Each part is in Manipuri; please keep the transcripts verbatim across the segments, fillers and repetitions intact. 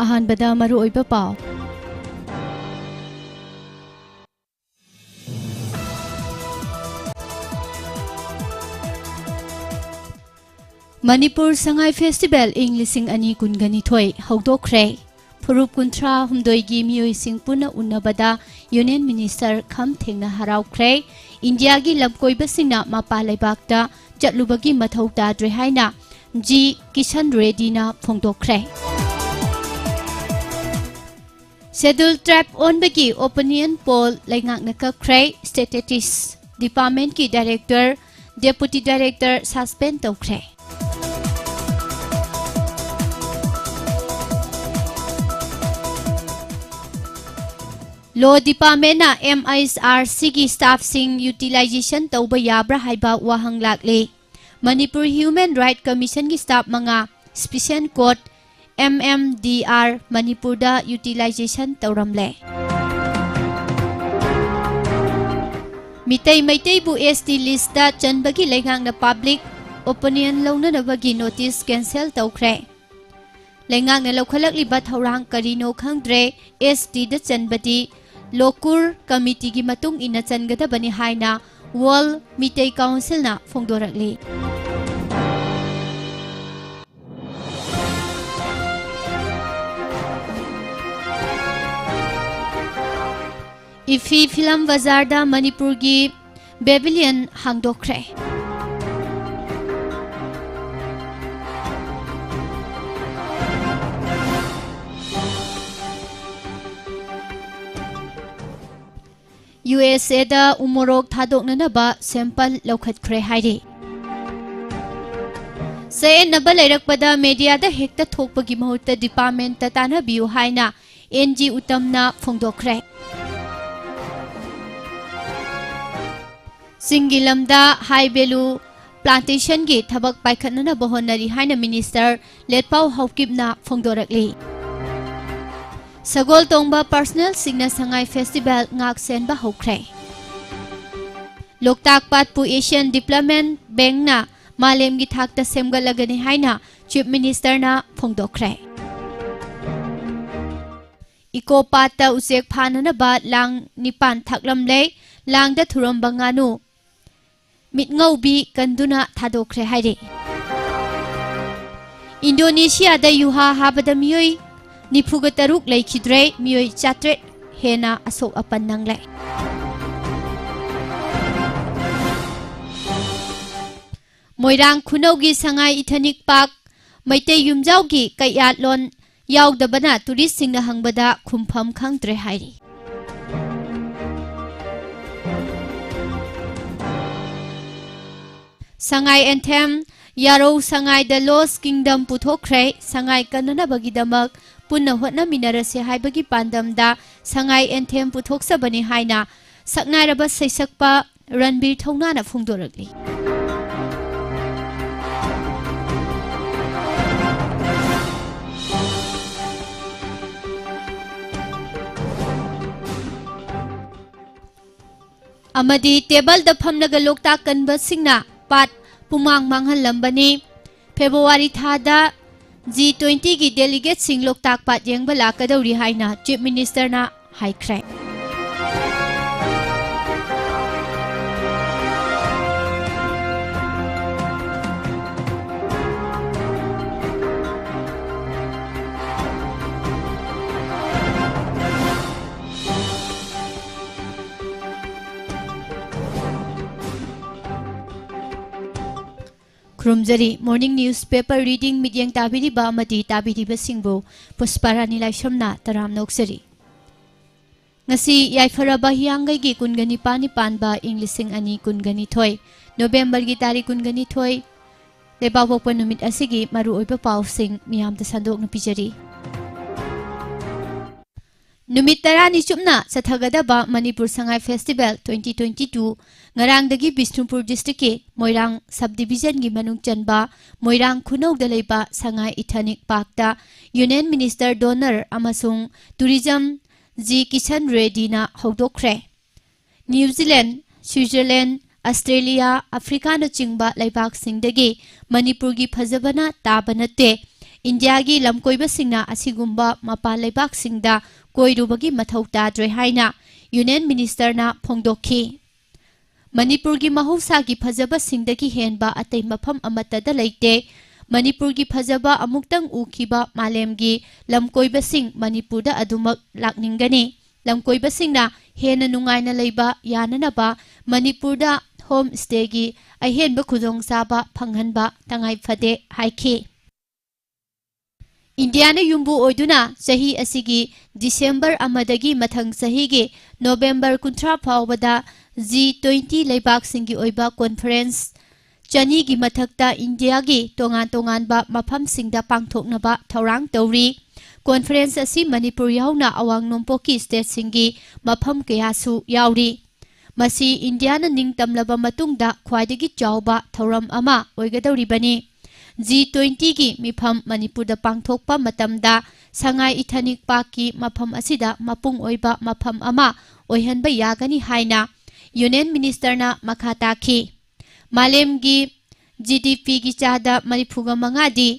ꯑꯍꯥꯟꯕꯗ ꯃꯔꯨꯑꯣꯏꯕ ꯄꯥꯎ꯫ ꯃꯅꯤꯄꯨꯔ ꯁꯉꯥꯏ ꯐꯦꯁꯇꯤꯚꯦꯜ ꯏꯪ ꯂꯤꯁꯤꯡ ꯑꯅꯤ ꯀꯨꯟꯒ ꯅꯤꯊꯣꯏ ꯍꯧꯗꯣꯛꯈ꯭ꯔꯦ꯫ ꯐꯨꯔꯨꯞ ꯀꯨꯟꯊ꯭ꯔꯥ ꯍꯨꯝꯗꯣꯏꯒꯤ ꯃꯤꯑꯣꯏꯁꯤꯡ ꯄꯨꯟꯅ ꯎꯅꯕꯗ ꯌꯨꯅꯤꯌꯟ ꯃꯤꯅꯤꯁꯇꯔ ꯈꯝ ꯊꯦꯡꯅ ꯍꯔꯥꯎꯈ꯭ꯔꯦ꯫ ꯏꯟꯗꯤꯌꯥꯒꯤ ꯂꯝꯀꯣꯏꯕꯁꯤꯡꯅ ꯃꯄꯥꯟ ꯂꯩꯕꯥꯛꯇ ꯆꯠꯂꯨꯕꯒꯤ ꯃꯊꯧ ꯇꯥꯗ꯭ꯔꯦ ꯍꯥꯏꯅ ꯖꯤ ꯀꯤꯁꯟ ꯔꯦꯗꯤꯅ ꯐꯣꯡꯗꯣꯛꯈ꯭ꯔꯦ꯫ ꯁꯦꯗꯨꯜ ꯇ꯭ꯔꯥꯏꯕ ꯑꯣꯟꯕꯒꯤ ꯑꯣꯄꯤꯅꯤꯌꯟ ꯄꯣꯜ ꯂꯩꯉꯥꯛꯅ ꯀꯛꯈ꯭ꯔꯦ꯫ ꯁ꯭ꯇꯦꯇꯤꯁꯇꯤꯛꯁ ꯗꯤꯄꯥꯔꯠꯃꯦꯟꯠꯀꯤ ꯗꯥꯏꯔꯦꯛꯇꯔ, ꯗꯦꯄꯨꯇꯤ ꯗꯥꯏꯔꯦꯛꯇꯔ ꯁꯁꯄꯦꯟ ꯇꯧꯈ꯭ꯔꯦ꯫ ꯂꯣ ꯗꯤꯄꯥꯔꯠꯃꯦꯟꯠꯅ ꯑꯦꯝ ꯑꯩꯆ ꯑꯥꯔ ꯁꯤꯒꯤ ꯁ꯭ꯇꯥꯐꯁꯤꯡ ꯌꯨꯇꯤꯂꯥꯏꯖꯦꯁꯟ ꯇꯧꯕ ꯌꯥꯕ꯭ꯔꯥ ꯍꯥꯏꯕ ꯋꯥꯍꯪ ꯂꯥꯛꯂꯤ꯫ ꯃꯅꯤꯄꯨꯔ ꯍ꯭ꯌꯨꯃꯦꯟ ꯔꯥꯏꯠ ꯀꯃꯤꯁꯟꯒꯤ ꯁ꯭ꯇꯥꯐ ꯃꯉꯥ, special court, M M D R, ꯃꯅꯤꯄꯨꯔꯗ ꯌꯨꯇꯤꯂꯥꯏꯖꯦꯁꯟ ꯇꯧꯔꯝꯂꯦ꯫ ꯃꯤꯇꯩ ꯃꯩꯇꯩꯕꯨ ꯑꯦꯁ ꯇꯤ ꯂꯤꯁ꯭ꯠꯇ ꯆꯟꯕꯒꯤ ꯂꯩꯉꯥꯛꯅ ꯄꯕ꯭ꯂꯤꯛ ꯑꯣꯄꯤꯅꯤꯌꯟ ꯂꯧꯅꯅꯕꯒꯤ ꯅꯣꯇꯤꯁ ꯀꯦꯟꯁꯦꯜ ꯇꯧꯈ꯭ꯔꯦ꯫ ꯂꯩꯉꯥꯛꯅ ꯂꯧꯈꯠꯂꯛꯂꯤꯕ ꯊꯧꯔꯥꯡ ꯀꯔꯤꯅꯣ ꯈꯪꯗ꯭ꯔꯦ꯫ ꯑꯦꯁ ꯇꯤꯗ ꯆꯟꯕꯗꯤ ꯂꯣꯀꯨꯔ ꯀꯃꯤꯇꯤꯒꯤ ꯃꯇꯨꯡ ꯏꯟꯅ ꯆꯟꯒꯗꯕꯅꯤ ꯍꯥꯏꯅ ꯋꯥꯔꯜꯗ ꯃꯤꯇꯩ ꯀꯥꯎꯟꯁꯤꯜꯅ ꯐꯣꯡꯗꯣꯔꯛꯂꯤ꯫ ꯏꯐꯤ ꯐꯤꯂꯝ ꯕꯖꯥꯔꯗ ꯃꯅꯤꯄꯨꯔꯒꯤ ꯄꯦꯚꯤꯂꯤꯌꯟ ꯍꯥꯡꯗꯣꯛꯈ꯭ꯔꯦ꯫ ꯌꯨ ꯑꯦꯁ ꯑꯦꯗ ꯎꯃꯣꯔꯣꯛ ꯊꯥꯗꯣꯛꯅꯅꯕ ꯁꯦꯝꯄꯜ ꯂꯧꯈꯠꯈ꯭ꯔꯦ ꯍꯥꯏꯔꯤ꯫ ꯆꯌꯦꯠꯅꯕ ꯂꯩꯔꯛꯄꯗ ꯃꯦꯗꯤꯌꯥꯗ ꯍꯦꯛꯇ ꯊꯣꯛꯄꯒꯤ ꯃꯍꯨꯠꯇ ꯗꯤꯄꯥꯔꯠꯃꯦꯟꯠꯇ ꯇꯥꯟꯅꯕꯤꯌꯨ ꯍꯥꯏꯅ ꯑꯦꯟ ꯖꯤ ꯎꯇꯝꯅ ꯐꯣꯡꯗꯣꯛꯈ꯭ꯔꯦ꯫ ꯆꯤꯡꯒꯤ ꯂꯝꯗ ꯍꯥꯏ ꯚꯦꯂꯨ ꯄ꯭ꯂꯥꯟꯇꯦꯁꯟꯒꯤ ꯊꯕꯛ ꯄꯥꯏꯈꯠꯅꯅꯕ ꯍꯣꯠꯅꯔꯤ ꯍꯥꯏꯅ ꯃꯤꯅꯤꯁꯇꯔ ꯂꯦꯠꯄꯥꯎ ꯍꯥꯎꯀꯤꯞꯅ ꯐꯣꯡꯗꯣꯔꯛꯂꯤ꯫ ꯁꯒꯣꯜ ꯇꯣꯡꯕ ꯄꯥꯔꯁꯅꯦꯜꯁꯤꯡꯅ ꯁꯉꯥꯏ ꯐꯦꯁꯇꯤꯚꯦꯜ ꯉꯥꯛ ꯁꯦꯟꯕ ꯍꯧꯈ꯭ꯔꯦ꯫ ꯂꯣꯛꯇꯥꯛ ꯄꯥꯠꯄꯨ ꯑꯦꯁꯤꯌꯥꯟ ꯗꯤꯚꯂꯞꯃꯦꯟꯠ ꯕꯦꯡꯛꯅ ꯃꯥꯂꯦꯝꯒꯤ ꯊꯥꯛꯇ ꯁꯦꯝꯒꯠꯂꯒꯅꯤ ꯍꯥꯏꯅ ꯆꯤꯐ ꯃꯤꯅꯤꯁꯇꯔꯅ ꯐꯣꯡꯗꯣꯛꯈ꯭ꯔꯦ꯫ ꯏꯀꯣ ꯄꯥꯠꯇ ꯎꯆꯦꯛ ꯐꯥꯅꯅꯕ ꯂꯥꯡ ꯅꯤꯄꯥꯟ ꯊꯥꯛꯂꯝꯂꯦ꯫ ꯂꯥꯡꯗ ꯊꯨꯔꯝꯕ ꯉꯥꯅꯨ ꯃꯤꯠꯉꯧꯕꯤ ꯀꯟꯗꯨꯅ ꯊꯥꯗꯣꯛꯈ꯭ꯔꯦ ꯍꯥꯏꯔꯤ꯫ ꯏꯟꯗꯣꯅꯦꯁꯤꯌꯥꯗ ꯌꯨꯍꯥ ꯍꯥꯕꯗ ꯃꯤꯑꯣꯏ ꯅꯤꯐꯨꯒ ꯇꯔꯨꯛ ꯂꯩꯈꯤꯗ꯭ꯔꯦ, ꯃꯤꯑꯣꯏ ꯆꯥꯇ꯭ꯔꯦꯠ ꯍꯦꯟꯅ ꯑꯁꯣꯛ ꯑꯄꯟ ꯅꯪꯂꯦ꯫ ꯃꯣꯏꯔꯥꯡ ꯈꯨꯅꯧꯒꯤ ꯁꯉꯥꯏ ꯏꯊꯅꯤꯛ ꯄꯥꯛ ꯃꯩꯇꯩ ꯌꯨꯝꯖꯥꯎꯒꯤ ꯀꯩꯌꯥꯠꯂꯣꯟ ꯌꯥꯎꯗꯕꯅ ꯇꯨꯔꯤꯁꯁꯤꯡꯅ ꯍꯪꯕꯗ ꯈꯨꯝꯐꯝ ꯈꯪꯗ꯭ꯔꯦ ꯍꯥꯏꯔꯤ꯫ ꯁꯉꯥꯏ ꯑꯦꯟꯊꯦꯝ ꯌꯥꯔꯧ ꯁꯉꯥꯏꯗ ꯂꯣꯁ ꯀꯤꯡꯗꯝ ꯄꯨꯊꯣꯛꯈ꯭ꯔꯦ꯫ ꯁꯉꯥꯏ ꯀꯟꯅꯅꯕꯒꯤꯗꯃꯛ ꯄꯨꯟꯅ ꯍꯣꯠꯅꯃꯤꯟꯅꯔꯁꯦ ꯍꯥꯏꯕꯒꯤ ꯄꯥꯟꯗꯝꯗ ꯁꯉꯥꯏ ꯑꯦꯟꯊꯦꯝ ꯄꯨꯊꯣꯛꯆꯕꯅꯤ ꯍꯥꯏꯅ ꯁꯛꯅꯥꯏꯔꯕ ꯁꯩꯁꯛꯄ ꯔꯟꯕꯤꯔ ꯊꯧꯅꯥꯅ ꯐꯣꯡꯗꯣꯔꯛꯂꯤ꯫ ꯑꯃꯗꯤ ꯇꯦꯕꯜꯗ ꯐꯝꯂꯒ ꯂꯣꯛꯇꯥꯛ ꯀꯟꯕꯁꯤꯡꯅ ꯄꯥꯠ ꯄꯨꯃꯥꯡ ꯃꯥꯡꯍꯜꯂꯝꯕꯅꯤ꯫ ꯐꯦꯕ꯭ꯔꯨꯋꯥꯔꯤ ꯊꯥꯗ ꯖꯤ ꯇ꯭ꯋꯦꯟꯇꯤꯒꯤ ꯗꯦꯂꯤꯒꯦꯠꯁꯤꯡ ꯂꯣꯛꯇꯥꯛ ꯄꯥꯠ ꯌꯦꯡꯕ ꯂꯥꯛꯀꯗꯧꯔꯤ ꯍꯥꯏꯅ ꯆꯤꯐ ꯃꯤꯅꯤꯁꯇꯔꯅ ꯍꯥꯏꯈ꯭ꯔꯦ꯫ ꯈꯨꯔꯨꯝꯖꯔꯤ꯫ Morning newspaper reading ꯃꯤꯠꯌꯦꯡ ꯇꯥꯕꯤꯔꯤꯕ ꯑꯃꯗꯤ ꯇꯥꯕꯤꯔꯤꯕꯁꯤꯡꯕꯨ ꯄꯨꯁꯄꯥꯔꯥꯅꯤ ꯂꯥꯏꯁ꯭ꯔꯝꯅ ꯇꯔꯥꯝꯅ ꯑꯣꯛꯆꯔꯤ꯫ ꯉꯁꯤ ꯌꯥꯏꯐꯔꯕ ꯍꯤꯌꯥꯡꯒꯩꯒꯤ ꯀꯨꯟꯒ ꯅꯤꯄꯥꯟꯅꯤ ꯄꯥꯟꯕ ꯏꯪ ꯂꯤꯁꯤꯡ ꯑꯅꯤ ꯀꯨꯟꯒ ꯅꯤꯊꯣꯏ, ꯅꯣꯕꯦꯝꯕꯔꯒꯤ ꯇꯥꯔꯤꯛ ꯀꯨꯟꯒ ꯅꯤꯊꯣꯏ, ꯂꯩꯕꯥꯛꯄꯣꯛꯄ ꯅꯨꯃꯤꯠ ꯑꯁꯤꯒꯤ ꯃꯔꯨꯑꯣꯏꯕ ꯄꯥꯎꯁꯤꯡ ꯃꯤꯌꯥꯝꯗ ꯁꯟꯗꯣꯛꯅ ꯄꯤꯖꯔꯤ꯫ ꯅꯨꯃꯤꯠ ꯇꯔꯥꯅꯤ ꯆꯨꯞꯅ ꯆꯠꯊꯒꯗꯕ Manipur Sangai festival twenty twenty two ꯉꯔꯥꯡꯗꯒꯤ ꯕꯤꯁꯅꯨꯄꯨꯔ ꯗꯤꯁꯇ꯭ꯔꯤꯛꯀꯤ ꯃꯣꯏꯔꯥꯡ ꯁꯕ ꯗꯤꯚꯤꯖꯟꯒꯤ ꯃꯅꯨꯡ ꯆꯟꯕ ꯃꯣꯏꯔꯥꯡ ꯈꯨꯅꯧꯗ ꯂꯩꯕ ꯁꯉꯥꯏ ꯏꯊꯅꯤꯛ ꯄꯥꯔꯛꯇ ꯌꯨꯅꯤꯌꯟ ꯃꯤꯅꯤꯁꯇꯔ ꯗꯣꯅꯔ ꯑꯃꯁꯨꯡ ꯇꯨꯔꯤꯖꯝ ꯖꯤ ꯀꯤꯁꯟ ꯔꯦꯗꯤꯅ ꯍꯧꯗꯣꯛꯈ꯭ꯔꯦ꯫ ꯅ꯭ꯌꯨ ꯖꯤꯂꯦꯟ, ꯁ꯭ꯋꯤꯖꯔꯂꯦꯟ, ꯑꯁꯇ꯭ꯔꯦꯂꯤꯌꯥ, ꯑꯐ꯭ꯔꯤꯀꯥꯅꯆꯤꯡꯕ ꯂꯩꯕꯥꯛꯁꯤꯡꯗꯒꯤ ꯃꯅꯤꯄꯨꯔꯒꯤ ꯐꯖꯕꯅ ꯇꯥꯕ ꯅꯠꯇꯦ꯫ ꯏꯟꯗꯤꯌꯥꯒꯤ ꯂꯝꯀꯣꯏꯕꯁꯤꯡꯅ ꯑꯁꯤꯒꯨꯝꯕ ꯃꯄꯥꯟ ꯂꯩꯕꯥꯛꯁꯤꯡꯗ ꯀꯣꯏꯔꯨꯕꯒꯤ ꯃꯊꯧ ꯇꯥꯗ꯭ꯔꯦ ꯍꯥꯏꯅ ꯌꯨꯅꯤꯌꯟ ꯃꯤꯅꯤꯁꯇꯔꯅ ꯐꯣꯡꯗꯣꯛꯈꯤ꯫ ꯃꯅꯤꯄꯨꯔꯒꯤ ꯃꯍꯧꯁꯥꯒꯤ ꯐꯖꯕꯁꯤꯡꯗꯒꯤ ꯍꯦꯟꯕ ꯑꯇꯩ ꯃꯐꯝ ꯑꯃꯠꯇꯗ ꯂꯩꯇꯦ꯫ ꯃꯅꯤꯄꯨꯔꯒꯤ ꯐꯖꯕ ꯑꯃꯨꯛꯇꯪ ꯎꯈꯤꯕ ꯃꯥꯂꯦꯝꯒꯤ ꯂꯝꯀꯣꯏꯕꯁꯤꯡ ꯃꯅꯤꯄꯨꯔꯗ ꯑꯗꯨꯃꯛ ꯂꯥꯛꯅꯤꯡꯒꯅꯤ꯫ ꯂꯝꯀꯣꯏꯕꯁꯤꯡꯅ ꯍꯦꯟꯅ ꯅꯨꯡꯉꯥꯏꯅ ꯂꯩꯕ ꯌꯥꯅꯅꯕ ꯃꯅꯤꯄꯨꯔꯗ ꯍꯣꯝ ꯁ꯭ꯇꯦꯒꯤ ꯑꯍꯦꯟꯕ ꯈꯨꯗꯣꯡꯆꯥꯕ ꯐꯪꯍꯟꯕ ꯇꯉꯥꯏ ꯐꯗꯦ ꯍꯥꯏꯈꯤ꯫ ꯏꯟꯗꯤꯌꯥꯅ ꯌꯨꯝꯕꯨ ꯑꯣꯏꯗꯨꯅ ꯆꯍꯤ ꯑꯁꯤꯒꯤ ꯗꯤꯁꯦꯝꯕꯔ ꯑꯃꯗꯒꯤ ꯃꯊꯪ ꯆꯍꯤꯒꯤ ꯅꯣꯕꯦꯝꯕꯔ ꯀꯨꯟꯊ꯭ꯔꯥ ꯐꯥꯎꯕꯗ ꯖꯤ ꯇ꯭ꯋꯦꯟꯇꯤ ꯂꯩꯕꯥꯛꯁꯤꯡꯒꯤ ꯑꯣꯏꯕ ꯀꯣꯟꯐꯔꯦꯟꯁ ꯆꯅꯤꯒꯤ ꯃꯊꯛꯇ ꯏꯟꯗꯤꯌꯥꯒꯤ ꯇꯣꯉꯥꯟ ꯇꯣꯉꯥꯟꯕ ꯃꯐꯝꯁꯤꯡꯗ ꯄꯥꯡꯊꯣꯛꯅꯕ ꯊꯧꯔꯥꯡ ꯇꯧꯔꯤ꯫ ꯀꯣꯟꯐꯔꯦꯟꯁ ꯑꯁꯤ ꯃꯅꯤꯄꯨꯔ ꯌꯥꯎꯅ ꯑꯋꯥꯡ ꯅꯣꯡꯄꯣꯛꯀꯤ ꯁ꯭ꯇꯦꯠꯁꯤꯡꯒꯤ ꯃꯐꯝ ꯀꯌꯥꯁꯨ ꯌꯥꯎꯔꯤ꯫ ꯃꯁꯤ ꯏꯟꯗꯤꯌꯥꯅ ꯅꯤꯡꯇꯝꯂꯕ ꯃꯇꯨꯡꯗ ꯈ꯭ꯋꯥꯏꯗꯒꯤ ꯆꯥꯎꯕ ꯊꯧꯔꯝ ꯑꯃ ꯑꯣꯏꯒꯗꯧꯔꯤꯕꯅꯤ꯫ ꯖꯤ ꯇ꯭ꯋꯦꯟꯇꯤꯒꯤ ꯃꯤꯐꯝ ꯃꯅꯤꯄꯨꯔꯗ ꯄꯥꯡꯊꯣꯛꯄ ꯃꯇꯝꯗ ꯁꯉꯥꯏ ꯏꯊꯅꯤꯛ ꯄꯥꯔꯛꯀꯤ ꯃꯐꯝ ꯑꯁꯤꯗ ꯃꯄꯨꯡ ꯑꯣꯏꯕ ꯃꯐꯝ ꯑꯃ ꯑꯣꯏꯍꯟꯕ ꯌꯥꯒꯅꯤ ꯍꯥꯏꯅ ꯌꯨꯅꯤꯌꯟ ꯃꯤꯅꯤꯁꯇꯔꯅ ꯃꯈꯥ ꯇꯥꯈꯤ꯫ ꯃꯥꯂꯦꯝꯒꯤ ꯖꯤ ꯗꯤ ꯄꯤꯒꯤ ꯆꯥꯗ ꯃꯔꯤꯐꯨꯒ ꯃꯉꯥꯗꯤ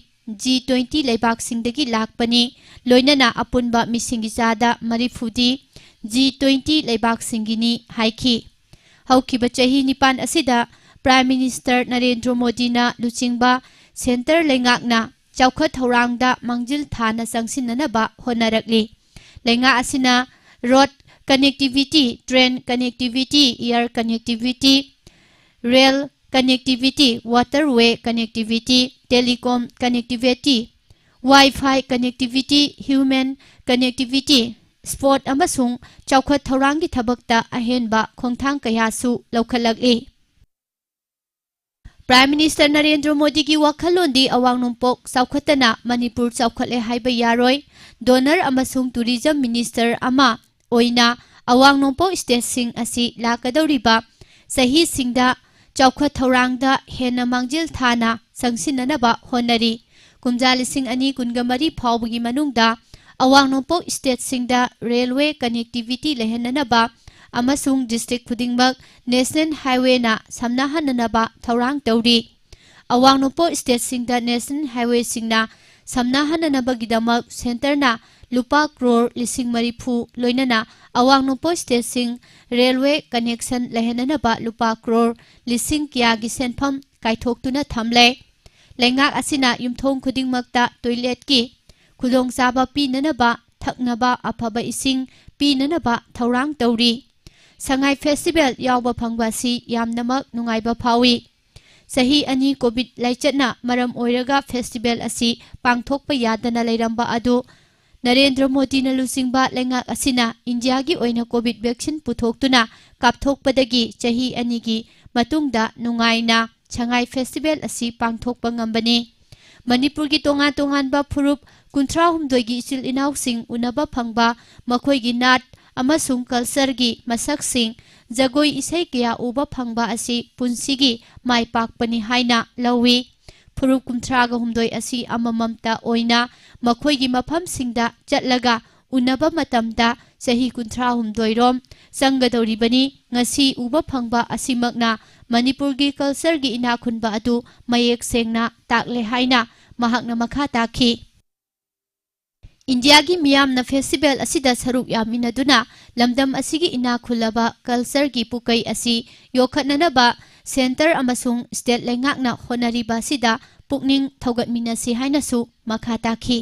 ꯖꯤ ꯇ꯭ꯋꯦꯟꯇꯤ ꯂꯩꯕꯥꯛꯁꯤꯡꯗꯒꯤ ꯂꯥꯛꯄꯅꯤ, ꯂꯣꯏꯅꯅ ꯑꯄꯨꯟꯕ ꯃꯤꯁꯤꯡꯒꯤ ꯆꯥꯗ ꯃꯔꯤꯐꯨꯗꯤ ꯖꯤ ꯇ꯭ꯋꯦꯟꯇꯤ ꯂꯩꯕꯥꯛꯁꯤꯡꯒꯤꯅꯤ ꯍꯥꯏꯈꯤ꯫ ꯍꯧꯈꯤꯕ ꯆꯍꯤ ꯅꯤꯄꯥꯟ ꯑꯁꯤꯗ ꯄ꯭ꯔꯥꯏꯝ ꯃꯤꯅꯤꯁꯇꯔ ꯅꯔꯦꯟꯗ꯭ꯔ ꯃꯣꯗꯤꯅ ꯂꯨꯆꯤꯡꯕ ꯁꯦꯟꯇꯔ ꯂꯩꯉꯥꯛꯅ ꯆꯥꯎꯈꯠ ꯊꯧꯔꯥꯡꯗ ꯃꯥꯡꯖꯤꯜ ꯊꯥꯅ ꯆꯪꯁꯤꯟꯅꯅꯕ ꯍꯣꯠꯅꯔꯛꯂꯤ꯫ ꯂꯩꯉꯥꯛ ꯑꯁꯤꯅ road connectivity, train connectivity, air connectivity, rail connectivity, waterway connectivity, telecom connectivity, wifi connectivity, human connectivity, sport ꯑꯃꯁꯨꯡ ꯆꯥꯎꯈꯠ ꯊꯧꯔꯥꯡꯒꯤ ꯊꯕꯛꯇ ꯑꯍꯦꯟꯕ ꯈꯣꯡꯊꯥꯡ ꯀꯌꯥꯁꯨ ꯂꯧꯈꯠꯂꯛꯂꯤ꯫ ꯄ꯭ꯔꯥꯏꯝ ꯃꯤꯅꯤꯁꯇꯔ ꯅꯔꯦꯟꯗ꯭ꯔ ꯃꯣꯗꯤꯒꯤ ꯋꯥꯈꯜꯂꯣꯟꯗꯤ ꯑꯋꯥꯡ ꯅꯣꯡꯄꯣꯛ ꯆꯥꯎꯈꯠꯇꯅ ꯃꯅꯤꯄꯨꯔ ꯆꯥꯎꯈꯠꯂꯦ ꯍꯥꯏꯕ ꯌꯥꯔꯣꯏ꯫ ꯗꯣꯅꯔ ꯑꯃꯁꯨꯡ ꯇꯨꯔꯤꯖꯝ ꯃꯤꯅꯤꯁꯇꯔ ꯑꯃ ꯑꯣꯏꯅ ꯑꯋꯥꯡ ꯅꯣꯡꯄꯣꯛ ꯁ꯭ꯇꯦꯠꯁꯤꯡ ꯑꯁꯤ ꯂꯥꯛꯀꯗꯧꯔꯤꯕ ꯆꯍꯤꯁꯤꯡꯗ ꯆꯥꯎꯈꯠ ꯊꯧꯔꯥꯡꯗ ꯍꯦꯟꯅ ꯃꯥꯡꯖꯤꯜ ꯊꯥꯅ ꯆꯪꯁꯤꯟꯅꯅꯕ ꯍꯣꯠꯅꯔꯤ꯫ ꯀꯨꯝꯖꯥ ꯂꯤꯁꯤꯡ ꯑꯅꯤ ꯀꯨꯟꯒ ꯃꯔꯤ ꯐꯥꯎꯕꯒꯤ ꯃꯅꯨꯡꯗ ꯑꯋꯥꯡ ꯅꯣꯡꯄꯣꯛ ꯁ꯭ꯇꯦꯠꯁꯤꯡꯗ ꯔꯦꯜꯋꯦ ꯀꯅꯦꯛꯇꯤꯚꯤꯇꯤ ꯂꯩꯍꯟꯅꯅꯕ ꯑꯃꯁꯨꯡ ꯗꯤꯁꯇ꯭ꯔꯤꯛ ꯈꯨꯗꯤꯡꯃꯛ ꯅꯦꯁꯅꯦꯜ ꯍꯥꯏꯋꯦꯅ ꯁꯝꯅꯍꯟꯅꯅꯕ ꯊꯧꯔꯥꯡ ꯇꯧꯔꯤ꯫ ꯑꯋꯥꯡ ꯅꯣꯡꯄꯣꯛ ꯁ꯭ꯇꯦꯠꯁꯤꯡꯗ ꯅꯦꯁꯅꯦꯜ ꯍꯥꯏꯋꯦꯁꯤꯡꯅ ꯁꯝꯅꯍꯟꯅꯅꯕꯒꯤꯗꯃꯛ ꯁꯦꯟꯇꯔꯅ ꯂꯨꯄꯥ ꯀ꯭ꯔꯣꯔ ꯂꯤꯁꯤꯡ ꯃꯔꯤꯐꯨ, ꯂꯣꯏꯅꯅ ꯑꯋꯥꯡ ꯅꯣꯡꯄꯣꯛ ꯁ꯭ꯇꯦꯠꯁꯤꯡ ꯔꯦꯜꯋꯦ ꯀꯅꯦꯛꯁꯟ ꯂꯩꯍꯟꯅꯅꯕ ꯂꯨꯄꯥ ꯀ꯭ꯔꯣꯔ ꯂꯤꯁꯤꯡ ꯀꯌꯥꯒꯤ ꯁꯦꯟꯐꯝ ꯀꯥꯏꯊꯣꯛꯇꯨꯅ ꯊꯝꯂꯦ꯫ ꯂꯩꯉꯥꯛ ꯑꯁꯤꯅ ꯌꯨꯝꯊꯣꯡ ꯈꯨꯗꯤꯡꯃꯛꯇ ꯇꯣꯏꯂꯦꯠꯀꯤ ꯈꯨꯗꯣꯡꯆꯥꯕ ꯄꯤꯅꯅꯕ, ꯊꯛꯅꯕ ꯑꯐꯕ ꯏꯁꯤꯡ ꯄꯤꯅꯅꯕ ꯊꯧꯔꯥꯡ ꯇꯧꯔꯤ꯫ ꯁꯉꯥꯏ ꯐꯦꯁꯇꯤꯚꯦꯜ ꯌꯥꯎꯕ ꯐꯪꯕ ꯑꯁꯤ ꯌꯥꯝꯅꯃꯛ ꯅꯨꯡꯉꯥꯏꯕ ꯐꯥꯎꯏ꯫ ꯆꯍꯤ ꯑꯅꯤ ꯀꯣꯚꯤꯗ ꯂꯥꯏꯆꯠꯅ ꯃꯔꯝ ꯑꯣꯏꯔꯒ ꯐꯦꯁꯇꯤꯚꯦꯜ ꯑꯁꯤ ꯄꯥꯡꯊꯣꯛꯄ ꯌꯥꯗꯅ ꯂꯩꯔꯝꯕ ꯑꯗꯨ ꯅꯔꯦꯟꯗ꯭ꯔ ꯃꯣꯗꯤꯅ ꯂꯨꯆꯤꯡꯕ ꯂꯩꯉꯥꯛ ꯑꯁꯤꯅ ꯏꯟꯗꯤꯌꯥꯒꯤ ꯑꯣꯏꯅ ꯀꯣꯚꯤꯗ ꯚꯦꯛꯁꯤꯟ ꯄꯨꯊꯣꯛꯇꯨꯅ ꯀꯥꯞꯊꯣꯛꯄꯗꯒꯤ ꯆꯍꯤ ꯑꯅꯤꯒꯤ ꯃꯇꯨꯡꯗ ꯅꯨꯡꯉꯥꯏꯅ ꯁꯉꯥꯏ ꯐꯦꯁꯇꯤꯚꯦꯜ ꯑꯁꯤ ꯄꯥꯡꯊꯣꯛꯄ ꯉꯝꯕꯅꯤ꯫ ꯃꯅꯤꯄꯨꯔꯒꯤ ꯇꯣꯉꯥꯟ ꯇꯣꯉꯥꯟꯕ ꯐꯨꯔꯨꯞ ꯀꯨꯟꯊ꯭ꯔꯥ ꯍꯨꯝꯗꯣꯏꯒꯤ ꯏꯆꯤꯜ ꯏꯅꯥꯎꯁꯤꯡ ꯎꯅꯕ ꯐꯪꯕ, ꯃꯈꯣꯏꯒꯤ ꯅꯥꯠ ꯑꯃꯁꯨꯡ ꯀꯜꯆꯔꯒꯤ ꯃꯁꯛꯁꯤꯡ, ꯖꯒꯣꯏ ꯏꯁꯩ ꯀꯌꯥ ꯎꯕ ꯐꯪꯕ ꯑꯁꯤ ꯄꯨꯟꯁꯤꯒꯤ ꯃꯥꯏ ꯄꯥꯛꯄꯅꯤ ꯍꯥꯏꯅ ꯂꯧꯏ꯫ ꯐꯨꯔꯨꯞ ꯀꯨꯟꯊ꯭ꯔꯥꯒ ꯍꯨꯝꯗꯣꯏ ꯑꯁꯤ ꯑꯃꯃꯝꯇ ꯑꯣꯏꯅ ꯃꯈꯣꯏꯒꯤ ꯃꯐꯝꯁꯤꯡꯗ ꯆꯠꯂꯒ ꯎꯅꯕ ꯃꯇꯝꯗ ꯆꯍꯤ ꯀꯨꯟꯊ꯭ꯔꯥ ꯍꯨꯝꯗꯣꯏ ꯔꯣꯝ ꯆꯪꯒꯗꯧꯔꯤꯕꯅꯤ꯫ ꯉꯁꯤ ꯎꯕ ꯐꯪꯕ ꯑꯁꯤꯃꯛꯅ ꯃꯅꯤꯄꯨꯔꯒꯤ ꯀꯜꯆꯔꯒꯤ ꯏꯅꯥꯛ ꯈꯨꯟꯕ ꯑꯗꯨ ꯃꯌꯦꯛ ꯁꯦꯡꯅ ꯇꯥꯛꯂꯦ ꯍꯥꯏꯅ ꯃꯍꯥꯛꯅ ꯃꯈꯥ ꯇꯥꯈꯤ꯫ ꯏꯟꯗꯤꯌꯥꯒꯤ ꯃꯤꯌꯥꯝꯅ ꯐꯦꯁꯇꯤꯚꯦꯜ ꯑꯁꯤꯗ ꯁꯔꯨꯛ ꯌꯥꯃꯤꯟꯅꯗꯨꯅ ꯂꯝꯗꯝ ꯑꯁꯤꯒꯤ ꯏꯅꯥꯛ ꯈꯨꯜꯂꯕ ꯀꯜꯆꯔꯒꯤ ꯄꯨꯀꯩ ꯑꯁꯤ ꯌꯣꯛꯈꯠꯅꯅꯕ ꯁꯦꯟꯇꯔ ꯑꯃꯁꯨꯡ ꯁ꯭ꯇꯦꯠ ꯂꯩꯉꯥꯛꯅ ꯍꯣꯠꯅꯔꯤꯕ ꯑꯁꯤꯗ ꯄꯨꯛꯅꯤꯡ ꯊꯧꯒꯠꯃꯤꯟꯅꯁꯤ ꯍꯥꯏꯅꯁꯨ ꯃꯈꯥ ꯇꯥꯈꯤ꯫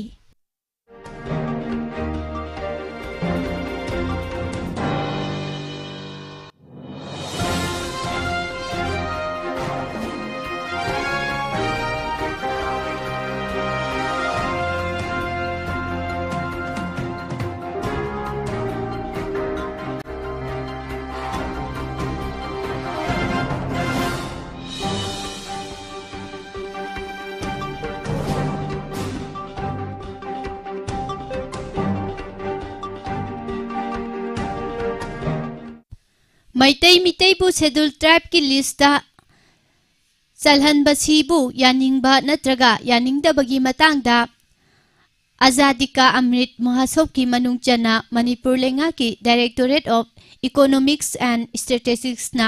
ꯃꯩꯇꯩ ꯃꯤꯇꯩꯕꯨ ꯁꯦꯗꯨꯜ ꯇ꯭ꯔꯥꯏꯕꯀꯤ ꯂꯤꯁꯇ ꯆꯜꯍꯟꯕꯁꯤꯕꯨ ꯌꯥꯅꯤꯡꯕ ꯅꯠꯇ꯭ꯔꯒ ꯌꯥꯅꯤꯡꯗꯕꯒꯤ ꯃꯇꯥꯡꯗ ꯑꯖꯥꯗꯤ ꯀꯥ ꯑꯃ꯭ꯔꯤꯠ ꯃꯍꯥꯁꯣꯕꯀꯤ ꯃꯅꯨꯡ ꯆꯟꯅ ꯃꯅꯤꯄꯨꯔ ꯂꯩꯉꯥꯛꯀꯤ Directorate of Economics and Statisticsꯅ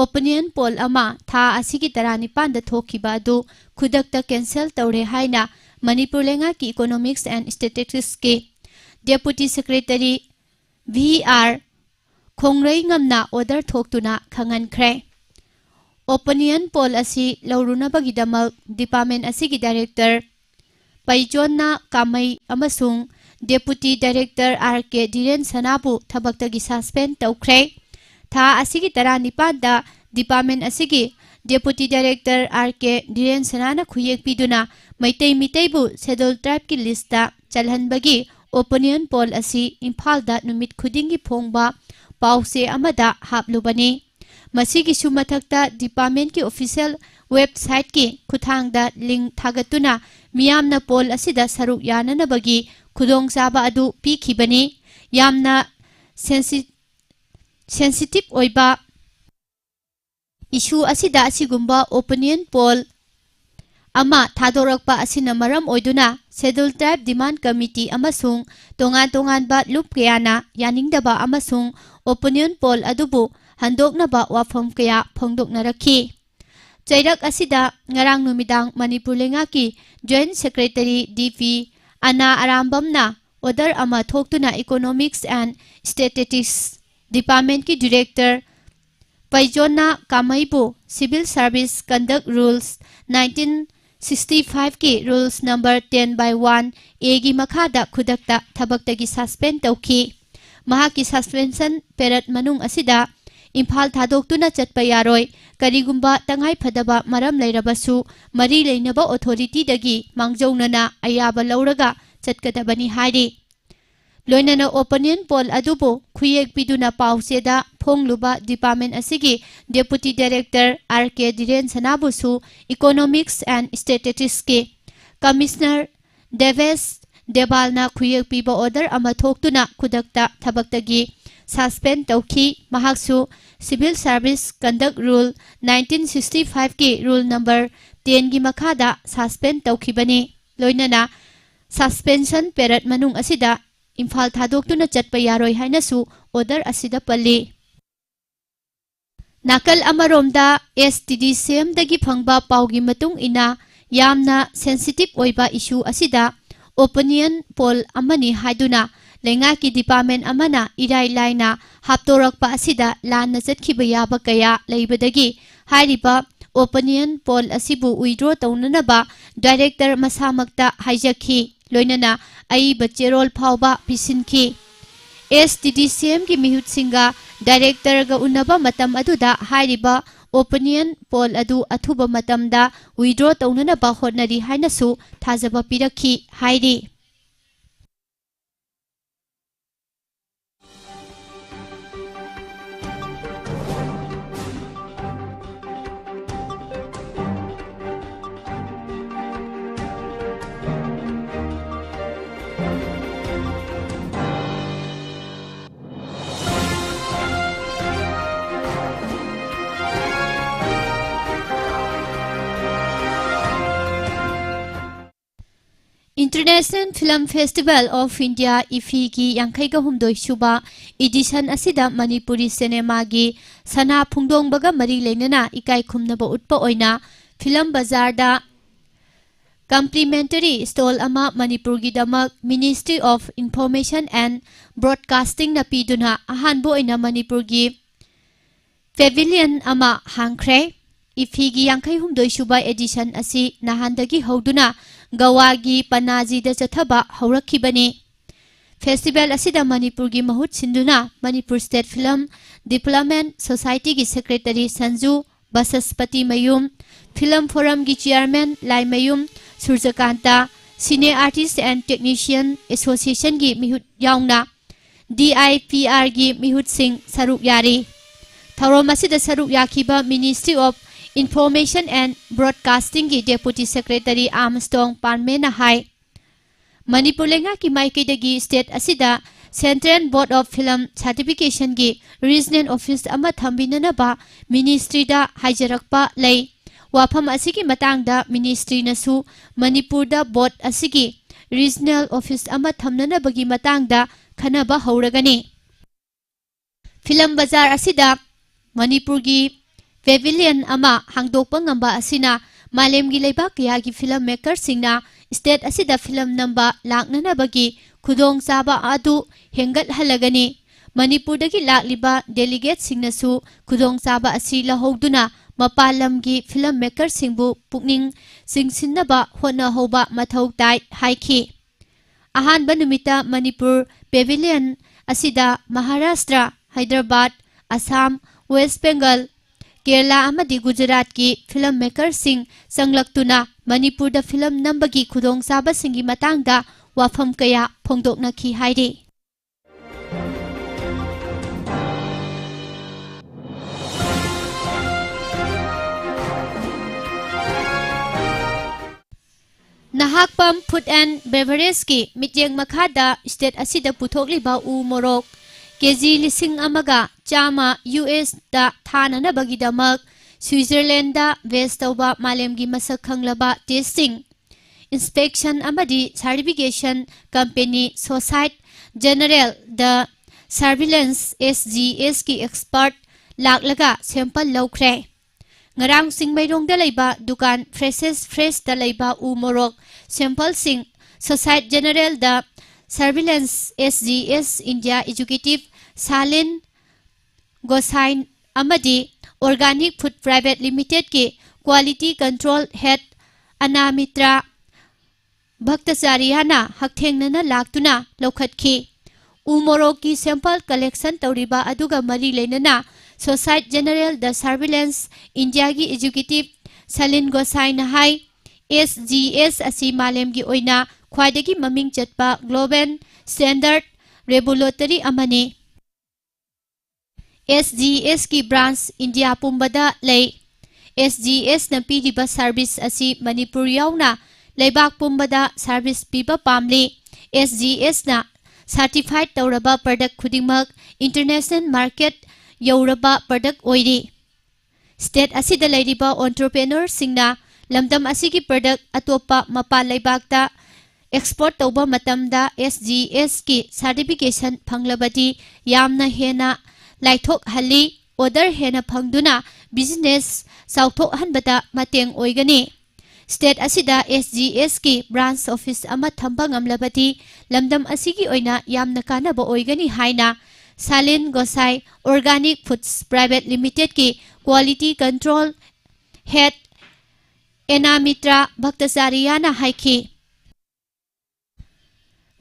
opinion poll ꯑꯃ ꯊꯥ ꯑꯁꯤꯒꯤ ꯇꯔꯥꯅꯤꯄꯥꯟꯗ ꯊꯣꯛꯈꯤꯕ ꯑꯗꯨ ꯈꯨꯗꯛꯇ cancel ꯇꯧꯔꯦ ꯍꯥꯏꯅ ꯃꯅꯤꯄꯨꯔ ꯂꯩꯉꯥꯛꯀꯤ Economics and Statisticsꯀꯤ Deputy Secretary V R ꯈꯣꯡꯔꯩꯉꯝꯅ order ꯊꯣꯛꯇꯨꯅ ꯈꯪꯍꯟꯈ꯭ꯔꯦ꯫ Opinion poll ꯑꯁꯤ ꯂꯧꯔꯨꯅꯕꯒꯤꯗꯃꯛ department ꯑꯁꯤꯒꯤ director ꯄꯩꯖꯣꯟꯅ ꯀꯥꯃꯩ ꯑꯃꯁꯨꯡ Deputy Director R K ꯙꯤꯔꯦꯟ ꯁꯅꯥꯕꯨ ꯊꯕꯛꯇꯒꯤ suspend ꯇꯧꯈ꯭ꯔꯦ꯫ ꯊꯥ ꯑꯁꯤꯒꯤ ꯇꯔꯥꯅꯤꯄꯥꯟꯗ department ꯑꯁꯤꯒꯤ Deputy Director R K ꯙꯤꯔꯦꯟ ꯁꯅꯥꯅ ꯈꯨꯌꯦꯛ ꯄꯤꯗꯨꯅ ꯃꯩꯇꯩ ꯃꯤꯇꯩꯕꯨ Scheduled Tribeꯀꯤ listꯇ ꯆꯜꯍꯟꯕꯒꯤ opinion poll ꯑꯁꯤ ꯏꯝꯐꯥꯜꯗ ꯅꯨꯃꯤꯠ ꯈꯨꯗꯤꯡꯒꯤ ꯐꯣꯡꯕ ꯄꯥꯎꯆꯦ ꯑꯃꯗ ꯍꯥꯞꯂꯨꯕꯅꯤ꯫ ꯃꯁꯤꯒꯤꯁꯨ ꯃꯊꯛꯇ departmentꯀꯤ official websiteꯀꯤ ꯈꯨꯠꯊꯥꯡꯗ link ꯊꯥꯒꯠꯇꯨꯅ ꯃꯤꯌꯥꯝꯅ poll ꯑꯁꯤꯗ ꯁꯔꯨꯛ ꯌꯥꯅꯅꯕꯒꯤ ꯈꯨꯗꯣꯡꯆꯥꯕ ꯑꯗꯨ ꯄꯤꯈꯤꯕꯅꯤ꯫ ꯌꯥꯝꯅ sensi-, sensitive ꯑꯣꯏꯕ issue ꯑꯁꯤꯗ ꯑꯁꯤꯒꯨꯝꯕ opinion poll ꯑꯃ ꯊꯥꯗꯣꯔꯛꯄ ꯑꯁꯤꯅ ꯃꯔꯝ ꯑꯣꯏꯗꯨꯅ Scheduled Tribe Demand Committee ꯑꯃꯁꯨꯡ ꯇꯣꯉꯥꯟ ꯇꯣꯉꯥꯟꯕ ꯂꯨꯞ ꯀꯌꯥꯅ ꯌꯥꯅꯤꯡꯗꯕ ꯑꯃꯁꯨꯡ opinion poll ꯑꯗꯨꯕꯨ ꯍꯟꯗꯣꯛꯅꯕ ꯋꯥꯐꯝ ꯀꯌꯥ ꯐꯣꯡꯗꯣꯛꯅꯔꯛꯈꯤ꯫ ꯆꯩꯔꯛ ꯑꯁꯤꯗ ꯉꯔꯥꯡ ꯅꯨꯃꯤꯗꯥꯡ ꯃꯅꯤꯄꯨꯔ ꯂꯩꯉꯥꯛꯀꯤ Joint Secretary D P ꯑꯅꯥ ꯑꯔꯥꯝꯕꯝꯅ order ꯑꯃ ꯊꯣꯛꯇꯨꯅ Economics and Statistics Departmentꯀꯤ Director ꯄꯩꯖꯣꯟꯅ ꯀꯥꯃꯩꯕꯨ Civil Service Conduct Rules nineteen sixty fiveꯀꯤ rules number ten by one Aꯒꯤ ꯃꯈꯥꯗ ꯈꯨꯗꯛꯇ ꯊꯕꯛꯇꯒꯤ suspend ꯇꯧꯈꯤ꯫ ꯃꯍꯥꯛꯀꯤ suspension period ꯃꯅꯨꯡ ꯑꯁꯤꯗ ꯏꯝꯐꯥꯜ ꯊꯥꯗꯣꯛꯇꯨꯅ ꯆꯠꯄ ꯌꯥꯔꯣꯏ꯫ ꯀꯔꯤꯒꯨꯝꯕ ꯇꯉꯥꯏꯐꯗꯕ ꯃꯔꯝ ꯂꯩꯔꯕꯁꯨ ꯃꯔꯤ ꯂꯩꯅꯕ authorityꯗꯒꯤ ꯃꯥꯡꯖꯧꯅꯅ ꯑꯌꯥꯕ ꯂꯧꯔꯒ ꯆꯠꯀꯗꯕꯅꯤ ꯍꯥꯏꯔꯤ꯫ ꯂꯣꯏꯅꯅ opinion poll ꯑꯗꯨꯕꯨ ꯈꯨꯌꯦꯛ ꯄꯤꯗꯨꯅ ꯄꯥꯎꯆꯦꯗ ꯐꯣꯡꯂꯨꯕ department ꯑꯁꯤꯒꯤ Deputy Director R K ꯙꯤꯔꯦꯟ ꯁꯅꯥꯕꯨꯁꯨ Economics and Statisticsꯀꯤ Commissioner ꯗꯦꯕꯦꯁ ꯗꯦꯕꯥꯜꯅ ꯈꯨꯌꯦꯛ ꯄꯤꯕ order ꯑꯃ ꯊꯣꯛꯇꯨꯅ ꯈꯨꯗꯛꯇ ꯊꯕꯛꯇꯒꯤ suspend ꯇꯧꯈꯤ꯫ ꯃꯍꯥꯛꯁꯨ Civil Service Conduct Rule nineteen sixty fiveꯀꯤ rule number tenꯒꯤ ꯃꯈꯥꯗ suspend ꯇꯧꯈꯤꯕꯅꯤ꯫ ꯂꯣꯏꯅꯅ suspension period ꯃꯅꯨꯡ ꯑꯁꯤꯗ ꯏꯝꯐꯥꯜ ꯊꯥꯗꯣꯛꯇꯨꯅ ꯆꯠꯄ ꯌꯥꯔꯣꯏ ꯍꯥꯏꯅꯁꯨ order ꯑꯁꯤꯗ ꯄꯜꯂꯤ꯫ ꯅꯥꯀꯜ ꯑꯃꯔꯣꯝꯗ S T D C Mꯗꯒꯤ ꯐꯪꯕ ꯄꯥꯎꯒꯤ ꯃꯇꯨꯡ ꯏꯟꯅ ꯌꯥꯝꯅ sensitive ꯑꯣꯏꯕ issue ꯑꯁꯤꯗ ꯑꯣꯄꯤꯅꯤꯌꯟ ꯄꯣꯜ ꯑꯃꯅꯤ ꯍꯥꯏꯗꯨꯅ ꯂꯩꯉꯥꯛꯀꯤ ꯗꯤꯄꯥꯔꯠꯃꯦꯟ ꯑꯃꯅ ꯏꯔꯥꯏ ꯂꯥꯏꯅ ꯍꯥꯞꯇꯣꯔꯛꯄ ꯑꯁꯤꯗ ꯂꯥꯟꯅ ꯆꯠꯈꯤꯕ ꯌꯥꯕ ꯀꯌꯥ ꯂꯩꯕꯗꯒꯤ ꯍꯥꯏꯔꯤꯕ ꯑꯣꯄꯤꯅꯤꯌꯟ ꯄꯣꯜ ꯑꯁꯤꯕꯨ ꯋꯤꯗ꯭ꯔꯣ ꯇꯧꯅꯅꯕ ꯗꯥꯏꯔꯦꯛꯇꯔ ꯃꯁꯥꯃꯛꯇ ꯍꯥꯏꯖꯈꯤ, ꯂꯣꯏꯅꯅ ꯑꯏꯕ ꯆꯦꯔꯣꯜ ꯐꯥꯎꯕ ꯄꯤꯁꯤꯟꯈꯤ꯫ ꯑꯦꯁ ꯇꯤ ꯗꯤ ꯁꯤ ꯑꯦꯝꯒꯤ ꯃꯤꯍꯨꯠꯁꯤꯡꯒ ꯗꯥꯏꯔꯦꯛꯇꯔꯒ ꯎꯟꯅꯕ ꯃꯇꯝ ꯑꯗꯨꯗ ꯍꯥꯏꯔꯤꯕ ꯑꯣꯄꯤꯅꯤꯌꯟ ꯄꯣꯜ ꯑꯗꯨ ꯑꯊꯨꯕ ꯃꯇꯝꯗ ꯋꯤꯗ꯭ꯔꯣ ꯇꯧꯅꯅꯕ ꯍꯣꯠꯅꯔꯤ ꯍꯥꯏꯅꯁꯨ ꯊꯥꯖꯕ ꯄꯤꯔꯛꯈꯤ ꯍꯥꯏꯔꯤ꯫ International Film Festival of India, ꯏꯐꯤꯒꯤ ꯌꯥꯡꯈꯩꯒ ꯍꯨꯝꯗꯣꯏ ꯁꯨꯕ ꯏꯗꯤꯁꯟ ꯑꯁꯤꯗ ꯃꯅꯤꯄꯨꯔꯤ ꯁꯤꯅꯦꯃꯥꯒꯤ ꯁꯅꯥ ꯐꯣꯡꯗꯣꯡꯕꯒ ꯃꯔꯤ ꯂꯩꯅꯅ ꯏꯀꯥꯏ ꯈꯨꯝꯅꯕ ꯎꯠꯄ ꯑꯣꯏꯅ ꯐꯤꯂꯝ ꯕꯖꯥꯔꯗ ꯀꯝꯄ꯭ꯂꯤꯃꯦꯟꯇꯔꯤ ꯁ꯭ꯇꯣꯜ ꯑꯃ ꯃꯅꯤꯄꯨꯔꯒꯤꯗꯃꯛ Ministry of Information and Broadcastingꯅ ꯄꯤꯗꯨꯅ ꯑꯍꯥꯟꯕ ꯑꯣꯏꯅ ꯃꯅꯤꯄꯨꯔꯒꯤ ꯄꯦꯚꯤꯂꯤꯌꯟ ꯑꯃ ꯍꯥꯡꯈ꯭ꯔꯦ꯫ ꯏꯐꯤꯒꯤ ꯌꯥꯡꯈꯩ ꯍꯨꯝꯗꯣꯏ ꯁꯨꯕ ꯑꯦꯗꯤꯁꯟ ꯑꯁꯤ ꯅꯍꯥꯟꯗꯒꯤ ꯍꯧꯗꯨꯅ ꯒꯋꯥꯒꯤ ꯄꯅꯥꯖꯤꯗ ꯆꯠꯊꯕ ꯍꯧꯔꯛꯈꯤꯕꯅꯤ꯫ ꯐꯦꯁꯇꯤꯚꯦꯜ ꯑꯁꯤꯗ ꯃꯅꯤꯄꯨꯔꯒꯤ ꯃꯍꯨꯠ ꯁꯤꯟꯗꯨꯅ ꯃꯅꯤꯄꯨꯔ ꯁ꯭ꯇꯦꯠ ꯐꯤꯂꯝ ꯗꯤꯕꯦꯂꯞꯃꯦꯟ ꯁꯣꯁꯥꯏꯇꯤꯒꯤ secretary Sanju Bachaspati Mayum, film ꯐꯣꯔꯝꯒꯤ chairman Laimayum ꯁꯨꯔꯖꯀꯥꯟꯇ, ꯁꯤꯅꯦ ꯑꯥꯔꯇꯤꯁ ꯑꯦꯟ ꯇꯦꯛꯅꯤꯁꯤꯌꯟ ꯑꯦꯁꯣꯁꯤꯌꯦꯁꯟꯒꯤ ꯃꯤꯍꯨꯠ ꯌꯥꯎꯅ ꯗꯤ ꯑꯥꯏ ꯄꯤ ꯑꯥꯔꯒꯤ ꯃꯤꯍꯨꯠꯁꯤꯡ ꯁꯔꯨꯛ ꯌꯥꯔꯤ꯫ ꯊꯧꯔꯝ ꯑꯁꯤꯗ ꯁꯔꯨꯛ ꯌꯥꯈꯤꯕ Ministry of Information and Broadcastingꯒꯤ ꯗꯦꯄꯨꯇꯤ ꯁꯦꯀ꯭ꯔꯦꯇꯔꯤ ꯑꯥꯔꯝꯁꯇꯣꯡ ꯄꯥꯟꯃꯦꯅ ꯍꯥꯏ, ꯃꯅꯤꯄꯨꯔ ꯂꯩꯉꯥꯛꯀꯤ ꯃꯥꯏꯀꯩꯗꯒꯤ ꯁ꯭ꯇꯦꯠ ꯑꯁꯤꯗ Central Board of Film Certificationꯒꯤ ꯔꯤꯖꯅꯦꯜ ꯑꯣꯐꯤꯁ ꯑꯃ ꯊꯝꯕꯤꯅꯅꯕ ꯃꯤꯅꯤꯁꯇ꯭ꯔꯤꯗ ꯍꯥꯏꯖꯔꯛꯄ ꯂꯩ꯫ ꯋꯥꯐꯝ ꯑꯁꯤꯒꯤ ꯃꯇꯥꯡꯗ ꯃꯤꯅꯤꯁꯇ꯭ꯔꯤꯅꯁꯨ ꯃꯅꯤꯄꯨꯔꯗ ꯕꯣꯔꯗ ꯑꯁꯤꯒꯤ ꯔꯤꯖꯅꯦꯜ ꯑꯣꯐꯤꯁ ꯑꯃ ꯊꯝꯅꯅꯕꯒꯤ ꯃꯇꯥꯡꯗ ꯈꯟꯅꯕ ꯍꯧꯔꯒꯅꯤ꯫ ꯐꯤꯂꯝ ꯕꯖꯥꯔ ꯑꯁꯤꯗ ꯃꯅꯤꯄꯨꯔꯒꯤ ꯄꯦꯚꯤꯂꯤꯌꯟ ꯑꯃ ꯍꯥꯡꯗꯣꯛꯄ ꯉꯝꯕ ꯑꯁꯤꯅ ꯃꯥꯂꯦꯝꯒꯤ ꯂꯩꯕꯥꯛ ꯀꯌꯥꯒꯤ ꯐꯤꯂꯝ ꯃꯦꯀꯔꯁꯤꯡꯅ state ꯑꯁꯤꯗ film ꯅꯝꯕ ꯂꯥꯛꯅꯅꯕꯒꯤ ꯈꯨꯗꯣꯡꯆꯥꯕ ꯑꯗꯨ ꯍꯦꯟꯒꯠꯍꯜꯂꯒꯅꯤ꯫ ꯃꯅꯤꯄꯨꯔꯗꯒꯤ ꯂꯥꯛꯂꯤꯕ delegateꯁꯤꯡꯅꯁꯨ ꯈꯨꯗꯣꯡꯆꯥꯕ ꯑꯁꯤ ꯂꯧꯍꯧꯗꯨꯅ ꯃꯄꯥꯟ ꯂꯝꯒꯤ film makerꯁꯤꯡꯕꯨ ꯄꯨꯛꯅꯤꯡ ꯆꯤꯡꯁꯤꯟꯅꯕ ꯍꯣꯠꯅꯍꯧꯕ ꯃꯊꯧ ꯇꯥꯏ ꯍꯥꯏꯈꯤ꯫ ꯑꯍꯥꯟꯕ ꯅꯨꯃꯤꯠꯇ ꯃꯅꯤꯄꯨꯔ pavilion ꯑꯁꯤꯗ ꯃꯍꯥꯔꯥꯁꯇ꯭ꯔ, ꯍꯥꯏꯗ꯭ꯔꯕꯥꯗ, ꯑꯁꯥꯝ, ꯋꯦꯁ ꯕꯦꯡꯒꯜ, ꯀꯦꯔꯂꯥ ꯑꯃꯗꯤ ꯒꯨꯖꯔꯥꯠꯀꯤ film makerꯁꯤꯡ ꯆꯪꯂꯛꯇꯨꯅ ꯃꯅꯤꯄꯨꯔꯗ film ꯅꯝꯕꯒꯤ ꯈꯨꯗꯣꯡꯆꯥꯕꯁꯤꯡꯒꯤ ꯃꯇꯥꯡꯗ ꯋꯥꯐꯝ ꯀꯌꯥ ꯐꯣꯡꯗꯣꯛꯅꯈꯤ ꯍꯥꯏꯔꯤ꯫ ꯅꯍꯥꯛꯄꯝ Food and Beverageꯀꯤ ꯃꯤꯠꯌꯦꯡ ꯃꯈꯥꯗ state ꯑꯁꯤꯗ ꯄꯨꯊꯣꯛꯂꯤꯕ ꯎ ꯃꯣꯔꯣꯛ ꯀꯦꯖꯤ ꯂꯤꯁꯤꯡ ꯑꯃꯒ ꯆꯥꯝꯃ USꯇ ꯊꯥꯅꯅꯕꯒꯤꯗꯃꯛ ꯁ꯭ꯋꯤꯖꯔꯂꯦꯟꯗ base ꯇꯧꯕ ꯃꯥꯂꯦꯝꯒꯤ ꯃꯁꯛ ꯈꯪꯂꯕ testing inspection ꯑꯃꯗꯤ certification company Societe Generale de Surveillance, SGSꯀꯤ expert ꯂꯥꯛꯂꯒ sample ꯂꯧꯈ꯭ꯔꯦ꯫ ꯉꯔꯥꯡ ꯆꯤꯡꯃꯩꯔꯣꯡꯗ ꯂꯩꯕ ꯗꯨꯀꯥꯟ Fresh's Freshꯇ ꯂꯩꯕ ꯎ ꯃꯣꯔꯣꯛ sampleꯁꯤꯡ Societe Generale de Surveillance, SGS India Executive Salin Gosain ꯑꯃꯗꯤ Organic Food Private Limitedꯀꯤ Quality Control Head ꯑꯅꯥꯃꯤꯇ꯭ꯔ ꯚꯛꯇꯆꯥꯔꯤꯌꯥꯅ ꯍꯛꯊꯦꯡꯅꯅ ꯂꯥꯛꯇꯨꯅ ꯂꯧꯈꯠꯈꯤ꯫ ꯎ ꯃꯣꯔꯣꯛꯀꯤ sample collection ꯇꯧꯔꯤꯕ ꯑꯗꯨꯒ ꯃꯔꯤ ꯂꯩꯅꯅ Societe Generale de Surveillance Indiaꯒꯤ Executive Salin Gosainꯅ ꯍꯥꯏ, SGS ꯑꯁꯤ ꯃꯥꯂꯦꯝꯒꯤ ꯑꯣꯏꯅ ꯈ꯭ꯋꯥꯏꯗꯒꯤ ꯃꯃꯤꯡ ꯆꯠꯄ global standard laboratory ꯑꯃꯅꯤ꯫ SGSꯀꯤ branch ꯏꯟꯗꯤꯌꯥ ꯄꯨꯝꯕꯗ ꯂꯩ꯫ SGSꯅ ꯄꯤꯔꯤꯕ service ꯑꯁꯤ ꯃꯅꯤꯄꯨꯔ ꯌꯥꯎꯅ ꯂꯩꯕꯥꯛ ꯄꯨꯝꯕꯗ service ꯄꯤꯕ ꯄꯥꯝꯂꯤ꯫ SGSꯅ certified ꯇꯧꯔꯕ product ꯈꯨꯗꯤꯡꯃꯛ international market ꯌꯧꯔꯕ product ꯑꯣꯏꯔꯤ꯫ State ꯑꯁꯤꯗ ꯂꯩꯔꯤꯕ entrepreneurꯁꯤꯡꯅ ꯂꯝꯗꯝ ꯑꯁꯤꯒꯤ product ꯑꯇꯣꯞꯄ ꯃꯄꯥꯟ ꯂꯩꯕꯥꯛꯇ export ꯇꯧꯕ ꯃꯇꯝꯗ SGSꯀꯤ certification ꯐꯪꯂꯕꯗꯤ ꯌꯥꯝꯅ ꯍꯦꯟꯅ ꯂꯥꯏꯊꯣꯛꯍꯜꯂꯤ, order ꯍꯦꯟꯅ ꯐꯪꯗꯨꯅ business ꯆꯥꯎꯊꯣꯛꯍꯟꯕꯗ ꯃꯇꯦꯡ ꯑꯣꯏꯒꯅꯤ꯫ State ꯑꯁꯤꯗ S G S ꯀꯤ branch office ꯑꯃ ꯊꯝꯕ ꯉꯝꯂꯕꯗꯤ ꯂꯝꯗꯝ ꯑꯁꯤꯒꯤ ꯑꯣꯏꯅ ꯌꯥꯝꯅ ꯀꯥꯟꯅꯕ ꯑꯣꯏꯒꯅꯤ ꯍꯥꯏꯅ ꯁꯥꯂꯤꯟ Gosai, Organic Foods Private Limited ꯀꯤ quality control head ꯑꯦꯅꯥꯃꯤꯇ꯭ꯔꯥ ꯚꯛꯇꯆꯥꯔꯤꯌꯥꯅ ꯍꯥꯏꯈꯤ꯫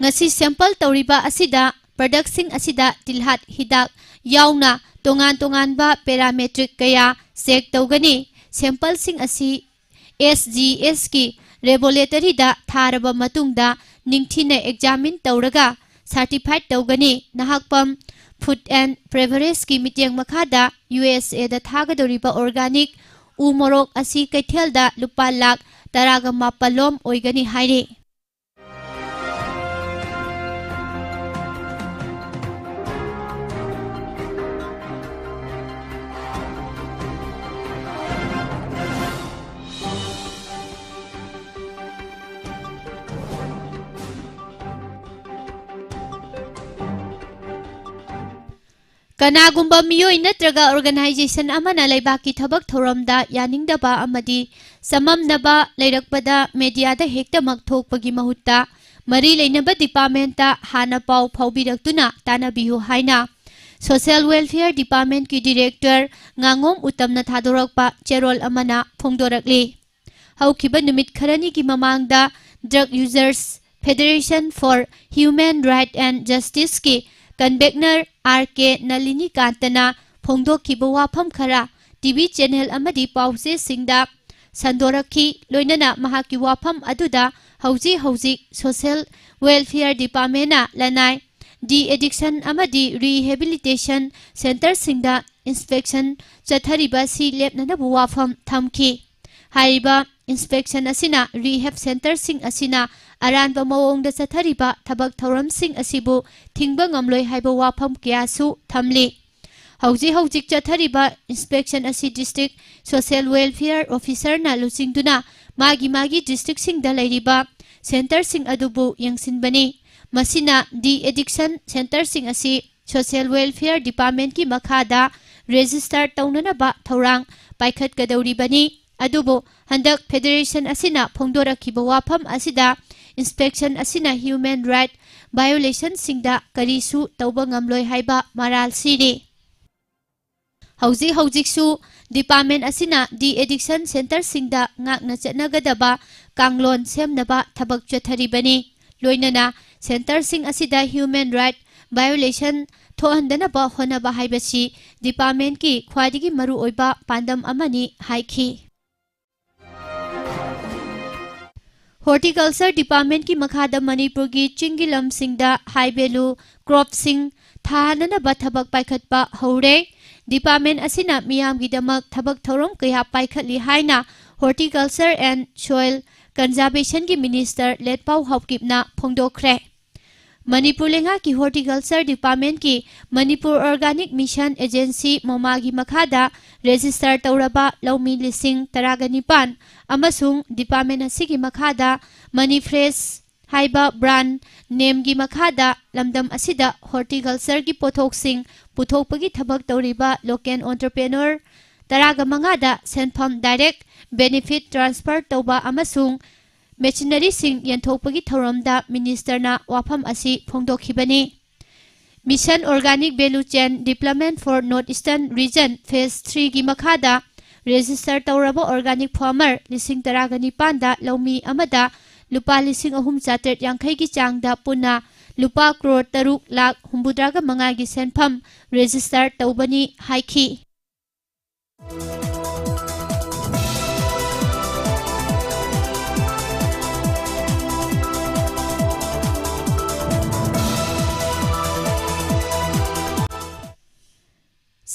ꯉꯁꯤ sample ꯇꯧꯔꯤꯕ ꯑꯁꯤꯗ productꯁꯤꯡ ꯑꯁꯤꯗ ꯇꯤꯜꯍꯥꯠ ꯍꯤꯗꯥꯛ ꯌꯥꯎꯅ ꯇꯣꯉꯥꯟ ꯇꯣꯉꯥꯟꯕ parametric ꯀꯌꯥ check ꯇꯧꯒꯅꯤ꯫ Sampleꯁꯤꯡ ꯑꯁꯤ S G S ꯀꯤ laboratoryꯗ ꯊꯥꯔꯕ ꯃꯇꯨꯡꯗ ꯅꯤꯡꯊꯤꯅ examine ꯇꯧꯔꯒ certified ꯇꯧꯒꯅꯤ꯫ ꯅꯍꯥꯛꯄꯝ Food and Beverageꯀꯤ ꯃꯤꯠꯌꯦꯡ ꯃꯈꯥꯗ USAꯗ ꯊꯥꯒꯗꯧꯔꯤꯕ organic ꯎ ꯃꯣꯔꯣꯛ ꯑꯁꯤ ꯀꯩꯊꯦꯜꯗ ꯂꯨꯄꯥ ꯂꯥꯈ ꯇꯔꯥꯒ ꯃꯥꯄꯜ ꯂꯣꯝ ꯑꯣꯏꯒꯅꯤ ꯍꯥꯏꯔꯤ꯫ ꯀꯅꯥꯒꯨꯝꯕ ꯃꯤꯑꯣꯏ ꯅꯠꯇ꯭ꯔꯒ organization ꯑꯃꯅ ꯂꯩꯕꯥꯛꯀꯤ ꯊꯕꯛ ꯊꯧꯔꯝꯗ ꯌꯥꯅꯤꯡꯗꯕ ꯑꯃꯗꯤ ꯆꯃꯝꯅꯕ ꯂꯩꯔꯛꯄꯗ mediaꯗ ꯍꯦꯛꯇꯃꯛ ꯊꯣꯛꯄꯒꯤ ꯃꯍꯨꯠꯇ ꯃꯔꯤ ꯂꯩꯅꯕ departmentꯇ ꯍꯥꯟꯅ ꯄꯥꯎ ꯐꯥꯎꯕꯤꯔꯛꯇꯨꯅ ꯇꯥꯟꯅꯕꯤꯌꯨ ꯍꯥꯏꯅ Social Welfare Departmentꯀꯤ Director ꯉꯥꯉꯣꯝ ꯎꯇꯝꯅ ꯊꯥꯗꯣꯔꯛꯄ ꯆꯦꯔꯣꯜ ꯑꯃꯅ ꯐꯣꯡꯗꯣꯔꯛꯂꯤ꯫ ꯍꯧꯈꯤꯕ ꯅꯨꯃꯤꯠ ꯈꯔꯅꯤꯒꯤ ꯃꯃꯥꯡꯗ Drug Users Federation for Human Right and Justiceꯀꯤ convener R K ꯅꯂꯤꯅꯤꯀꯥꯟꯇꯅ ꯐꯣꯡꯗꯣꯛꯈꯤꯕ ꯋꯥꯐꯝ ꯈꯔ TV channel ꯑꯃꯗꯤ ꯄꯥꯎꯆꯦꯁꯤꯡꯗ ꯁꯟꯗꯣꯔꯛꯈꯤ꯫ ꯂꯣꯏꯅꯅ ꯃꯍꯥꯛꯀꯤ ꯋꯥꯐꯝ ꯑꯗꯨꯗ ꯍꯧꯖꯤꯛ ꯍꯧꯖꯤꯛ Social Welfare Departmentꯅ ꯂꯅꯥꯏ de-addiction ꯑꯃꯗꯤ rehabilitation centreꯁꯤꯡꯗ inspection ꯆꯠꯊꯔꯤꯕ ꯑꯁꯤ ꯂꯦꯞꯅꯅꯕ ꯋꯥꯐꯝ ꯊꯝꯈꯤ꯫ ꯍꯥꯏꯔꯤꯕ inspection ꯑꯁꯤꯅ rehab centreꯁꯤꯡ ꯑꯁꯤꯅ ꯑꯔꯥꯟꯕ ꯃꯑꯣꯡꯗ ꯆꯠꯊꯔꯤꯕ ꯊꯕꯛ ꯊꯧꯔꯝꯁꯤꯡ ꯑꯁꯤꯕꯨ ꯊꯤꯡꯕ ꯉꯝꯂꯣꯏ ꯍꯥꯏꯕ ꯋꯥꯐꯝ ꯀꯌꯥꯁꯨ ꯊꯝꯂꯤ꯫ ꯍꯧꯖꯤꯛ ꯍꯧꯖꯤꯛ ꯆꯠꯊꯔꯤꯕ inspection ꯑꯁꯤ district social welfare officerꯅ ꯂꯨꯆꯤꯡꯗꯨꯅ ꯃꯥꯒꯤ ꯃꯥꯒꯤ districtꯁꯤꯡꯗ ꯂꯩꯔꯤꯕ centreꯁꯤꯡ ꯑꯗꯨꯕꯨ ꯌꯦꯡꯁꯤꯟꯕꯅꯤ꯫ ꯃꯁꯤꯅ de-addiction centreꯁꯤꯡ ꯑꯁꯤ Social Welfare Departmentꯀꯤ ꯃꯈꯥꯗ register ꯇꯧꯅꯅꯕ ꯊꯧꯔꯥꯡ ꯄꯥꯏꯈꯠꯀꯗꯧꯔꯤꯕꯅꯤ꯫ ꯑꯗꯨꯕꯨ ꯍꯟꯗꯛ ꯐꯦꯗꯔꯦꯁꯟ ꯑꯁꯤꯅ ꯐꯣꯡꯗꯣꯔꯛꯈꯤꯕ ꯋꯥꯐꯝ ꯑꯁꯤꯗ ꯏꯟꯁꯄꯦꯛꯁꯟ ꯑꯁꯤꯅ ꯍ꯭ꯌꯨꯃꯦꯟ ꯔꯥꯏꯠ ꯚꯥꯏꯑꯣꯂꯦꯁꯟꯁꯤꯡꯗ ꯀꯔꯤꯁꯨ ꯇꯧꯕ ꯉꯝꯂꯣꯏ ꯍꯥꯏꯕ ꯃꯔꯥꯜ ꯁꯤꯔꯤ꯫ ꯍꯧꯖꯤꯛ ꯍꯧꯖꯤꯛꯁꯨ ꯗꯤꯄꯥꯔꯠꯃꯦꯟ ꯑꯁꯤꯅ ꯗꯤ ꯑꯦꯗꯤꯛꯁꯟ ꯁꯦꯟꯇꯔꯁꯤꯡꯗ ꯉꯥꯛꯅ ꯆꯠꯅꯒꯗꯕ ꯀꯥꯡꯂꯣꯟ ꯁꯦꯝꯅꯕ ꯊꯕꯛ ꯆꯠꯊꯔꯤꯕꯅꯤ꯫ ꯂꯣꯏꯅꯅ ꯁꯦꯟꯇꯔꯁꯤꯡ ꯑꯁꯤꯗ ꯍ꯭ꯌꯨꯃꯦꯟ ꯔꯥꯏꯠ ꯚꯥꯏꯑꯣꯂꯦꯁꯟ ꯊꯣꯛꯍꯟꯗꯅꯕ ꯍꯣꯠꯅꯕ ꯍꯥꯏꯕꯁꯤ ꯗꯤꯄꯥꯔꯠꯃꯦꯟꯒꯤ ꯈ꯭ꯋꯥꯏꯗꯒꯤ ꯃꯔꯨꯑꯣꯏꯕ ꯄꯥꯟꯗꯝ ꯑꯃꯅꯤ ꯍꯥꯏꯈꯤ꯫ ꯍꯣꯔꯇꯤꯀꯜꯆꯔ ꯗꯤꯄꯥꯔꯠꯃꯦꯟꯒꯤ ꯃꯈꯥꯗ ꯃꯅꯤꯄꯨꯔꯒꯤ ꯆꯤꯡꯒꯤ ꯂꯝꯁꯤꯡꯗ ꯍꯥꯏ ꯚꯦꯂꯨ ꯀ꯭ꯔꯣꯞꯁꯤꯡ ꯊꯥꯅꯅꯕ ꯊꯕꯛ ꯄꯥꯏꯈꯠꯄ ꯍꯧꯔꯦ꯫ ꯗꯤꯄꯥꯔꯠꯃꯦꯟ ꯑꯁꯤꯅ ꯃꯤꯌꯥꯝꯒꯤꯗꯃꯛ ꯊꯕꯛ ꯊꯧꯔꯝ ꯀꯌꯥ ꯄꯥꯏꯈꯠꯂꯤ ꯍꯥꯏꯅ ꯍꯣꯔꯇꯤꯀꯜꯆꯔ ꯑꯦꯟ ꯁꯣꯏꯜ ꯀꯟꯖꯥꯔꯕꯦꯁꯟꯒꯤ ꯃꯤꯅꯤꯁꯇꯔ ꯂꯦꯠꯄꯥꯎ ꯍꯥꯎꯀꯤꯞꯅ ꯐꯣꯡꯗꯣꯛꯈ꯭ꯔꯦ꯫ ꯃꯅꯤꯄꯨꯔ ꯂꯩꯉꯥꯛꯀꯤ ꯍꯣꯔꯇꯤꯀꯜꯆꯔ ꯗꯤꯄꯥꯔꯠꯃꯦꯟꯒꯤ ꯃꯅꯤꯄꯨꯔ ꯑꯣꯔꯒꯥꯅꯤꯛ ꯃꯤꯁꯟ ꯑꯦꯖꯦꯟꯁꯤ ꯃꯣꯃꯥꯒꯤ ꯃꯈꯥꯗ ꯔꯦꯖꯤꯁꯇꯔ ꯇꯧꯔꯕ ꯂꯧꯃꯤ ꯂꯤꯁꯤꯡ ꯇꯔꯥꯒ ꯅꯤꯄꯥꯟ ꯑꯃꯁꯨꯡ ꯗꯤꯄꯥꯔꯠꯃꯦꯟ ꯑꯁꯤꯒꯤ ꯃꯈꯥꯗ ꯃꯅꯤ ꯐ꯭ꯔꯦꯁ ꯍꯥꯏꯕ ꯕ꯭ꯔꯥꯟ ꯅꯦꯝꯒꯤ ꯃꯈꯥꯗ ꯂꯝꯗꯝ ꯑꯁꯤꯗ ꯍꯣꯔꯇꯤꯀꯜꯆꯔꯒꯤ ꯄꯣꯠꯊꯣꯛꯁꯤꯡ ꯄꯨꯊꯣꯛꯄꯒꯤ ꯊꯕꯛ ꯇꯧꯔꯤꯕ ꯂꯣꯀꯦꯜ ꯑꯣꯟꯇꯔꯄ꯭ꯔꯦꯅꯔ ꯇꯔꯥꯒ ꯃꯉꯥꯗ ꯁꯦꯟꯐꯝ ꯗꯥꯏꯔꯦꯛ ꯕꯦꯅꯤꯐꯤꯠ ꯇ꯭ꯔꯥꯟꯁꯐꯔ ꯇꯧꯕ ꯑꯃꯁꯨꯡ ꯃꯦꯆꯤꯅꯔꯤꯁꯤꯡ ꯌꯦꯟꯊꯣꯛꯄꯒꯤ ꯊꯧꯔꯝꯗ ꯃꯤꯅꯤꯁꯇꯔꯅ ꯋꯥꯐꯝ ꯑꯁꯤ ꯐꯣꯡꯗꯣꯛꯈꯤꯕꯅꯤ꯫ Mission organic value chain development for north eastern region phase ꯊ꯭ꯔꯤꯒꯤ ꯃꯈꯥꯗ ꯔꯦꯖꯤꯁꯇꯔ ꯇꯧꯔꯕ ꯑꯣꯔꯒꯥꯅꯤꯛ ꯐꯥꯔꯃꯔ ꯂꯤꯁꯤꯡ ꯇꯔꯥꯒ ꯅꯤꯄꯥꯟꯗ ꯂꯧꯃꯤ ꯑꯃꯗ ꯂꯨꯄꯥ ꯂꯤꯁꯤꯡ ꯑꯍꯨꯝ ꯆꯥꯇ꯭ꯔꯦꯠ ꯌꯥꯡꯈꯩꯒꯤ ꯆꯥꯡꯗ ꯄꯨꯟꯅ ꯂꯨꯄꯥ ꯀ꯭ꯔꯣꯔ ꯇꯔꯨꯛ ꯂꯥꯈ ꯍꯨꯝꯐꯨꯇꯔꯥꯒ ꯃꯉꯥꯒꯤ ꯁꯦꯟꯐꯝ ꯔꯦꯖꯤꯁꯇꯔ ꯇꯧꯕꯅꯤ ꯍꯥꯏꯈꯤ꯫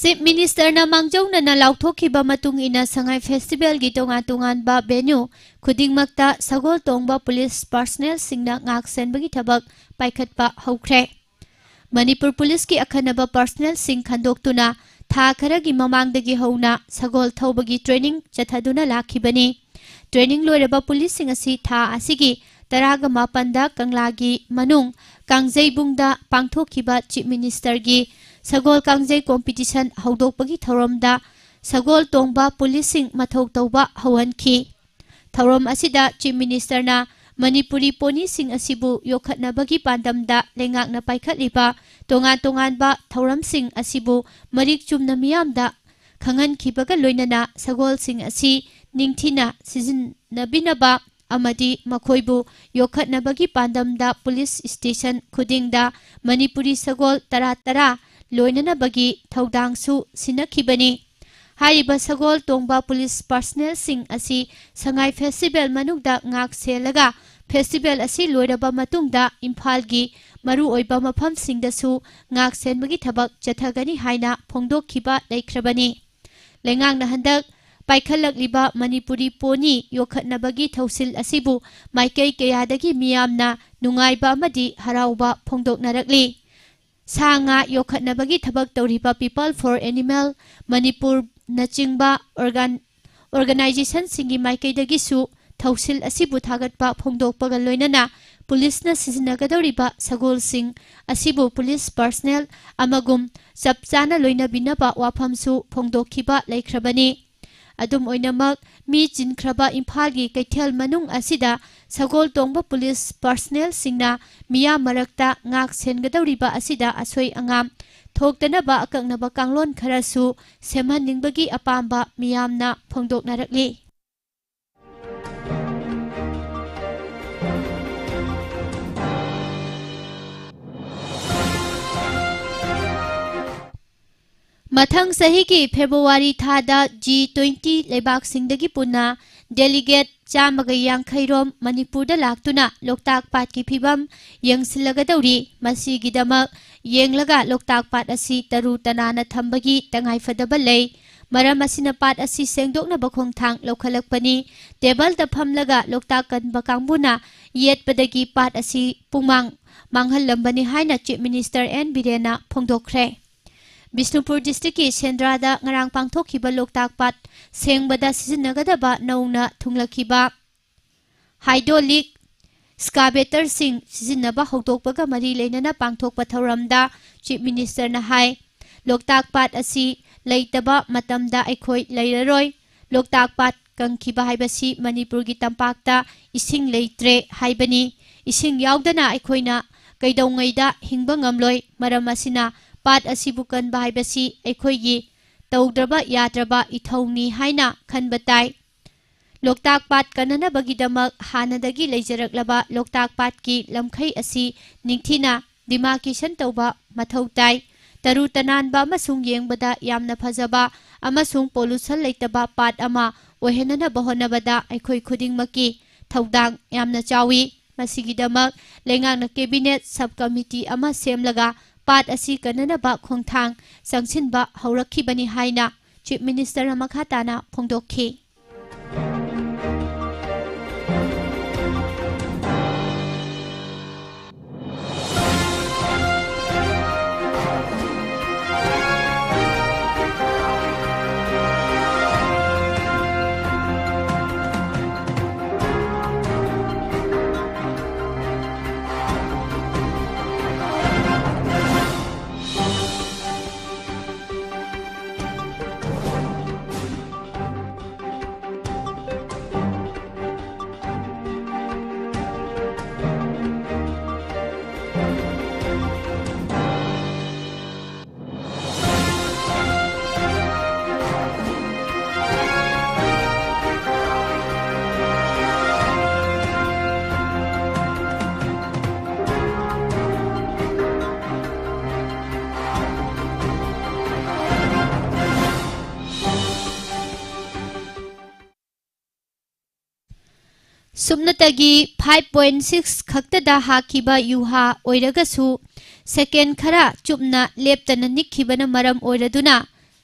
ꯆꯤꯐ ꯃꯤꯅꯤꯁꯇꯔꯅ ꯃꯥꯡꯖꯧꯅꯅ ꯂꯥꯎꯊꯣꯛꯈꯤꯕ ꯃꯇꯨꯡ ꯏꯟꯅ ꯁꯉꯥꯏ ꯐꯦꯁꯇꯤꯚꯦꯜꯒꯤ ꯇꯣꯉꯥꯟ ꯇꯣꯉꯥꯟꯕ ꯚꯦꯅ꯭ꯌꯨ ꯈꯨꯗꯤꯡꯃꯛꯇ ꯁꯒꯣꯜ ꯇꯣꯡꯕ ꯄꯨꯂꯤꯁ ꯄꯥꯔꯁꯅꯦꯜꯁꯤꯡꯅ ꯉꯥꯛ ꯁꯦꯟꯕꯒꯤ ꯊꯕꯛ ꯄꯥꯏꯈꯠꯄ ꯍꯧꯈ꯭ꯔꯦ꯫ ꯃꯅꯤꯄꯨꯔ ꯄꯨꯂꯤꯁꯀꯤ ꯑꯈꯟꯅꯕ ꯄꯥꯔꯁꯅꯦꯜꯁꯤꯡ ꯈꯟꯗꯣꯛꯇꯨꯅ ꯊꯥ ꯈꯔꯒꯤ ꯃꯃꯥꯡꯗꯒꯤ ꯍꯧꯅ ꯁꯒꯣꯜ ꯊꯧꯕꯒꯤ ꯇ꯭ꯔꯦꯅꯤꯡ ꯆꯠꯊꯗꯨꯅ ꯂꯥꯛꯈꯤꯕꯅꯤ꯫ ꯇ꯭ꯔꯦꯅꯤꯡ ꯂꯣꯏꯔꯕ ꯄꯨꯂꯤꯁꯁꯤꯡ ꯑꯁꯤ ꯊꯥ ꯑꯁꯤꯒꯤ ꯇꯔꯥꯒ ꯃꯥꯄꯟꯗ ꯀꯪꯂꯥꯒꯤ ꯃꯅꯨꯡ ꯀꯥꯡꯖꯩꯕꯨꯡꯗ ꯄꯥꯡꯊꯣꯛꯈꯤꯕ ꯆꯤꯐ ꯃꯤꯅꯤꯁꯇꯔꯒꯤ ꯁꯒꯣꯜ ꯀꯥꯡꯖꯩ ꯀꯣꯝꯄꯤꯇꯤꯁꯟ ꯍꯧꯗꯣꯛꯄꯒꯤ ꯊꯧꯔꯝꯗ ꯁꯒꯣꯜ ꯇꯣꯡꯕ ꯄꯨꯂꯤꯁꯁꯤꯡ ꯃꯊꯧ ꯇꯧꯕ ꯍꯧꯍꯟꯈꯤ꯫ ꯊꯧꯔꯝ ꯑꯁꯤꯗ Chief Ministerꯅ ꯃꯅꯤꯄꯨꯔꯤ ꯄꯣꯅꯤꯁꯤꯡ ꯑꯁꯤꯕꯨ ꯌꯣꯛꯈꯠꯅꯕꯒꯤ ꯄꯥꯟꯗꯝꯗ ꯂꯩꯉꯥꯛꯅ ꯄꯥꯏꯈꯠꯂꯤꯕ ꯇꯣꯉꯥꯟ ꯇꯣꯉꯥꯟꯕ ꯊꯧꯔꯝꯁꯤꯡ ꯑꯁꯤꯕꯨ ꯃꯔꯤꯛ ꯆꯨꯝꯅ ꯃꯤꯌꯥꯝꯗ ꯈꯪꯍꯟꯈꯤꯕꯒ ꯂꯣꯏꯅꯅ ꯁꯒꯣꯜꯁꯤꯡ ꯑꯁꯤ ꯅꯤꯡꯊꯤꯅ ꯁꯤꯖꯤꯟꯅꯕꯤꯅꯕ ꯑꯃꯗꯤ ꯃꯈꯣꯏꯕꯨ ꯌꯣꯛꯈꯠꯅꯕꯒꯤ ꯄꯥꯟꯗꯝꯗ ꯄꯨꯂꯤꯁ ꯁ꯭ꯇꯦꯁꯟ ꯈꯨꯗꯤꯡꯗ ꯃꯅꯤꯄꯨꯔꯤ ꯁꯒꯣꯜ ꯇꯔꯥ ꯇꯔꯥ ꯂꯣꯏꯅꯅꯕꯒꯤ ꯊꯧꯗꯥꯡꯁꯨ ꯁꯤꯟꯅꯈꯤꯕꯅꯤ꯫ ꯍꯥꯏꯔꯤꯕ ꯁꯒꯣꯜ ꯇꯣꯡꯕ ꯄꯨꯂꯤꯁ ꯄꯥꯔꯁꯅꯦꯜꯁꯤꯡ ꯑꯁꯤ ꯁꯉꯥꯏ ꯐꯦꯁꯇꯤꯚꯦꯜ ꯃꯅꯨꯡꯗ ꯉꯥꯛ ꯁꯦꯜꯂꯒ ꯐꯦꯁꯇꯤꯚꯦꯜ ꯑꯁꯤ ꯂꯣꯏꯔꯕ ꯃꯇꯨꯡꯗ ꯏꯝꯐꯥꯜꯒꯤ ꯃꯔꯨꯑꯣꯏꯕ ꯃꯐꯝꯁꯤꯡꯗꯁꯨ ꯉꯥꯛ ꯁꯦꯟꯕꯒꯤ ꯊꯕꯛ ꯆꯠꯊꯒꯅꯤ ꯍꯥꯏꯅ ꯐꯣꯡꯗꯣꯛꯈꯤꯕ ꯂꯩꯈ꯭ꯔꯕꯅꯤ꯫ ꯂꯩꯉꯥꯛꯅ ꯍꯟꯗꯛ ꯄꯥꯏꯈꯠꯂꯛꯂꯤꯕ ꯃꯅꯤꯄꯨꯔꯤ ꯄꯣꯅꯤ ꯌꯣꯛꯈꯠꯅꯕꯒꯤ ꯊꯧꯁꯤꯜ ꯑꯁꯤꯕꯨ ꯃꯥꯏꯀꯩ ꯀꯌꯥꯗꯒꯤ ꯃꯤꯌꯥꯝꯅ ꯅꯨꯡꯉꯥꯏꯕ ꯑꯃꯗꯤ ꯍꯔꯥꯎꯕ ꯐꯣꯡꯗꯣꯛꯅꯔꯛꯂꯤ꯫ ꯁꯥ ꯉꯥ ꯌꯣꯛꯈꯠꯅꯕꯒꯤ ꯊꯕꯛ ꯇꯧꯔꯤꯕ People for Animal ꯃꯅꯤꯄꯨꯔꯅꯆꯤꯡꯕ ꯑꯣꯔꯒꯥꯟ-, ꯑꯣꯔꯒꯅꯥꯏꯖꯦꯁꯟꯁꯤꯡꯒꯤ ꯃꯥꯏꯀꯩꯗꯒꯤꯁꯨ ꯊꯧꯁꯤꯜ ꯑꯁꯤꯕꯨ ꯊꯥꯒꯠꯄ ꯐꯣꯡꯗꯣꯛꯄꯒ ꯂꯣꯏꯅꯅ ꯄꯨꯂꯤꯁꯅ ꯁꯤꯖꯤꯟꯅꯒꯗꯧꯔꯤꯕ ꯁꯒꯣꯜꯁꯤꯡ ꯑꯁꯤꯕꯨ ꯄꯨꯂꯤꯁ ꯄꯥꯔꯁꯅꯦꯜ ꯑꯃꯒꯨꯝ ꯆꯞ ꯆꯥꯅ ꯂꯣꯏꯅꯕꯤꯅꯕ ꯋꯥꯐꯝꯁꯨ ꯐꯣꯡꯗꯣꯛꯈꯤꯕ ꯂꯩꯈ꯭ꯔꯕꯅꯤ꯫ ꯑꯗꯨꯝ ꯑꯣꯏꯅꯃꯛ, ꯃꯤ ꯆꯤꯟꯈ꯭ꯔꯕ ꯏꯝꯐꯥꯜꯒꯤ ꯀꯩꯊꯦꯜ ꯃꯅꯨꯡ ꯑꯁꯤꯗ ꯁꯒꯣꯜ ꯇꯣꯡꯕ ꯄꯨꯂꯤꯁ ꯄꯥꯔꯁꯅꯦꯜꯁꯤꯡꯅ ꯃꯤꯌꯥꯝ ꯃꯔꯛꯇ ꯉꯥꯛ ꯁꯦꯟꯒꯗꯧꯔꯤꯕ ꯑꯁꯤꯗ ꯑꯁꯣꯏ ꯑꯉꯥꯝ ꯊꯣꯛꯇꯅꯕ ꯑꯀꯛꯅꯕ ꯀꯥꯡꯂꯣꯟ ꯈꯔꯁꯨ ꯁꯦꯝꯍꯟꯅꯤꯡꯕꯒꯤ ꯑꯄꯥꯝꯕ ꯃꯤꯌꯥꯝꯅ ꯐꯣꯡꯗꯣꯛꯅꯔꯛꯂꯤ꯫ ꯃꯊꯪ ꯆꯍꯤꯒꯤ ꯐꯦꯕ꯭ꯔꯨꯋꯥꯔꯤ ꯊꯥꯗ G twenty ꯂꯩꯕꯥꯛꯁꯤꯡꯗꯒꯤ ꯄꯨꯟꯅ ꯗꯦꯂꯤꯒꯦꯠ ꯆꯥꯝꯃꯒ ꯌꯥꯡꯈꯩ ꯔꯣꯝ ꯃꯅꯤꯄꯨꯔꯗ ꯂꯥꯛꯇꯨꯅ ꯂꯣꯛꯇꯥꯛ ꯄꯥꯠꯀꯤ ꯐꯤꯕꯝ ꯌꯦꯡꯁꯤꯜꯂꯒꯗꯧꯔꯤ꯫ ꯃꯁꯤꯒꯤꯗꯃꯛ ꯌꯦꯡꯂꯒ ꯂꯣꯛꯇꯥꯛ ꯄꯥꯠ ꯑꯁꯤ ꯇꯔꯨ ꯇꯅꯥꯟꯅ ꯊꯝꯕꯒꯤ ꯇꯉꯥꯏꯐꯗꯕ ꯂꯩ꯫ ꯃꯔꯝ ꯑꯁꯤꯅ ꯄꯥꯠ ꯑꯁꯤ ꯁꯦꯡꯗꯣꯛꯅꯕ ꯈꯣꯡꯊꯥꯡ ꯂꯧꯈꯠꯂꯛꯄꯅꯤ꯫ ꯇꯦꯕꯜꯗ ꯐꯝꯂꯒ ꯂꯣꯛꯇꯥꯛ ꯀꯟꯕ ꯀꯥꯡꯕꯨꯅ ꯌꯦꯠꯄꯗꯒꯤ ꯄꯥꯠ ꯑꯁꯤ ꯄꯨꯡꯃꯥꯡ ꯃꯥꯡꯍꯜꯂꯝꯕꯅꯤ ꯍꯥꯏꯅ Chief Minister N ꯕꯤꯔꯦꯟꯅ ꯐꯣꯡꯗꯣꯛꯈ꯭ꯔꯦ꯫ ꯕꯤꯁꯅꯨꯄꯨꯔ districtꯀꯤ ꯁꯦꯟꯗ꯭ꯔꯥꯗ ꯉꯔꯥꯡ ꯄꯥꯡꯊꯣꯛꯈꯤꯕ ꯂꯣꯛꯇꯥꯛ ꯄꯥꯠ ꯁꯦꯡꯕꯗ ꯁꯤꯖꯤꯟꯅꯒꯗꯕ ꯅꯧꯅ ꯊꯨꯡꯂꯈꯤꯕ hydraulic excavators ꯁꯤꯡ ꯁꯤꯖꯤꯟꯅꯕ ꯍꯧꯗꯣꯛꯄꯒ ꯃꯔꯤ ꯂꯩꯅꯅ ꯄꯥꯡꯊꯣꯛꯄ ꯊꯧꯔꯝꯗ Chief Minister ꯅ ꯍꯥꯏ, ꯂꯣꯛꯇꯥꯛ ꯄꯥꯠ ꯑꯁꯤ ꯂꯩꯇꯕ ꯃꯇꯝꯗ ꯑꯩꯈꯣꯏ ꯂꯩꯔꯔꯣꯏ꯫ ꯂꯣꯛꯇꯥꯛ ꯄꯥꯠ ꯀꯪꯈꯤꯕ ꯍꯥꯏꯕꯁꯤ ꯃꯅꯤꯄꯨꯔꯒꯤ ꯇꯝꯄꯥꯛꯇ ꯏꯁꯤꯡ ꯂꯩꯇ꯭ꯔꯦ ꯍꯥꯏꯕꯅꯤ꯫ ꯏꯁꯤꯡ ꯌꯥꯎꯗꯅ ꯑꯩꯈꯣꯏꯅ ꯀꯩꯗꯧꯉꯩꯗ ꯍꯤꯡꯕ ꯉꯝꯂꯣꯏ꯫ ꯃꯔꯝ ꯑꯁꯤꯅ ꯄꯥꯠ ꯑꯁꯤꯕꯨ ꯀꯟꯕ ꯍꯥꯏꯕꯁꯤ ꯑꯩꯈꯣꯏꯒꯤ ꯇꯧꯗ꯭ꯔꯕ ꯌꯥꯗ꯭ꯔꯕ ꯏꯊꯧꯅꯤ ꯍꯥꯏꯅ ꯈꯟꯕ ꯇꯥꯏ꯫ ꯂꯣꯛꯇꯥꯛ ꯄꯥꯠ ꯀꯟꯅꯅꯕꯒꯤꯗꯃꯛ ꯍꯥꯟꯅꯗꯒꯤ ꯂꯩꯖꯔꯛꯂꯕ ꯂꯣꯛꯇꯥꯛ ꯄꯥꯠꯀꯤ ꯂꯝꯈꯩ ꯑꯁꯤ ꯅꯤꯡꯊꯤꯅ demarcation ꯇꯧꯕ ꯃꯊꯧ ꯇꯥꯏ꯫ ꯇꯔꯨ ꯇꯅꯥꯟꯕ ꯑꯃꯁꯨꯡ ꯌꯦꯡꯕꯗ ꯌꯥꯝꯅ ꯐꯖꯕ ꯑꯃꯁꯨꯡ pollution ꯂꯩꯇꯕ ꯄꯥꯠ ꯑꯃ ꯑꯣꯏꯍꯟꯅꯅꯕ ꯍꯣꯠꯅꯕꯗ ꯑꯩꯈꯣꯏ ꯈꯨꯗꯤꯡꯃꯛꯀꯤ ꯊꯧꯗꯥꯡ ꯌꯥꯝꯅ ꯆꯥꯎꯏ꯫ ꯃꯁꯤꯒꯤꯗꯃꯛ ꯂꯩꯉꯥꯛꯅ cabinet sub committee ꯑꯃ ꯁꯦꯝꯂꯒ ꯄꯥꯠ ꯑꯁꯤ ꯀꯟꯅꯅꯕ ꯈꯣꯡꯊꯥꯡ ꯆꯪꯁꯤꯟꯕ ꯍꯧꯔꯛꯈꯤꯕꯅꯤ ꯍꯥꯏꯅ Chief Minister ꯃꯈꯥ ꯇꯥꯅ ꯐꯣꯡꯗꯣꯛꯈꯤ꯫ ꯁꯨꯞꯅꯇꯒꯤ five point six ꯈꯛꯇꯗ ꯍꯥꯈꯤꯕ ꯌꯨꯍꯥ ꯑꯣꯏꯔꯒꯁꯨ, second ꯈꯔ ꯆꯨꯞꯅ ꯂꯦꯞꯇꯅ ꯅꯤꯛꯈꯤꯕꯅ ꯃꯔꯝ ꯑꯣꯏꯔꯗꯨꯅ,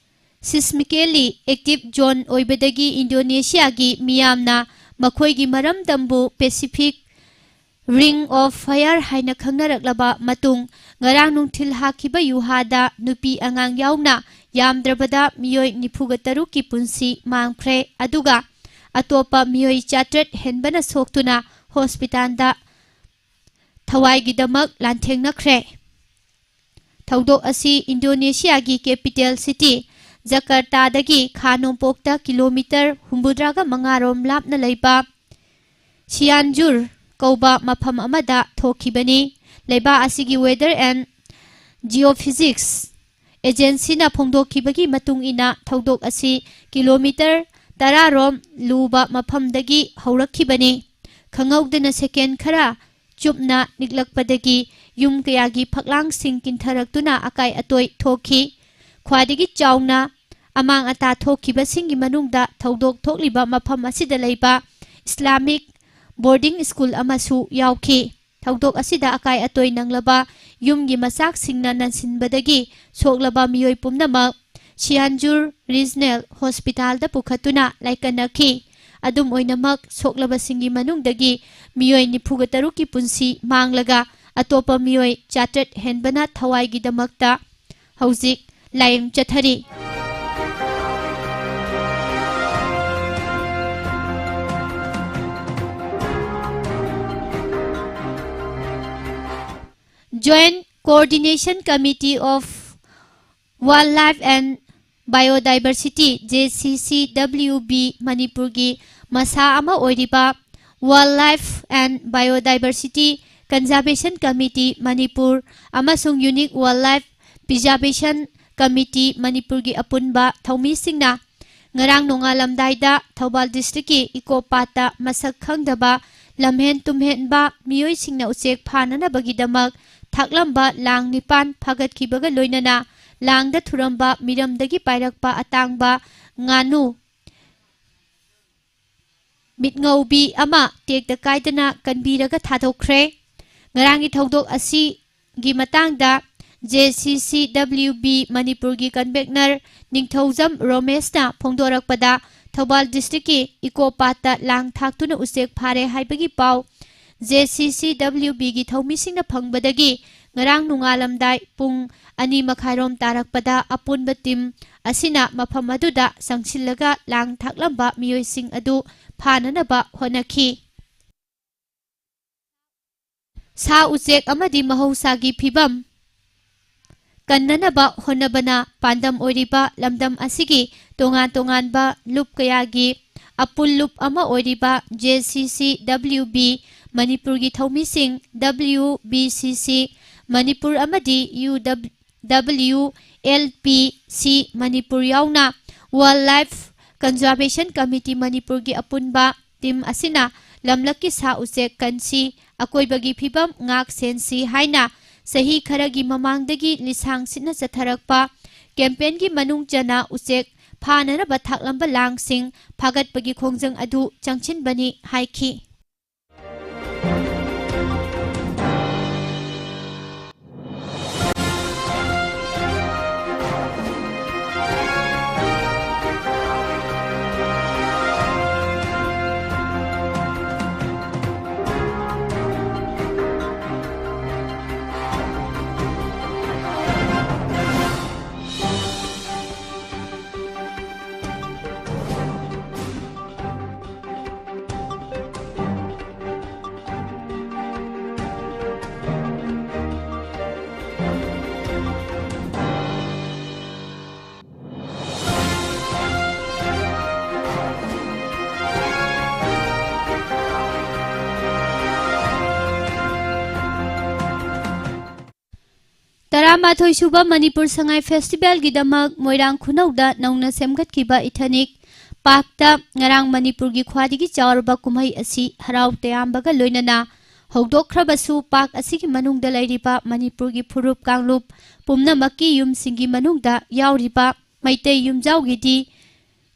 seismically active zone ꯑꯣꯏꯕꯗꯒꯤ ꯏꯟꯗꯣꯅꯦꯁꯤꯌꯥꯒꯤ ꯃꯤꯌꯥꯝꯅ ꯃꯈꯣꯏꯒꯤ ꯃꯔꯝꯗꯝꯕꯨ Pacific Ring of Fire ꯍꯥꯏꯅ ꯈꯪꯅꯔꯛꯂꯕ ꯃꯇꯨꯡ, ꯉꯔꯥꯡ ꯅꯨꯡꯊꯤꯜ ꯍꯥꯈꯤꯕ ꯌꯨꯍꯥꯗ ꯅꯨꯄꯤ ꯑꯉꯥꯡ ꯌꯥꯎꯅ ꯌꯥꯝꯗ꯭ꯔꯕꯗ ꯃꯤꯑꯣꯏ ꯅꯤꯐꯨꯒ ꯇꯔꯨꯛꯀꯤ ꯄꯨꯟꯁꯤ ꯃꯥꯡꯈ꯭ꯔꯦ, ꯑꯗꯨꯒ ꯑꯇꯣꯞꯄ ꯃꯤꯑꯣꯏ ꯆꯥꯇ꯭ꯔꯦꯠ ꯍꯦꯟꯕꯅ ꯁꯣꯛꯇꯨꯅ ꯍꯣꯁꯄꯤꯇꯥꯜꯗ ꯊꯋꯥꯏꯒꯤꯗꯃꯛ ꯂꯥꯟꯊꯦꯡꯅꯈ꯭ꯔꯦ꯫ ꯊꯧꯗꯣꯛ ꯑꯁꯤ ꯏꯟꯗꯣꯅꯦꯁꯤꯌꯥꯒꯤ ꯀꯦꯄꯤꯇꯦꯜ ꯁꯤꯇꯤ ꯖꯀꯔꯇꯥꯗꯒꯤ ꯈꯥ ꯅꯣꯡꯄꯣꯛꯇ ꯀꯤꯂꯣꯃꯤꯇꯔ ꯍꯨꯝꯐꯨꯇꯔꯥꯒ ꯃꯉꯥ ꯔꯣꯝ ꯂꯥꯞꯅ ꯂꯩꯕ ꯁꯤꯌꯥꯟꯖꯨꯔ ꯀꯧꯕ ꯃꯐꯝ ꯑꯃꯗ ꯊꯣꯛꯈꯤꯕꯅꯤ꯫ ꯂꯩꯕꯥꯛ ꯑꯁꯤꯒꯤ Weather and Geophysics Agencyꯅ ꯐꯣꯡꯗꯣꯛꯈꯤꯕꯒꯤ ꯃꯇꯨꯡ ꯏꯟꯅ, ꯊꯧꯗꯣꯛ ꯑꯁꯤ ꯀꯤꯂꯣꯃꯤꯇꯔ ꯇꯔꯥ ꯔꯣꯝ ꯂꯨꯕ ꯃꯐꯝꯗꯒꯤ ꯍꯧꯔꯛꯈꯤꯕꯅꯤ꯫ ꯈꯪꯍꯧꯗꯅ ꯁꯦꯀꯦꯟ ꯈꯔ ꯆꯨꯞꯅ ꯅꯤꯛꯂꯛꯄꯗꯒꯤ ꯌꯨꯝ ꯀꯌꯥꯒꯤ ꯐꯛꯂꯥꯡꯁꯤꯡ ꯀꯤꯟꯊꯔꯛꯇꯨꯅ ꯑꯀꯥꯏ ꯑꯇꯣꯏ ꯊꯣꯛꯈꯤ꯫ ꯈ꯭ꯋꯥꯏꯗꯒꯤ ꯆꯥꯎꯅ ꯑꯃꯥꯡ ꯑꯇꯥ ꯊꯣꯛꯈꯤꯕꯁꯤꯡꯒꯤ ꯃꯅꯨꯡꯗ ꯊꯧꯗꯣꯛ ꯊꯣꯛꯂꯤꯕ ꯃꯐꯝ ꯑꯁꯤꯗ ꯂꯩꯕ ꯏꯁꯂꯥꯃꯤꯛ ꯕꯣꯔꯗꯤꯡ ꯁ꯭ꯀꯨꯜ ꯑꯃꯁꯨ ꯌꯥꯎꯈꯤ꯫ ꯊꯧꯗꯣꯛ ꯑꯁꯤꯗ ꯑꯀꯥꯏ ꯑꯇꯣꯏ ꯅꯪꯂꯕ ꯌꯨꯝꯒꯤ ꯃꯆꯥꯛꯁꯤꯡꯅ ꯅꯟꯁꯤꯟꯕꯗꯒꯤ ꯁꯣꯛꯂꯕ ꯃꯤꯑꯣꯏ ꯄꯨꯝꯅꯃꯛ ꯁꯤꯌꯥꯟꯖꯨꯔ ꯔꯤꯖꯅꯦꯜ ꯍꯣꯁꯄꯤꯇꯥꯜꯗ ꯄꯨꯈꯠꯇꯨꯅ ꯂꯥꯏꯀꯠꯅꯈꯤ꯫ ꯑꯗꯨꯝ ꯑꯣꯏꯅꯃꯛ, ꯁꯣꯛꯂꯕꯁꯤꯡꯒꯤ ꯃꯅꯨꯡꯗꯒꯤ ꯃꯤꯑꯣꯏ ꯅꯤꯐꯨꯒ ꯇꯔꯨꯛꯀꯤ ꯄꯨꯟꯁꯤ ꯃꯥꯡꯂꯒ, ꯑꯇꯣꯞꯄ ꯃꯤꯑꯣꯏ ꯆꯥꯇ꯭ꯔꯦꯠ ꯍꯦꯟꯕꯅ ꯊꯋꯥꯏꯒꯤꯗꯃꯛꯇ ꯍꯧꯖꯤꯛ ꯂꯥꯌꯦꯡ ꯆꯠꯊꯔꯤ꯫ Joint Coordination Committee of Wildlife and Biodiversity, J C C W B, ꯃꯅꯤꯄꯨꯔꯒꯤ ꯃꯁꯥ ꯑꯃ ꯑꯣꯏꯔꯤꯕ Wildlife and Biodiversity Conservation Committee Manipur ꯑꯃꯁꯨꯡ Unique Wildlife Preservation Committee ꯃꯅꯤꯄꯨꯔꯒꯤ ꯑꯄꯨꯟꯕ ꯊꯧꯃꯤꯁꯤꯡꯅ ꯉꯔꯥꯡ ꯅꯣꯡꯉꯥꯜꯂꯝꯗꯥꯏꯗ ꯊꯧꯕꯥꯜ ꯗꯤꯁꯇ꯭ꯔꯤꯛꯀꯤ ꯏꯀꯣ ꯄꯥꯠꯇ ꯃꯁꯛ ꯈꯪꯗꯕ ꯂꯝꯍꯦꯟ ꯇꯨꯝꯍꯦꯟꯕ ꯃꯤꯑꯣꯏꯁꯤꯡꯅ ꯎꯆꯦꯛ ꯐꯥꯅꯅꯕꯒꯤꯗꯃꯛ ꯊꯥꯛꯂꯝꯕ ꯂꯥꯡ ꯅꯤꯄꯥꯟ ꯐꯥꯒꯠꯈꯤꯕꯒ ꯂꯣꯏꯅꯅ ꯂꯥꯡꯗ ꯊꯨꯔꯝꯕ ꯃꯤꯔꯝꯗꯒꯤ ꯄꯥꯏꯔꯛꯄ ꯑꯇꯥꯡꯕ ꯉꯥꯅꯨ ꯃꯤꯠꯉꯧꯕꯤ ꯑꯃ ꯇꯦꯛꯇ ꯀꯥꯏꯗꯅ ꯀꯟꯕꯤꯔꯒ ꯊꯥꯗꯣꯛꯈ꯭ꯔꯦ꯫ ꯉꯔꯥꯡꯒꯤ ꯊꯧꯗꯣꯛ ꯑꯁꯤꯒꯤ ꯃꯇꯥꯡꯗ J C C W B ꯃꯅꯤꯄꯨꯔꯒꯤ ꯀꯟꯚꯦꯅꯔ ꯅꯤꯡꯊꯧꯖꯝ ꯔꯣꯃꯦꯁꯅ ꯐꯣꯡꯗꯣꯔꯛꯄꯗ, ꯊꯧꯕꯥꯜ ꯗꯤꯁꯇ꯭ꯔꯤꯛꯀꯤ ꯏꯀꯣ ꯄꯥꯠꯇ ꯂꯥꯡ ꯊꯥꯛꯇꯨꯅ ꯎꯆꯦꯛ ꯐꯥꯔꯦ ꯍꯥꯏꯕꯒꯤ ꯄꯥꯎ J C C W Bꯒꯤ ꯊꯧꯃꯤꯁꯤꯡꯅ ꯐꯪꯕꯗꯒꯤ ꯉꯔꯥꯡ ꯅꯣꯡꯉꯥꯜꯂꯝꯗꯥꯏ ꯄꯨꯡ ꯑꯅꯤ ꯃꯈꯥꯏꯔꯣꯝ ꯇꯥꯔꯛꯄꯗ ꯑꯄꯨꯟꯕ ꯇꯤꯝ ꯑꯁꯤꯅ ꯃꯐꯝ ꯑꯗꯨꯗ ꯆꯪꯁꯤꯜꯂꯒ ꯂꯥꯡ ꯊꯥꯛꯂꯝꯕ ꯃꯤꯑꯣꯏꯁꯤꯡ ꯑꯗꯨ ꯐꯥꯅꯅꯕ ꯍꯣꯠꯅꯈꯤ꯫ ꯁꯥ ꯎꯆꯦꯛ ꯑꯃꯗꯤ ꯃꯍꯧꯁꯥꯒꯤ ꯐꯤꯕꯝ ꯀꯟꯅꯅꯕ ꯍꯣꯠꯅꯕꯅ ꯄꯥꯟꯗꯝ ꯑꯣꯏꯔꯤꯕ ꯂꯝꯗꯝ ꯑꯁꯤꯒꯤ ꯇꯣꯉꯥꯟ ꯇꯣꯉꯥꯟꯕ ꯂꯨꯞ ꯀꯌꯥꯒꯤ ꯑꯄꯨꯜ ꯂꯨꯞ ꯑꯃ ꯑꯣꯏꯔꯤꯕ J C C W B ꯃꯅꯤꯄꯨꯔꯒꯤ ꯊꯧꯃꯤꯁꯤꯡ W B C C Manipur ꯑꯃꯗꯤ U W L P C Manipur ꯌꯥꯎꯅ Wildlife Conservation Committee ꯃꯅꯤꯄꯨꯔꯒꯤ ꯑꯄꯨꯟꯕ ꯇꯤꯝ ꯑꯁꯤꯅ ꯂꯝꯂꯛꯀꯤ ꯁꯥ ꯎꯆꯦꯛ ꯀꯟꯁꯤ, ꯑꯀꯣꯏꯕꯒꯤ ꯐꯤꯕꯝ ꯉꯥꯛ ꯁꯦꯟꯁꯤ ꯍꯥꯏꯅ ꯆꯍꯤ ꯈꯔꯒꯤ ꯃꯃꯥꯡꯗꯒꯤ ꯂꯤꯁꯥꯡ ꯁꯤꯠꯅ ꯆꯠꯊꯔꯛꯄ ꯀꯦꯝꯄꯦꯟꯒꯤ ꯃꯅꯨꯡ ꯆꯟꯅ ꯎꯆꯦꯛ ꯐꯥꯅꯅꯕ ꯊꯥꯛꯂꯝꯕ ꯂꯥꯡꯁꯤꯡ ꯐꯥꯒꯠꯄꯒꯤ ꯈꯣꯡꯖꯪ ꯑꯗꯨ ꯆꯪꯁꯤꯟꯕꯅꯤ ꯍꯥꯏꯈꯤ꯫ ꯇꯔꯥꯃꯥꯊꯣꯏ ꯁꯨꯕ ꯃꯅꯤꯄꯨꯔ ꯁꯉꯥꯏ ꯐꯦꯁꯇꯤꯚꯦꯜꯒꯤꯗꯃꯛ ꯃꯣꯏꯔꯥꯡ ꯈꯨꯅꯧꯗ ꯅꯧꯅ ꯁꯦꯝꯒꯠꯈꯤꯕ ꯏꯊꯅꯤꯛ ꯄꯥꯔꯛꯇ ꯉꯔꯥꯡ ꯃꯅꯤꯄꯨꯔꯒꯤ ꯈ꯭ꯋꯥꯏꯗꯒꯤ ꯆꯥꯎꯔꯕ ꯀꯨꯝꯍꯩ ꯑꯁꯤ ꯍꯔꯥꯎ ꯇꯌꯥꯝꯕꯒ ꯂꯣꯏꯅꯅ ꯍꯧꯗꯣꯛꯈ꯭ꯔꯕꯁꯨ, ꯄꯥꯔꯛ ꯑꯁꯤꯒꯤ ꯃꯅꯨꯡꯗ ꯂꯩꯔꯤꯕ ꯃꯅꯤꯄꯨꯔꯒꯤ ꯐꯨꯔꯨꯞ ꯀꯥꯡꯂꯨꯞ ꯄꯨꯝꯅꯃꯛꯀꯤ ꯌꯨꯝꯁꯤꯡꯒꯤ ꯃꯅꯨꯡꯗ ꯌꯥꯎꯔꯤꯕ ꯃꯩꯇꯩ ꯌꯨꯝꯖꯥꯎꯒꯤꯗꯤ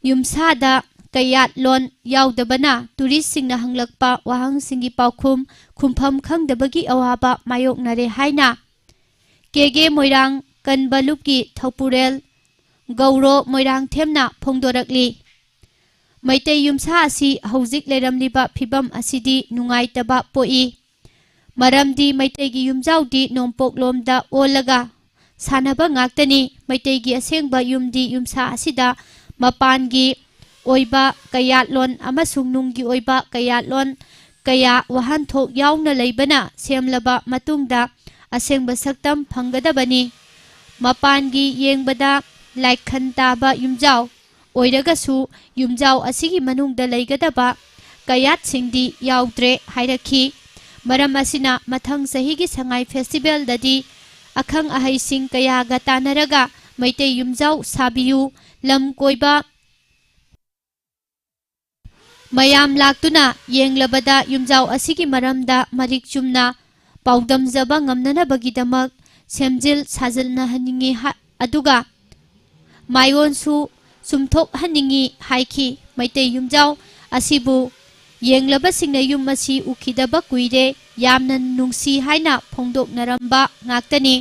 ꯌꯨꯝꯁꯥꯗ ꯀꯌꯥꯠꯂꯣꯟ ꯌꯥꯎꯗꯕꯅ ꯇꯨꯔꯤꯁꯁꯤꯡꯅ ꯍꯪꯂꯛꯄ ꯋꯥꯍꯪꯁꯤꯡꯒꯤ ꯄꯥꯎꯈꯨꯝ ꯈꯨꯝꯐꯝ ꯈꯪꯗꯕꯒꯤ ꯑꯋꯥꯕ ꯃꯥꯌꯣꯛꯅꯔꯦ ꯍꯥꯏꯅ ꯀꯦꯒꯦ ꯃꯣꯏꯔꯥꯡ ꯀꯟꯕ ꯂꯨꯞꯀꯤ ꯊꯧꯄꯨꯔꯦꯜ ꯒꯧꯔꯣ ꯃꯣꯏꯔꯥꯡꯊꯦꯝꯅ ꯐꯣꯡꯗꯣꯔꯛꯂꯤ꯫ ꯃꯩꯇꯩ ꯌꯨꯝꯁꯥ ꯑꯁꯤ ꯍꯧꯖꯤꯛ ꯂꯩꯔꯝꯂꯤꯕ ꯐꯤꯕꯝ ꯑꯁꯤꯗꯤ ꯅꯨꯡꯉꯥꯏꯇꯕ ꯄꯣꯛꯏ꯫ ꯃꯔꯝꯗꯤ ꯃꯩꯇꯩꯒꯤ ꯌꯨꯝꯖꯥꯎꯗꯤ ꯅꯣꯡꯄꯣꯛꯂꯣꯝꯗ ꯑꯣꯜꯂꯒ ꯁꯥꯟꯅꯕ ꯉꯥꯛꯇꯅꯤ꯫ ꯃꯩꯇꯩꯒꯤ ꯑꯁꯦꯡꯕ ꯌꯨꯝꯗꯤ ꯌꯨꯝꯁꯥ ꯑꯁꯤꯗ ꯃꯄꯥꯟꯒꯤ ꯑꯣꯏꯕ ꯀꯌꯥꯠꯂꯣꯟ ꯑꯃꯁꯨꯡ ꯅꯨꯡꯒꯤ ꯑꯣꯏꯕ ꯀꯌꯥꯠꯂꯣꯟ ꯀꯌꯥ ꯋꯥꯍꯟꯊꯣꯛ ꯌꯥꯎꯅ ꯂꯩꯕꯅ ꯁꯦꯝꯂꯕ ꯃꯇꯨꯡꯗ ꯑꯁꯦꯡꯕ ꯁꯛꯇꯝ ꯐꯪꯒꯗꯕꯅꯤ꯫ ꯃꯄꯥꯟꯒꯤ ꯌꯦꯡꯕꯗ ꯂꯥꯏꯈꯟ ꯇꯥꯕ ꯌꯨꯝꯖꯥꯎ ꯑꯣꯏꯔꯒꯁꯨ, ꯌꯨꯝꯖꯥꯎ ꯑꯁꯤꯒꯤ ꯃꯅꯨꯡꯗ ꯂꯩꯒꯗꯕ ꯀꯌꯥꯠꯁꯤꯡꯗꯤ ꯌꯥꯎꯗ꯭ꯔꯦ ꯍꯥꯏꯔꯛꯈꯤ꯫ ꯃꯔꯝ ꯑꯁꯤꯅ ꯃꯊꯪ ꯆꯍꯤꯒꯤ ꯁꯉꯥꯏ ꯐꯦꯁꯇꯤꯚꯦꯜꯗꯗꯤ ꯑꯈꯪ ꯑꯍꯩꯁꯤꯡ ꯀꯌꯥꯒ ꯇꯥꯟꯅꯔꯒ ꯃꯩꯇꯩ ꯌꯨꯝꯖꯥꯎ ꯁꯥꯕꯤꯌꯨ, ꯂꯝ ꯀꯣꯏꯕ ꯃꯌꯥꯝ ꯂꯥꯛꯇꯨꯅ ꯌꯦꯡꯂꯕꯗ ꯌꯨꯝꯖꯥꯎ ꯑꯁꯤꯒꯤ ꯃꯔꯝꯗ ꯃꯔꯤꯛ ꯆꯨꯝꯅ ꯄꯥꯎꯗꯝꯖꯕ ꯉꯝꯅꯅꯕꯒꯤꯗꯃꯛ ꯁꯦꯝꯖꯤꯜ ꯁꯥꯖꯤꯟꯅꯍꯟꯅꯤꯡꯏ ꯍꯥ-, ꯑꯗꯨꯒ ꯃꯥꯏꯑꯣꯟꯁꯨ ꯆꯨꯝꯊꯣꯛꯍꯟꯅꯤꯡꯏ ꯍꯥꯏꯈꯤ꯫ ꯃꯩꯇꯩ ꯌꯨꯝꯖꯥꯎ ꯑꯁꯤꯕꯨ ꯌꯦꯡꯂꯕꯁꯤꯡꯅ ꯌꯨꯝ ꯑꯁꯤ ꯎꯈꯤꯗꯕ ꯀꯨꯏꯔꯦ, ꯌꯥꯝꯅ ꯅꯨꯡꯁꯤ ꯍꯥꯏꯅ ꯐꯣꯡꯗꯣꯛꯅꯔꯝꯕ ꯉꯥꯛꯇꯅꯤ꯫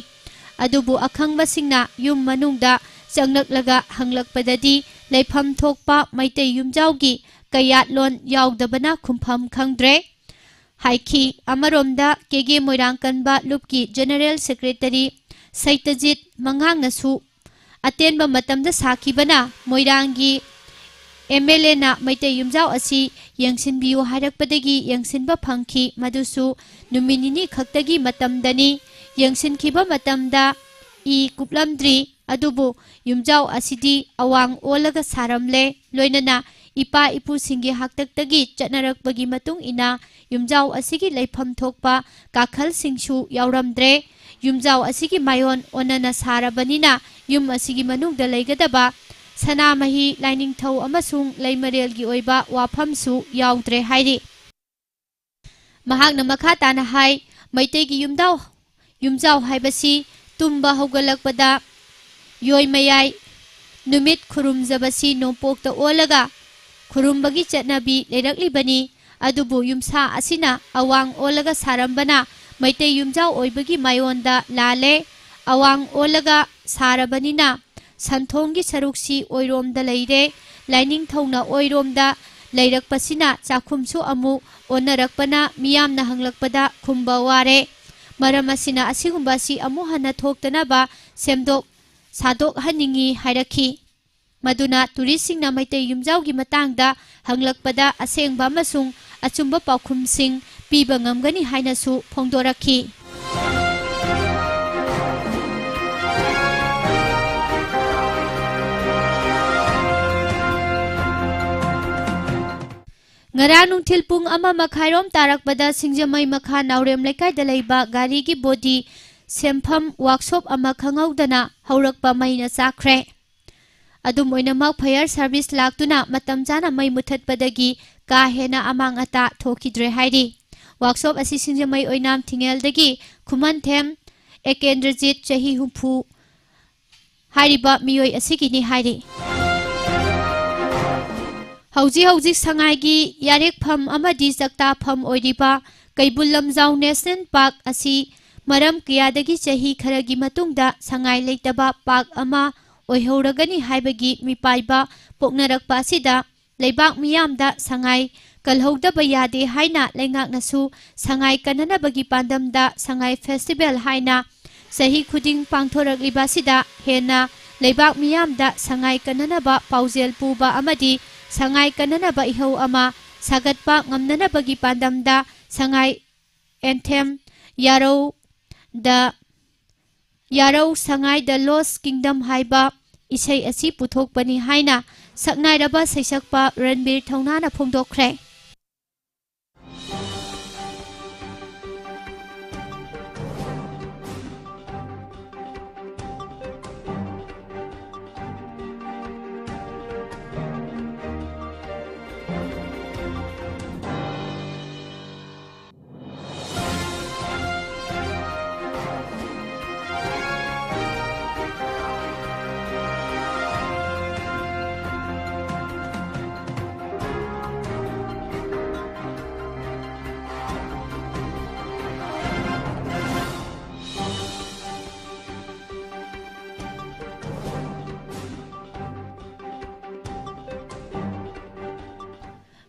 ꯑꯗꯨꯕꯨ ꯑꯈꯪꯕꯁꯤꯡꯅ ꯌꯨꯝ ꯃꯅꯨꯡꯗ ꯆꯪꯂꯛꯂꯒ ꯍꯪꯂꯛꯄꯗꯗꯤ ꯂꯩꯐꯝ ꯊꯣꯛꯄ ꯃꯩꯇꯩ ꯌꯨꯝꯖꯥꯎꯒꯤ ꯀꯌꯥꯠꯂꯣꯟ ꯌꯥꯎꯗꯕꯅ ꯈꯨꯝꯐꯝ ꯈꯪꯗ꯭ꯔꯦ ꯍꯥꯏꯈꯤ꯫ ꯑꯃꯔꯣꯝꯗ ꯀꯦꯒꯦ ꯃꯣꯏꯔꯥꯡꯀꯟꯕ ꯂꯨꯞꯀꯤ ꯖꯦꯅꯔꯦꯜ ꯁꯦꯀ꯭ꯔꯦꯇꯔꯤ ꯁꯩꯇꯖꯤꯠ ꯃꯉꯥꯡꯅꯁꯨ ꯑꯇꯦꯟꯕ ꯃꯇꯝꯗ ꯁꯥꯈꯤꯕꯅ ꯃꯣꯏꯔꯥꯡꯒꯤ ꯑꯦꯝ ꯑꯦꯜ ꯑꯦꯅ ꯃꯩꯇꯩ ꯌꯨꯝꯖꯥꯎ ꯑꯁꯤ ꯌꯦꯡꯁꯤꯟꯕꯤꯌꯨ ꯍꯥꯏꯔꯛꯄꯗꯒꯤ ꯌꯦꯡꯁꯤꯟꯕ ꯐꯪꯈꯤ꯫ ꯃꯗꯨꯁꯨ ꯅꯨꯃꯤꯠ ꯅꯤꯅꯤ ꯈꯛꯇꯒꯤ ꯃꯇꯝꯗꯅꯤ꯫ ꯌꯦꯡꯁꯤꯟꯈꯤꯕ ꯃꯇꯝꯗ ꯏ ꯀꯨꯞꯂꯝꯗ꯭ꯔꯤ꯫ ꯑꯗꯨꯕꯨ ꯌꯨꯝꯖꯥꯎ ꯑꯁꯤꯗꯤ ꯑꯋꯥꯡ ꯑꯣꯜꯂꯒ ꯁꯥꯔꯝꯂꯦ꯫ ꯂꯣꯏꯅꯅ ꯏꯄꯥ ꯏꯄꯨꯁꯤꯡꯒꯤ ꯍꯥꯛꯇꯛꯇꯒꯤ ꯆꯠꯅꯔꯛꯄꯒꯤ ꯃꯇꯨꯡ ꯏꯟꯅ ꯌꯨꯝꯖꯥꯎ ꯑꯁꯤꯒꯤ ꯂꯩꯐꯝ ꯊꯣꯛꯄ ꯀꯥꯈꯜꯁꯤꯡꯁꯨ ꯌꯥꯎꯔꯝꯗ꯭ꯔꯦ꯫ ꯌꯨꯝꯖꯥꯎ ꯑꯁꯤꯒꯤ ꯃꯥꯏꯑꯣꯟ ꯑꯣꯟꯅꯅ ꯁꯥꯔꯕꯅꯤꯅ ꯌꯨꯝ ꯑꯁꯤꯒꯤ ꯃꯅꯨꯡꯗ ꯂꯩꯒꯗꯕ ꯁꯅꯥꯃꯍꯤ, ꯂꯥꯏꯅꯤꯡꯊꯧ ꯑꯃꯁꯨꯡ ꯂꯩꯃꯔꯦꯜꯒꯤ ꯑꯣꯏꯕ ꯋꯥꯐꯝꯁꯨ ꯌꯥꯎꯗ꯭ꯔꯦ ꯍꯥꯏꯔꯤ꯫ ꯃꯍꯥꯛꯅ ꯃꯈꯥ ꯇꯥꯅ ꯍꯥꯏ, ꯃꯩꯇꯩꯒꯤ ꯌꯨꯝꯗꯥꯎ, ꯌꯨꯝꯖꯥꯎ ꯍꯥꯏꯕꯁꯤ ꯇꯨꯝꯕ ꯍꯧꯒꯠꯂꯛꯄꯗ ꯌꯣꯏ ꯃꯌꯥꯏ ꯅꯨꯃꯤꯠ ꯈꯨꯔꯨꯝꯖꯕꯁꯤ ꯅꯣꯡꯄꯣꯛꯇ ꯑꯣꯜꯂꯒ ꯈꯨꯔꯨꯝꯕꯒꯤ ꯆꯠꯅꯕꯤ ꯂꯩꯔꯛꯂꯤꯕꯅꯤ꯫ ꯑꯗꯨꯕꯨ ꯌꯨꯝꯁꯥ ꯑꯁꯤꯅ ꯑꯋꯥꯡ ꯑꯣꯜꯂꯒ ꯁꯥꯔꯝꯕꯅ ꯃꯩꯇꯩ ꯌꯨꯝꯖꯥꯎ ꯑꯣꯏꯕꯒꯤ ꯃꯥꯏꯑꯣꯟꯗ ꯂꯥꯜꯂꯦ꯫ ꯑꯋꯥꯡ ꯑꯣꯜꯂꯒ ꯁꯥꯔꯕꯅꯤꯅ ꯁꯟꯊꯣꯡꯒꯤ ꯁꯔꯨꯛꯁꯤ ꯑꯣꯏꯔꯣꯝꯗ ꯂꯩꯔꯦ꯫ ꯂꯥꯏꯅꯤꯡꯊꯧꯅ ꯑꯣꯏꯔꯣꯝꯗ ꯂꯩꯔꯛꯄꯁꯤꯅ ꯆꯥꯛꯈꯨꯝꯁꯨ ꯑꯃꯨꯛ ꯑꯣꯟꯅꯔꯛꯄꯅ ꯃꯤꯌꯥꯝꯅ ꯍꯪꯂꯛꯄꯗ ꯈꯨꯝꯕ ꯋꯥꯔꯦ꯫ ꯃꯔꯝ ꯑꯁꯤꯅ ꯑꯁꯤꯒꯨꯝꯕ ꯑꯁꯤ ꯑꯃꯨꯛ ꯍꯟꯅ ꯊꯣꯛꯇꯅꯕ ꯁꯦꯝꯗꯣꯛ ꯁꯥꯗꯣꯛꯍꯟꯅꯤꯡꯏ ꯍꯥꯏꯔꯛꯈꯤ꯫ ꯃꯗꯨꯅ ꯇꯨꯔꯤꯁꯁꯤꯡꯅ ꯃꯩꯇꯩ ꯌꯨꯝꯖꯥꯎꯒꯤ ꯃꯇꯥꯡꯗ ꯍꯪꯂꯛꯄꯗ ꯑꯁꯦꯡꯕ ꯑꯃꯁꯨꯡ ꯑꯆꯨꯝꯕ ꯄꯥꯎꯈꯨꯝꯁꯤꯡ ꯄꯤꯕ ꯉꯝꯒꯅꯤ ꯍꯥꯏꯅꯁꯨ ꯐꯣꯡꯗꯣꯔꯛꯈꯤ꯫ ꯉꯔꯥꯡ ꯅꯨꯡꯊꯤꯜ ꯄꯨꯡ ꯑꯃ ꯃꯈꯥꯏꯔꯣꯝ ꯇꯥꯔꯛꯄꯗ ꯁꯤꯡꯖꯃꯩ ꯃꯈꯥ ꯅꯥꯎꯔꯦꯝ ꯂꯩꯀꯥꯏꯗ ꯂꯩꯕ ꯒꯥꯔꯤꯒꯤ ꯕꯣꯗꯤ ꯁꯦꯝꯐꯝ ꯋꯥꯛꯁꯣꯞ ꯑꯃ ꯈꯪꯍꯧꯗꯅ ꯍꯧꯔꯛꯄ ꯃꯩꯅ ꯆꯥꯛꯈ꯭ꯔꯦ꯫ ꯑꯗꯨꯝ ꯑꯣꯏꯅꯃꯛ, ꯐꯥꯌꯔ ꯁꯥꯔꯚꯤꯁ ꯂꯥꯛꯇꯨꯅ ꯃꯇꯝ ꯆꯥꯅ ꯃꯩ ꯃꯨꯊꯠꯄꯗꯒꯤ ꯀꯥ ꯍꯦꯟꯅ ꯑꯃꯥꯡ ꯑꯇꯥ ꯊꯣꯛꯈꯤꯗ꯭ꯔꯦ ꯍꯥꯏꯔꯤ꯫ ꯋꯥꯛꯁꯣꯞ ꯑꯁꯤ ꯁꯤꯡꯖꯃꯩ ꯑꯣꯏꯅꯥꯝ ꯊꯤꯡꯉꯦꯜꯗꯒꯤ ꯈꯨꯃꯟꯊꯦꯝ ꯑꯦꯀꯦꯟꯗ꯭ꯔꯖꯤꯠ, ꯆꯍꯤ ꯍꯨꯝꯐꯨ, ꯍꯥꯏꯔꯤꯕ ꯃꯤꯑꯣꯏ ꯑꯁꯤꯒꯤꯅꯤ ꯍꯥꯏꯔꯤ꯫ ꯍꯧꯖꯤꯛ ꯍꯧꯖꯤꯛ ꯁꯉꯥꯏꯒꯤ ꯌꯥꯔꯦꯛꯐꯝ ꯑꯃꯗꯤ ꯆꯥꯛꯇꯥꯐꯝ ꯑꯣꯏꯔꯤꯕ ꯀꯩꯕꯨꯜ ꯂꯝꯖꯥꯎ ꯅꯦꯁꯅꯦꯜ ꯄꯥꯔꯛ ꯑꯁꯤ ꯃꯔꯝ ꯀꯌꯥꯗꯒꯤ ꯆꯍꯤ ꯈꯔꯒꯤ ꯃꯇꯨꯡꯗ ꯁꯉꯥꯏ ꯂꯩꯇꯕ ꯄꯥꯔꯛ ꯑꯃ ꯑꯣꯏꯍꯧꯔꯒꯅꯤ ꯍꯥꯏꯕꯒꯤ ꯃꯤꯄꯥꯏꯕ ꯄꯣꯛꯅꯔꯛꯄ ꯑꯁꯤꯗ ꯂꯩꯕꯥꯛ ꯃꯤꯌꯥꯝꯗ ꯁꯉꯥꯏ ꯀꯜꯍꯧꯗꯕ ꯌꯥꯗꯦ ꯍꯥꯏꯅ ꯂꯩꯉꯥꯛꯅꯁꯨ ꯁꯉꯥꯏ ꯀꯟꯅꯅꯕꯒꯤ ꯄꯥꯟꯗꯝꯗ ꯁꯉꯥꯏ ꯐꯦꯁꯇꯤꯚꯦꯜ ꯍꯥꯏꯅ ꯆꯍꯤ ꯈꯨꯗꯤꯡ ꯄꯥꯡꯊꯣꯔꯛꯂꯤꯕ ꯑꯁꯤꯗ ꯍꯦꯟꯅ ꯂꯩꯕꯥꯛ ꯃꯤꯌꯥꯝꯗ ꯁꯉꯥꯏ ꯀꯟꯅꯅꯕ ꯄꯥꯎꯖꯦꯜ ꯄꯨꯕ ꯑꯃꯗꯤ ꯁꯉꯥꯏ ꯀꯟꯅꯅꯕ ꯏꯍꯧ ꯑꯃ ꯁꯥꯒꯠꯄ ꯉꯝꯅꯅꯕꯒꯤ ꯄꯥꯟꯗꯝꯗ ꯁꯉꯥꯏ ꯑꯦꯟꯊꯦꯝ ꯌꯥꯔꯧ ꯗ ꯌꯥꯔꯧ ꯁꯉꯥꯏ ꯗ ꯂꯣꯁ ꯀꯤꯡꯗꯝ ꯍꯥꯏꯕ ꯏꯁꯩ ꯑꯁꯤ ꯄꯨꯊꯣꯛꯄꯅꯤ ꯍꯥꯏꯅ ꯁꯛꯅꯥꯏꯔꯕ ꯁꯩꯁꯛꯄ ꯔꯟꯕꯤꯔ ꯊꯧꯅꯥꯅ ꯐꯣꯡꯗꯣꯛꯈ꯭ꯔꯦ꯫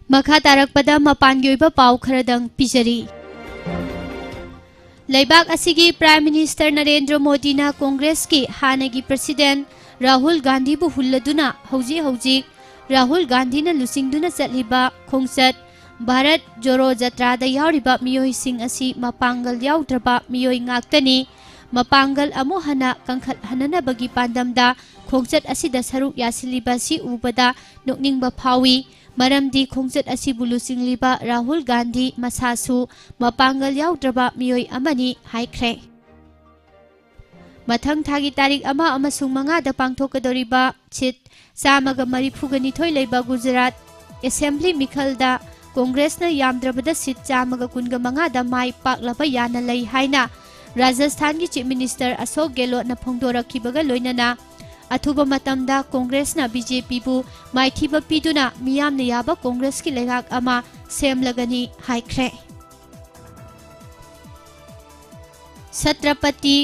ꯃꯈꯥ ꯇꯥꯔꯛꯄꯗ ꯃꯄꯥꯟꯒꯤ ꯑꯣꯏꯕ ꯄꯥꯎ ꯈꯔꯗꯪ ꯄꯤꯖꯔꯤ꯫ ꯂꯩꯕꯥꯛ ꯑꯁꯤꯒꯤ Prime Minister ꯅꯔꯦꯟꯗ꯭ꯔ ꯃꯣꯗꯤꯅ ꯀꯣꯡꯒ꯭ꯔꯦꯁꯀꯤ ꯍꯥꯟꯅꯒꯤ President ꯔꯥꯍꯨꯜ ꯒꯥꯟꯙꯤꯕꯨ ꯍꯨꯜꯂꯗꯨꯅ ꯍꯧꯖꯤꯛ ꯍꯧꯖꯤꯛ ꯔꯥꯍꯨꯜ ꯒꯥꯟꯙꯤꯅ ꯂꯨꯆꯤꯡꯗꯨꯅ ꯆꯠꯂꯤꯕ ꯈꯣꯡꯆꯠ ꯚꯥꯔꯠ ꯖꯣꯔꯣ ꯖꯇ꯭ꯔꯥꯗ ꯌꯥꯎꯔꯤꯕ ꯃꯤꯑꯣꯏꯁꯤꯡ ꯑꯁꯤ ꯃꯄꯥꯡꯒꯜ ꯌꯥꯎꯗ꯭ꯔꯕ ꯃꯤꯑꯣꯏ ꯉꯥꯛꯇꯅꯤ꯫ ꯃꯄꯥꯡꯒꯜ ꯑꯃꯨꯛ ꯍꯟꯅ ꯀꯟꯈꯠꯍꯟꯅꯅꯕꯒꯤ ꯄꯥꯟꯗꯝꯗ ꯈꯣꯡꯆꯠ ꯑꯁꯤꯗ ꯁꯔꯨꯛ ꯌꯥꯁꯤꯜꯂꯤꯕ ꯑꯁꯤ ꯎꯕꯗ ꯅꯣꯛꯅꯤꯡꯕ ꯐꯥꯎꯏ꯫ ꯃꯔꯝꯗꯤ ꯈꯣꯡꯆꯠ ꯑꯁꯤꯕꯨ ꯂꯨꯆꯤꯡꯂꯤꯕ ꯔꯥꯍꯨꯜ ꯒꯥꯟꯙꯤ ꯃꯁꯥꯁꯨ ꯃꯄꯥꯡꯒꯜ ꯌꯥꯎꯗ꯭ꯔꯕ ꯃꯤꯑꯣꯏ ꯑꯃꯅꯤ ꯍꯥꯏꯈ꯭ꯔꯦ꯫ ꯃꯊꯪ ꯊꯥꯒꯤ ꯇꯥꯔꯤꯛ ꯑꯃ ꯑꯃꯁꯨꯡ ꯃꯉꯥꯗ ꯄꯥꯡꯊꯣꯛꯀꯗꯧꯔꯤꯕ ꯁꯤꯠ ꯆꯥꯝꯃꯒ ꯃꯔꯤꯐꯨꯒ ꯅꯤꯊꯣꯏ ꯂꯩꯕ ꯒꯨꯖꯔꯥꯠ ꯑꯦꯁꯦꯝꯕ꯭ꯂꯤ ꯃꯤꯈꯜꯗ ꯀꯣꯡꯒ꯭ꯔꯦꯁꯅ ꯌꯥꯝꯗ꯭ꯔꯕꯗ ꯁꯤꯠ ꯆꯥꯝꯃꯒ ꯀꯨꯟꯒ ꯃꯉꯥꯗ ꯃꯥꯏ ꯄꯥꯛꯂꯕ ꯌꯥꯅ ꯂꯩ ꯍꯥꯏꯅ ꯔꯥꯖꯁꯊꯥꯟꯒꯤ ꯆꯤꯐ ꯃꯤꯅꯤꯁꯇꯔ ꯑꯁꯣꯛ ꯒꯦꯂꯣꯠꯅ ꯐꯣꯡꯗꯣꯔꯛꯈꯤꯕꯒ ꯂꯣꯏꯅꯅ ꯑꯊꯨꯕ ꯃꯇꯝꯗ ꯀꯣꯡꯒ꯭ꯔꯦꯁꯅ ꯕꯤ ꯖꯦ ꯄꯤꯕꯨ ꯃꯥꯏꯊꯤꯕ ꯄꯤꯗꯨꯅ ꯃꯤꯌꯥꯝꯅ ꯌꯥꯕ ꯀꯣꯡꯒ꯭ꯔꯦꯁꯀꯤ ꯂꯩꯉꯥꯛ ꯑꯃ ꯁꯦꯝꯂꯒꯅꯤ ꯍꯥꯏꯈ꯭ꯔꯦ꯫ ꯁꯇ꯭ꯔꯄꯇꯤ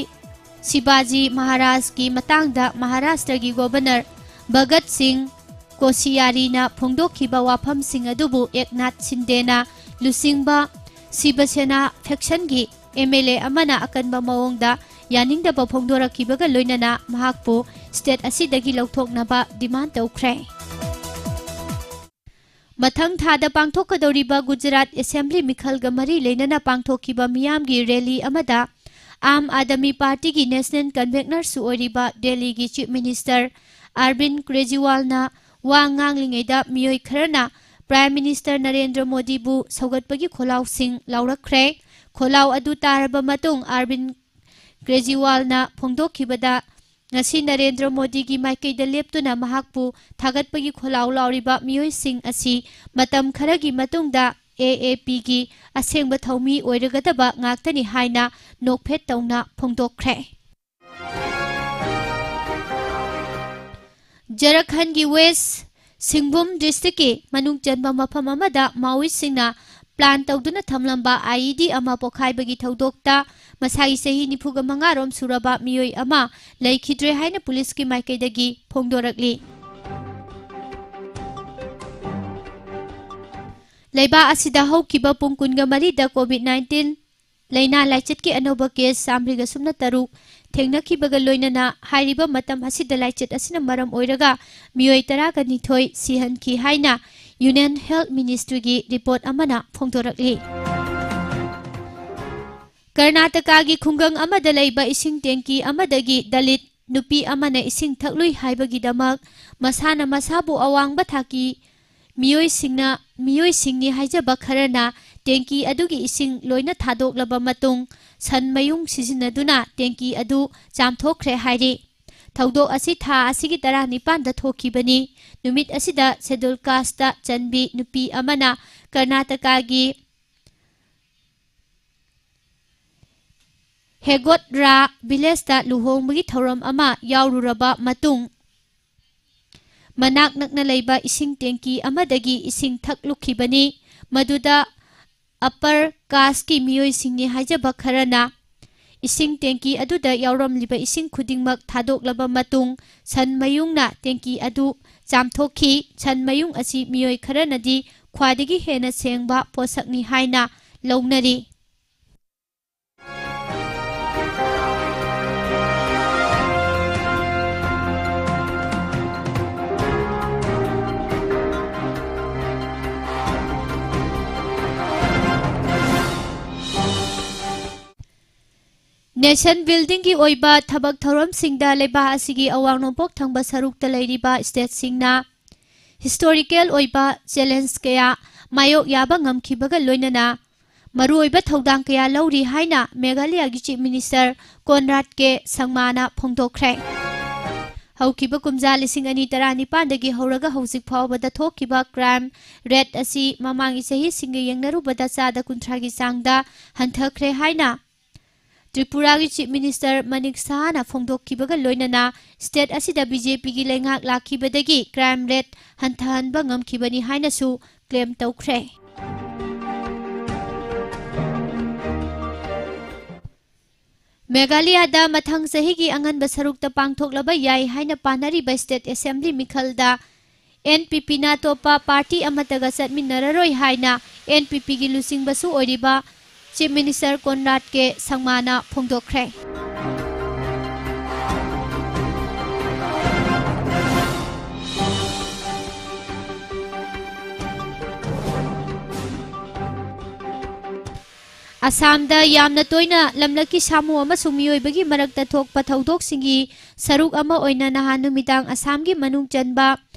ꯁꯤꯕꯥꯖꯤ ꯃꯍꯥꯔꯥꯖꯀꯤ ꯃꯇꯥꯡꯗ ꯃꯍꯥꯔꯥꯁꯇ꯭ꯔꯒꯤ ꯒꯣꯚꯔꯅꯔ ꯚꯒꯠ ꯁꯤꯡ ꯀꯣꯁꯤꯌꯥꯔꯤꯅ ꯐꯣꯡꯗꯣꯛꯈꯤꯕ ꯋꯥꯐꯝꯁꯤꯡ ꯑꯗꯨꯕꯨ ꯑꯦꯛꯅꯥꯊ ꯁꯤꯟꯗꯦꯅ ꯂꯨꯆꯤꯡꯕ ꯁꯤꯕꯁꯦꯅꯥ ꯐꯦꯛꯁꯟꯒꯤ ꯑꯦꯝ ꯑꯦꯜ ꯑꯦ ꯑꯃꯅ ꯑꯀꯟꯕ ꯃꯑꯣꯡꯗ ꯌꯥꯅꯤꯡꯗꯕ ꯐꯣꯡꯗꯣꯔꯛꯈꯤꯕꯒ ꯂꯣꯏꯅꯅ ꯃꯍꯥꯛꯄꯨ ꯁ꯭ꯇꯦꯠ ꯑꯁꯤꯗꯒꯤ ꯂꯧꯊꯣꯛꯅꯕ ꯗꯤꯃꯥꯟ ꯇꯧꯈ꯭ꯔꯦ꯫ ꯃꯊꯪ ꯊꯥꯗ ꯄꯥꯡꯊꯣꯛꯀꯗꯧꯔꯤꯕ ꯒꯨꯖꯔꯥꯠ ꯑꯦꯁꯦꯝꯕ꯭ꯂꯤ ꯃꯤꯈꯜꯒ ꯃꯔꯤ ꯂꯩꯅꯅ ꯄꯥꯡꯊꯣꯛꯈꯤꯕ ꯃꯤꯌꯥꯝꯒꯤ ꯔꯦꯂꯤ ꯑꯃꯗ ꯑꯥꯝ ꯑꯥꯗꯃꯤ ꯄꯥꯔꯇꯤꯒꯤ ꯅꯦꯁꯅꯦꯜ ꯀꯟꯚꯦꯅꯔꯁꯨ ꯑꯣꯏꯔꯤꯕ ꯗꯦꯜꯂꯤꯒꯤ ꯆꯤꯐ ꯃꯤꯅꯤꯁꯇꯔ ꯑꯔꯕꯤꯟ ꯀ꯭ꯔꯦꯖꯤꯋꯥꯜꯅ ꯋꯥ ꯉꯥꯡꯂꯤꯉꯩꯗ ꯃꯤꯑꯣꯏ ꯈꯔꯅ ꯄ꯭ꯔꯥꯏꯝ ꯃꯤꯅꯤꯁꯇꯔ ꯅꯔꯦꯟꯗ꯭ꯔ ꯃꯣꯗꯤꯕꯨ ꯁꯧꯒꯠꯄꯒꯤ ꯈꯣꯜꯂꯥꯎꯁꯤꯡ ꯂꯥꯎꯔꯛꯈ꯭ꯔꯦ꯫ ꯈꯣꯜꯂꯥꯎ ꯑꯗꯨ ꯇꯥꯔꯕ ꯃꯇꯨꯡ ꯑꯔꯕꯤꯟ ꯀ꯭ꯔꯦꯖꯤꯋꯥꯜꯅ ꯐꯣꯡꯗꯣꯛꯈꯤꯕꯗ, ꯉꯁꯤ ꯅꯔꯦꯟꯗ꯭ꯔ ꯃꯣꯗꯤꯒꯤ ꯃꯥꯏꯀꯩꯗ ꯂꯦꯞꯇꯨꯅ ꯃꯍꯥꯛꯄꯨ ꯊꯥꯒꯠꯄꯒꯤ ꯈꯣꯜꯂꯥꯎ ꯂꯥꯎꯔꯤꯕ ꯃꯤꯑꯣꯏꯁꯤꯡ ꯑꯁꯤ ꯃꯇꯝ ꯈꯔꯒꯤ ꯃꯇꯨꯡꯗ ꯑꯦ ꯑꯦ ꯄꯤꯒꯤ ꯑꯁꯦꯡꯕ ꯊꯧꯃꯤ ꯑꯣꯏꯔꯒꯗꯕ ꯉꯥꯛꯇꯅꯤ ꯍꯥꯏꯅ ꯅꯣꯛꯐꯦꯠ ꯇꯧꯅ ꯐꯣꯡꯗꯣꯛꯈ꯭ꯔꯦ꯫ ꯖꯔꯈꯟꯒꯤ ꯋꯦꯁ ꯁꯤꯡꯚꯨꯝ ꯗꯤꯁꯇ꯭ꯔꯤꯛꯀꯤ ꯃꯅꯨꯡ ꯆꯟꯕ ꯃꯐꯝ ꯑꯃꯗ ꯃꯥꯑꯣꯏꯁꯤꯡꯅ ꯄ꯭ꯂꯥꯟ ꯇꯧꯗꯨꯅ ꯊꯝꯂꯝꯕ ꯑꯥꯏ ꯏ ꯗꯤ ꯑꯃ ꯄꯣꯈꯥꯏꯕꯒꯤ ꯊꯧꯗꯣꯛꯇ ꯃꯁꯥꯒꯤ ꯆꯍꯤ ꯅꯤꯐꯨꯒ ꯃꯉꯥ ꯔꯣꯝ ꯁꯨꯔꯕ ꯃꯤꯑꯣꯏ ꯑꯃ ꯂꯩꯈꯤꯗ꯭ꯔꯦ ꯍꯥꯏꯅ ꯄꯨꯂꯤꯁꯀꯤ ꯃꯥꯏꯀꯩꯗꯒꯤ ꯐꯣꯡꯗꯣꯔꯛꯂꯤ꯫ ꯂꯩꯕꯥꯛ ꯑꯁꯤꯗ ꯍꯧꯈꯤꯕ ꯄꯨꯡ ꯀꯨꯟꯒ ꯃꯔꯤꯗ ꯀꯣꯚꯤꯗ ꯅꯥꯏꯟꯇꯤꯟ ꯂꯥꯏꯅꯥ ꯂꯥꯏꯆꯠꯀꯤ ꯑꯅꯧꯕ ꯀꯦꯁ ꯆꯥꯝꯃꯔꯤꯒ ꯁꯨꯞꯅ ꯇꯔꯨꯛ ꯊꯦꯡꯅꯈꯤꯕꯒ ꯂꯣꯏꯅꯅ ꯍꯥꯏꯔꯤꯕ ꯃꯇꯝ ꯑꯁꯤꯗ ꯂꯥꯏꯆꯠ ꯑꯁꯤꯅ ꯃꯔꯝ ꯑꯣꯏꯔꯒ ꯃꯤꯑꯣꯏ ꯇꯔꯥꯒ ꯅꯤꯊꯣꯏ ꯁꯤꯍꯟꯈꯤ ꯍꯥꯏꯅ ꯌꯨꯅꯤꯌꯟ ꯍꯦꯜꯊ ꯃꯤꯅꯤꯁꯇ꯭ꯔꯤꯒꯤ ꯔꯤꯄꯣꯔꯠ ꯑꯃꯅ ꯐꯣꯡꯗꯣꯔꯛꯂꯤ꯫ ꯀꯔꯅꯥꯇꯀꯥꯒꯤ ꯈꯨꯡꯒꯪ ꯑꯃꯗ ꯂꯩꯕ ꯏꯁꯤꯡ ꯇꯦꯡꯀꯤ ꯑꯃꯗꯒꯤ ꯗꯂꯤꯠ ꯅꯨꯄꯤ ꯑꯃꯅ ꯏꯁꯤꯡ ꯊꯛꯂꯨꯏ ꯍꯥꯏꯕꯒꯤꯗꯃꯛ ꯃꯁꯥꯅ ꯃꯁꯥꯕꯨ ꯑꯋꯥꯡꯕ ꯊꯥꯛꯀꯤ ꯃꯤꯑꯣꯏꯁꯤꯡꯅ, ꯃꯤꯑꯣꯏꯁꯤꯡꯅꯤ ꯍꯥꯏꯖꯕ ꯈꯔꯅ ꯇꯦꯡꯀꯤ ꯑꯗꯨꯒꯤ ꯏꯁꯤꯡ ꯂꯣꯏꯅ ꯊꯥꯗꯣꯛꯂꯕ ꯃꯇꯨꯡ ꯁꯟ ꯃꯌꯨꯡ ꯁꯤꯖꯤꯟꯅꯗꯨꯅ ꯇꯦꯡꯀꯤ ꯑꯗꯨ ꯆꯥꯝꯊꯣꯛꯈ꯭ꯔꯦ ꯍꯥꯏꯔꯤ꯫ ꯊꯧꯗꯣꯛ ꯑꯁꯤ ꯊꯥ ꯑꯁꯤꯒꯤ ꯇꯔꯥꯅꯤꯄꯥꯟꯗ ꯊꯣꯛꯈꯤꯕꯅꯤ꯫ ꯅꯨꯃꯤꯠ ꯑꯁꯤꯗ Scheduled Casteꯇ ꯆꯟꯕꯤ ꯅꯨꯄꯤ ꯑꯃꯅ ꯀꯔꯅꯥꯇꯀꯥꯒꯤ ꯍꯦꯒꯣꯠꯔꯥ ꯚꯤꯂꯦꯖꯇ ꯂꯨꯍꯣꯡꯕꯒꯤ ꯊꯧꯔꯝ ꯑꯃ ꯌꯥꯎꯔꯨꯔꯕ ꯃꯇꯨꯡ, ꯃꯅꯥꯛ ꯅꯛꯅ ꯂꯩꯕ ꯏꯁꯤꯡ ꯇꯦꯡꯀꯤ ꯑꯃꯗꯒꯤ ꯏꯁꯤꯡ ꯊꯛꯂꯨꯈꯤꯕꯅꯤ꯫ ꯃꯗꯨꯗ upper casteꯀꯤ ꯃꯤꯑꯣꯏꯁꯤꯡꯅꯤ ꯍꯥꯏꯖꯕ ꯈꯔꯅ ꯏꯁꯤꯡ ꯇꯦꯡꯀꯤ ꯑꯗꯨꯗ ꯌꯥꯎꯔꯝꯂꯤꯕ ꯏꯁꯤꯡ ꯈꯨꯗꯤꯡꯃꯛ ꯊꯥꯗꯣꯛꯂꯕ ꯃꯇꯨꯡ, ꯁꯟ ꯃꯌꯨꯡꯅ ꯇꯦꯡꯀꯤ ꯑꯗꯨ ꯆꯥꯝꯊꯣꯛꯈꯤ꯫ ꯁꯟ ꯃꯌꯨꯡ ꯑꯁꯤ ꯃꯤꯑꯣꯏ ꯈꯔꯅꯗꯤ ꯈ꯭ꯋꯥꯏꯗꯒꯤ ꯍꯦꯟꯅ ꯁꯦꯡꯕ ꯄꯣꯠꯁꯛꯅꯤ ꯍꯥꯏꯅ ꯂꯧꯅꯔꯤ꯫ Nation buildingꯒꯤ ꯑꯣꯏꯕ ꯊꯕꯛ ꯊꯧꯔꯝꯁꯤꯡꯗ ꯂꯩꯕꯥꯛ ꯑꯁꯤꯒꯤ ꯑꯋꯥꯡ ꯅꯣꯡꯄꯣꯛ ꯊꯪꯕ ꯁꯔꯨꯛꯇ ꯂꯩꯔꯤꯕ stateꯁꯤꯡꯅ historical ꯑꯣꯏꯕ challenge ꯀꯌꯥ ꯃꯥꯌꯣꯛ ꯌꯥꯕ ꯉꯝꯈꯤꯕꯒ ꯂꯣꯏꯅꯅ ꯃꯔꯨꯑꯣꯏꯕ ꯊꯧꯗꯥꯡ ꯀꯌꯥ ꯂꯧꯔꯤ ꯍꯥꯏꯅ ꯃꯦꯘꯥꯂꯌꯥꯒꯤ Chief Minister ꯀꯣꯟꯔꯥꯗ ꯀꯦ ꯁꯪꯃꯥꯅ ꯐꯣꯡꯗꯣꯛꯈ꯭ꯔꯦ꯫ ꯍꯧꯈꯤꯕ ꯀꯨꯝꯖꯥ ꯂꯤꯁꯤꯡ ꯑꯅꯤ ꯇꯔꯥꯅꯤꯄꯥꯟꯗꯒꯤ ꯍꯧꯔꯒ ꯍꯧꯖꯤꯛ ꯐꯥꯎꯕꯗ ꯊꯣꯛꯈꯤꯕ crime rate ꯑꯁꯤ ꯃꯃꯥꯡꯒꯤ ꯆꯍꯤꯁꯤꯡꯒ ꯌꯦꯡꯅꯔꯨꯕꯗ ꯆꯥꯗ ꯀꯨꯟꯊ꯭ꯔꯥꯒꯤ ꯆꯥꯡꯗ ꯍꯟꯊꯈ꯭ꯔꯦ ꯍꯥꯏꯅ ꯇ꯭ꯔꯤꯄꯨꯔꯥꯒꯤ Chief Minister ꯃꯅꯤꯛ ꯁꯍꯥꯅ ꯐꯣꯡꯗꯣꯛꯈꯤꯕꯒ ꯂꯣꯏꯅꯅ state ꯑꯁꯤꯗ BJPꯒꯤ ꯂꯩꯉꯥꯛ ꯂꯥꯛꯈꯤꯕꯗꯒꯤ crime rate ꯍꯟꯊꯍꯟꯕ ꯉꯝꯈꯤꯕꯅꯤ ꯍꯥꯏꯅꯁꯨ claim ꯇꯧꯈ꯭ꯔꯦ꯫ ꯃꯦꯘꯥꯂꯌꯥꯗ ꯃꯊꯪ ꯆꯍꯤꯒꯤ ꯑꯉꯟꯕ ꯁꯔꯨꯛꯇ ꯄꯥꯡꯊꯣꯛꯂꯕ ꯌꯥꯏ ꯍꯥꯏꯅ ꯄꯥꯅꯔꯤꯕ state assembly ꯃꯤꯈꯜꯗ NPPꯅ ꯑꯇꯣꯞꯄ party ꯑꯃꯠꯇꯒ ꯆꯠꯃꯤꯟꯅꯔꯔꯣꯏ ꯍꯥꯏꯅ NPPꯒꯤ ꯂꯨꯆꯤꯡꯕꯁꯨ ꯑꯣꯏꯔꯤꯕ Chief Minister ꯀꯣꯟꯔꯥꯗ ꯀꯦ ꯁꯪꯃꯥꯅ ꯐꯣꯡꯗꯣꯛꯈ꯭ꯔꯦ꯫ ꯑꯁꯥꯝꯗ ꯌꯥꯝꯅ ꯇꯣꯏꯅ ꯂꯝꯂꯛꯀꯤ ꯁꯥꯃꯨ ꯑꯃꯁꯨꯡ ꯃꯤꯑꯣꯏꯕꯒꯤ ꯃꯔꯛꯇ ꯊꯣꯛꯄ ꯊꯧꯗꯣꯛꯁꯤꯡꯒꯤ ꯁꯔꯨꯛ ꯑꯃ ꯑꯣꯏꯅ ꯅꯍꯥꯟ ꯅꯨꯃꯤꯗꯥꯡ ꯑꯁꯥꯝꯒꯤ ꯃꯅꯨꯡ ꯆꯟꯕ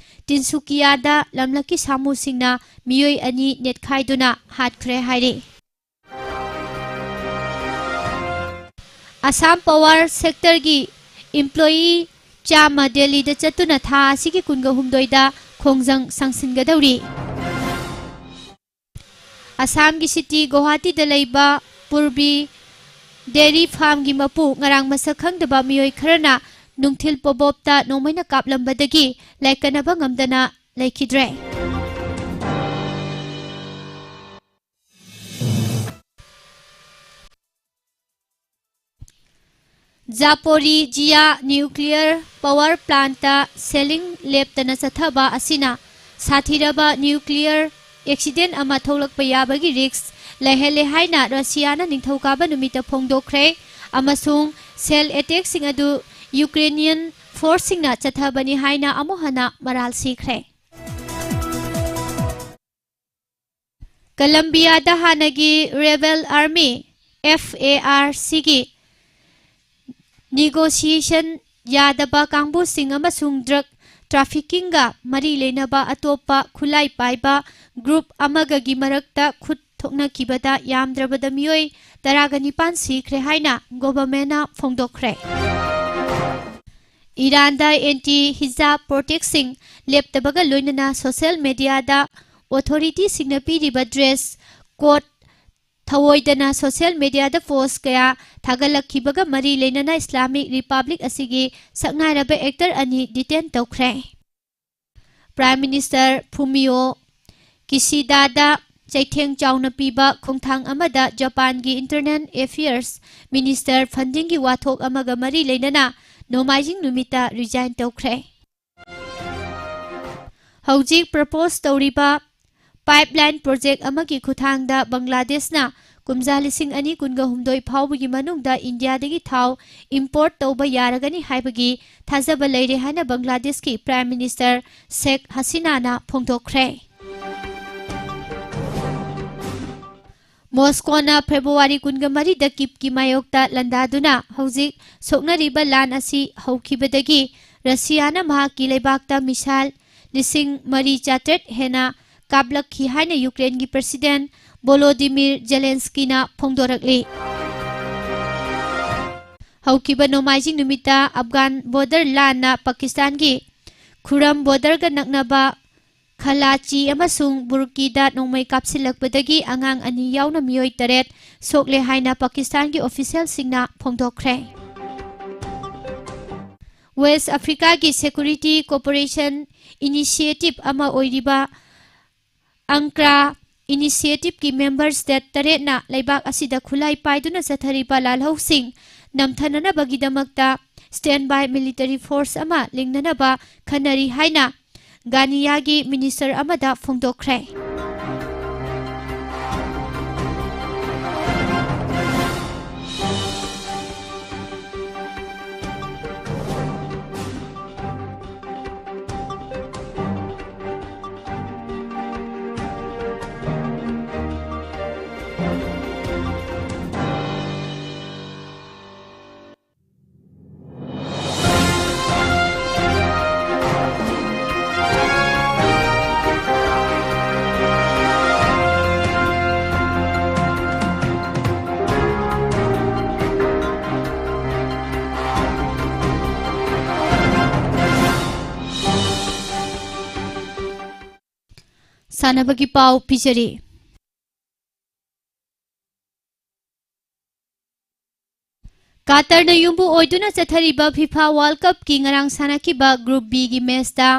ꯇꯤꯟꯁꯨꯀꯤꯌꯥꯗ ꯂꯝꯂꯛꯀꯤ ꯁꯥꯃꯨꯁꯤꯡꯅ ꯃꯤꯑꯣꯏ ꯑꯅꯤ ꯅꯦꯠꯈꯥꯏꯗꯨꯅ ꯍꯥꯠꯈ꯭ꯔꯦ ꯍꯥꯏꯔꯤ꯫ ꯑꯁꯥꯝ ꯄꯋꯥꯔ ꯁꯦꯛꯇꯔꯒꯤ ꯏꯝꯄ꯭ꯂꯣꯌꯤ ꯆꯥꯝꯃ ꯗꯦꯜꯂꯤꯗ ꯆꯠꯇꯨꯅ ꯊꯥ ꯑꯁꯤꯒꯤ ꯀꯨꯟꯒ ꯍꯨꯝꯗꯣꯏꯗ ꯈꯣꯡꯖꯪ ꯁꯥꯡꯁꯤꯟꯒꯗꯧꯔꯤ꯫ ꯑꯁꯥꯝꯒꯤ ꯁꯤꯇꯤ ꯒꯨꯋꯥꯍꯥꯇꯤꯗ ꯂꯩꯕ ꯄꯨꯔꯕꯤ ꯗꯦꯔꯤ ꯐꯥꯔꯝꯒꯤ ꯃꯄꯨ ꯉꯔꯥꯡ ꯃꯁꯛ ꯈꯪꯗꯕ ꯃꯤꯑꯣꯏ ꯈꯔꯅ ꯅꯨꯡꯊꯤꯜ ꯄꯣꯕꯣꯞꯇ ꯅꯣꯡꯃꯩꯅ ꯀꯥꯞꯂꯝꯕꯗꯒꯤ ꯂꯥꯏꯀꯠꯅꯕ ꯉꯝꯗꯅ ꯂꯩꯈꯤꯗ꯭ꯔꯦ꯫ ꯖꯥꯄꯣꯔꯤꯖꯤꯌꯥ ꯅ꯭ꯌꯨꯀ꯭ꯂꯤꯌꯔ ꯄꯥꯋꯔ ꯄ꯭ꯂꯥꯟꯠꯇ ꯁꯦꯂꯤꯡ ꯂꯦꯞꯇꯅ ꯆꯠꯊꯕ ꯑꯁꯤꯅ ꯁꯥꯊꯤꯔꯕ ꯅ꯭ꯌꯨꯀ꯭ꯂꯤꯌꯔ ꯑꯦꯛꯁꯤꯗꯦꯟ ꯑꯃ ꯊꯣꯛꯂꯛꯄ ꯌꯥꯕꯒꯤ ꯔꯤꯁ꯭ꯛ ꯂꯩꯍꯜꯂꯦ ꯍꯥꯏꯅ ꯔꯁꯤꯌꯥꯅ ꯅꯤꯡꯊꯧꯀꯥꯕ ꯅꯨꯃꯤꯠꯇ ꯐꯣꯡꯗꯣꯛꯈ꯭ꯔꯦ, ꯑꯃꯁꯨꯡ ꯁꯦꯜ ꯑꯦꯇꯦꯛꯁꯤꯡ ꯑꯗꯨ ꯌꯨꯀ꯭ꯔꯦꯅꯤꯌꯟ ꯐꯣꯔꯁꯁꯤꯡꯅ ꯆꯠꯊꯕꯅꯤ ꯍꯥꯏꯅ ꯑꯃꯨꯛ ꯍꯟꯅ ꯃꯔꯥꯜ ꯁꯤꯈ꯭ꯔꯦ꯫ ꯀꯂꯝꯕꯤꯌꯥꯗ ꯍꯥꯟꯅꯒꯤ rebel army, F A R ꯁꯤꯒꯤ ꯅꯤꯒꯣꯁꯤꯌꯦꯁꯟ ꯌꯥꯗꯕ ꯀꯥꯡꯕꯨꯁꯤꯡ ꯑꯃꯁꯨꯡ ꯗ꯭ꯔꯒ ꯇ꯭ꯔꯥꯐꯤꯀꯤꯡꯒ ꯃꯔꯤ ꯂꯩꯅꯕ ꯑꯇꯣꯞꯄ ꯈꯨꯠꯂꯥꯏ ꯄꯥꯏꯕ ꯒ꯭ꯔꯨꯞ ꯑꯃꯒꯒꯤ ꯃꯔꯛꯇ ꯈꯨꯠ ꯊꯣꯛꯅꯈꯤꯕꯗ ꯌꯥꯝꯗ꯭ꯔꯕꯗ ꯃꯤꯑꯣꯏ ꯇꯔꯥꯒ ꯅꯤꯄꯥꯟ ꯁꯤꯈ꯭ꯔꯦ ꯍꯥꯏꯅ ꯒꯣꯚꯔꯟꯃꯦꯟꯠꯅ ꯐꯣꯡꯗꯣꯛꯈ꯭ꯔꯦ꯫ ꯏꯔꯥꯟꯗ ꯑꯦꯟꯇꯤ ꯍꯤꯖꯥꯕ ꯄ꯭ꯔꯣꯇꯦꯁ꯭ꯠꯁꯤꯡ ꯂꯦꯞꯇꯕꯒ ꯂꯣꯏꯅꯅ ꯁꯣꯁꯤꯌꯦꯜ ꯃꯤꯗꯤꯌꯥꯗ ꯑꯣꯊꯣꯔꯤꯇꯤꯁꯤꯡꯅ ꯄꯤꯔꯤꯕ ꯗ꯭ꯔꯦꯁ ꯀꯣꯗ ꯊꯧꯑꯣꯏꯗꯅ ꯁꯣꯁꯤꯌꯦꯜ ꯃꯤꯗꯤꯌꯥꯗ ꯄꯣꯁ꯭ꯠ ꯀꯌꯥ ꯊꯥꯒꯠꯂꯛꯈꯤꯕꯒ ꯃꯔꯤ ꯂꯩꯅꯅ ꯏꯁꯂꯥꯃꯤꯛ ꯔꯤꯄꯕ꯭ꯂꯤꯛ ꯑꯁꯤꯒꯤ ꯁꯛꯅꯥꯏꯔꯕ ꯑꯦꯛꯇꯔ ꯑꯅꯤ ꯗꯤꯇꯦꯟ ꯇꯧꯈ꯭ꯔꯦ꯫ ꯄ꯭ꯔꯥꯏꯝ ꯃꯤꯅꯤꯁꯇꯔ ꯐꯨꯃꯤꯑꯣ ꯀꯤꯁꯤꯗꯥꯗ ꯆꯩꯊꯦꯡ ꯆꯥꯎꯅ ꯄꯤꯕ ꯈꯣꯡꯊꯥꯡ ꯑꯃꯗ ꯖꯄꯥꯟꯒꯤ ꯏꯟꯇꯔꯅꯦꯜ ꯑꯦꯐꯤꯌꯔꯁ ꯃꯤꯅꯤꯁꯇꯔ ꯐꯟꯗꯤꯡꯒꯤ ꯋꯥꯊꯣꯛ ꯑꯃꯒ ꯃꯔꯤ ꯂꯩꯅꯅ ꯅꯣꯡꯃꯥꯏꯖꯤꯡ ꯅꯨꯃꯤꯠꯇ ꯔꯤꯖꯥꯏꯟ ꯇꯧꯈ꯭ꯔꯦ꯫ ꯍꯧꯖꯤꯛ ꯄ꯭ꯔꯄꯣꯖ ꯇꯧꯔꯤꯕ ꯄꯥꯏꯞꯂꯥꯏꯟ ꯄ꯭ꯔꯣꯖꯦꯛ ꯑꯃꯒꯤ ꯈꯨꯠꯊꯥꯡꯗ ꯕꯪꯒ꯭ꯂꯥꯗꯦꯁꯅ ꯀꯨꯝꯖꯥ ꯂꯤꯁꯤꯡ ꯑꯅꯤ ꯀꯨꯟꯒ ꯍꯨꯝꯗꯣꯏ ꯐꯥꯎꯕꯒꯤ ꯃꯅꯨꯡꯗ ꯏꯟꯗꯤꯌꯥꯗꯒꯤ ꯊꯥꯎ ꯏꯝꯄꯣꯔꯠ ꯇꯧꯕ ꯌꯥꯔꯒꯅꯤ ꯍꯥꯏꯕꯒꯤ ꯊꯥꯖꯕ ꯂꯩꯔꯦ ꯍꯥꯏꯅ ꯕꯪꯒ꯭ꯂꯥꯗꯦꯁꯀꯤ ꯄ꯭ꯔꯥꯏꯝ ꯃꯤꯅꯤꯁꯇꯔ ꯁꯦꯈ ꯍꯁꯤꯅꯥꯅ ꯐꯣꯡꯗꯣꯛꯈ꯭ꯔꯦ꯫ ꯃꯣꯁꯀꯣꯅ ꯐꯦꯕ꯭ꯔꯨꯋꯥꯔꯤ ꯀꯨꯟꯒ ꯃꯔꯤꯗ ꯀꯤꯞꯀꯤ ꯃꯥꯌꯣꯛꯇ ꯂꯥꯟꯗꯥꯗꯨꯅ ꯍꯧꯖꯤꯛ ꯁꯣꯛꯅꯔꯤꯕ ꯂꯥꯟ ꯑꯁꯤ ꯍꯧꯈꯤꯕꯗꯒꯤ ꯔꯁꯤꯌꯥꯅ ꯃꯍꯥꯛꯀꯤ ꯂꯩꯕꯥꯛꯇ ꯃꯤꯁꯥꯏꯜ ꯂꯤꯁꯤꯡ ꯃꯔꯤ ꯆꯥꯇ꯭ꯔꯦꯠ ꯍꯦꯟꯅ ꯀꯥꯞꯂꯛꯈꯤ ꯍꯥꯏꯅ ꯌꯨꯀ꯭ꯔꯦꯟꯒꯤ ꯄ꯭ꯔꯁꯤꯗꯦꯟ ꯚꯣꯂꯣꯗꯤꯃꯤꯔ ꯖꯦꯂꯦꯟꯁꯀꯤꯅ ꯐꯣꯡꯗꯣꯔꯛꯂꯤ꯫ ꯍꯧꯈꯤꯕ ꯅꯣꯡꯃꯥꯏꯖꯤꯡ ꯅꯨꯃꯤꯠꯇ ꯑꯐꯒꯥꯟ ꯕꯣꯔꯗꯔ ꯂꯥꯟꯅ ꯄꯥꯀꯤꯁꯇꯥꯟꯒꯤ ꯈꯨꯔꯝ ꯕꯣꯔꯗꯔꯒ ꯅꯛꯅꯕ ꯈꯂꯥꯆꯤ ꯑꯃꯁꯨꯡ ꯕꯨꯔꯀꯤꯗ ꯅꯣꯡꯃꯩ ꯀꯥꯞꯁꯤꯜꯂꯛꯄꯗꯒꯤ ꯑꯉꯥꯡ ꯑꯅꯤ ꯌꯥꯎꯅ ꯃꯤꯑꯣꯏ ꯇꯔꯦꯠ ꯁꯣꯛꯂꯦ ꯍꯥꯏꯅ ꯄꯥꯀꯤꯁꯇꯥꯟꯒꯤ ꯑꯣꯐꯤꯁꯤꯌꯦꯜꯁꯤꯡꯅ ꯐꯣꯡꯗꯣꯛꯈ꯭ꯔꯦ꯫ ꯋꯦꯁ ꯑꯐ꯭ꯔꯤꯀꯥꯒꯤ ꯁꯦꯀ꯭ꯌꯨꯔꯤꯇꯤ ꯀꯣꯑꯣꯄꯔꯦꯁꯟ ꯏꯅꯤꯁꯤꯌꯦꯇꯤꯚ ꯑꯃ ꯑꯣꯏꯔꯤꯕ ꯑꯪꯀ꯭ꯔꯥ ꯏꯅꯤꯁꯤꯌꯦꯇꯤꯚꯀꯤ ꯃꯦꯝꯕꯔ ꯁ꯭ꯇꯦꯠ ꯇꯔꯦꯠꯅ ꯂꯩꯕꯥꯛ ꯑꯁꯤꯗ ꯈꯨꯠꯂꯥꯏ ꯄꯥꯏꯗꯨꯅ ꯆꯠꯊꯔꯤꯕ ꯂꯥꯜꯍꯧꯁꯤꯡ ꯅꯝꯊꯅꯅꯕꯒꯤꯗꯃꯛꯇ ꯁ꯭ꯇꯦꯟ ꯕꯥꯏ ꯃꯤꯂꯤꯇꯔꯤ ꯐꯣꯔꯁ ꯑꯃ ꯂꯤꯡꯅꯅꯕ ꯈꯟꯅꯔꯤ ꯍꯥꯏꯅ ꯒꯥꯅꯤꯌꯥꯒꯤ ꯃꯤꯅꯤꯁꯇꯔ ꯑꯃꯗ ꯐꯣꯡꯗꯣꯛꯈ꯭ꯔꯦ꯫ ꯁꯥꯟꯅꯕꯒꯤ ꯄꯥꯎ ꯄꯤꯖꯔꯤ꯫ ꯀꯥꯇꯔꯅ ꯌꯨꯝꯕꯨ ꯑꯣꯏꯗꯨꯅ ꯆꯠꯊꯔꯤꯕ ꯐꯤꯐꯥ ꯋꯥꯔꯜꯗ ꯀꯞꯀꯤ ꯉꯔꯥꯡ ꯁꯥꯟꯅꯈꯤꯕ ꯒ꯭ꯔꯨꯞ ꯕꯤꯒꯤ ꯃꯦꯆꯇ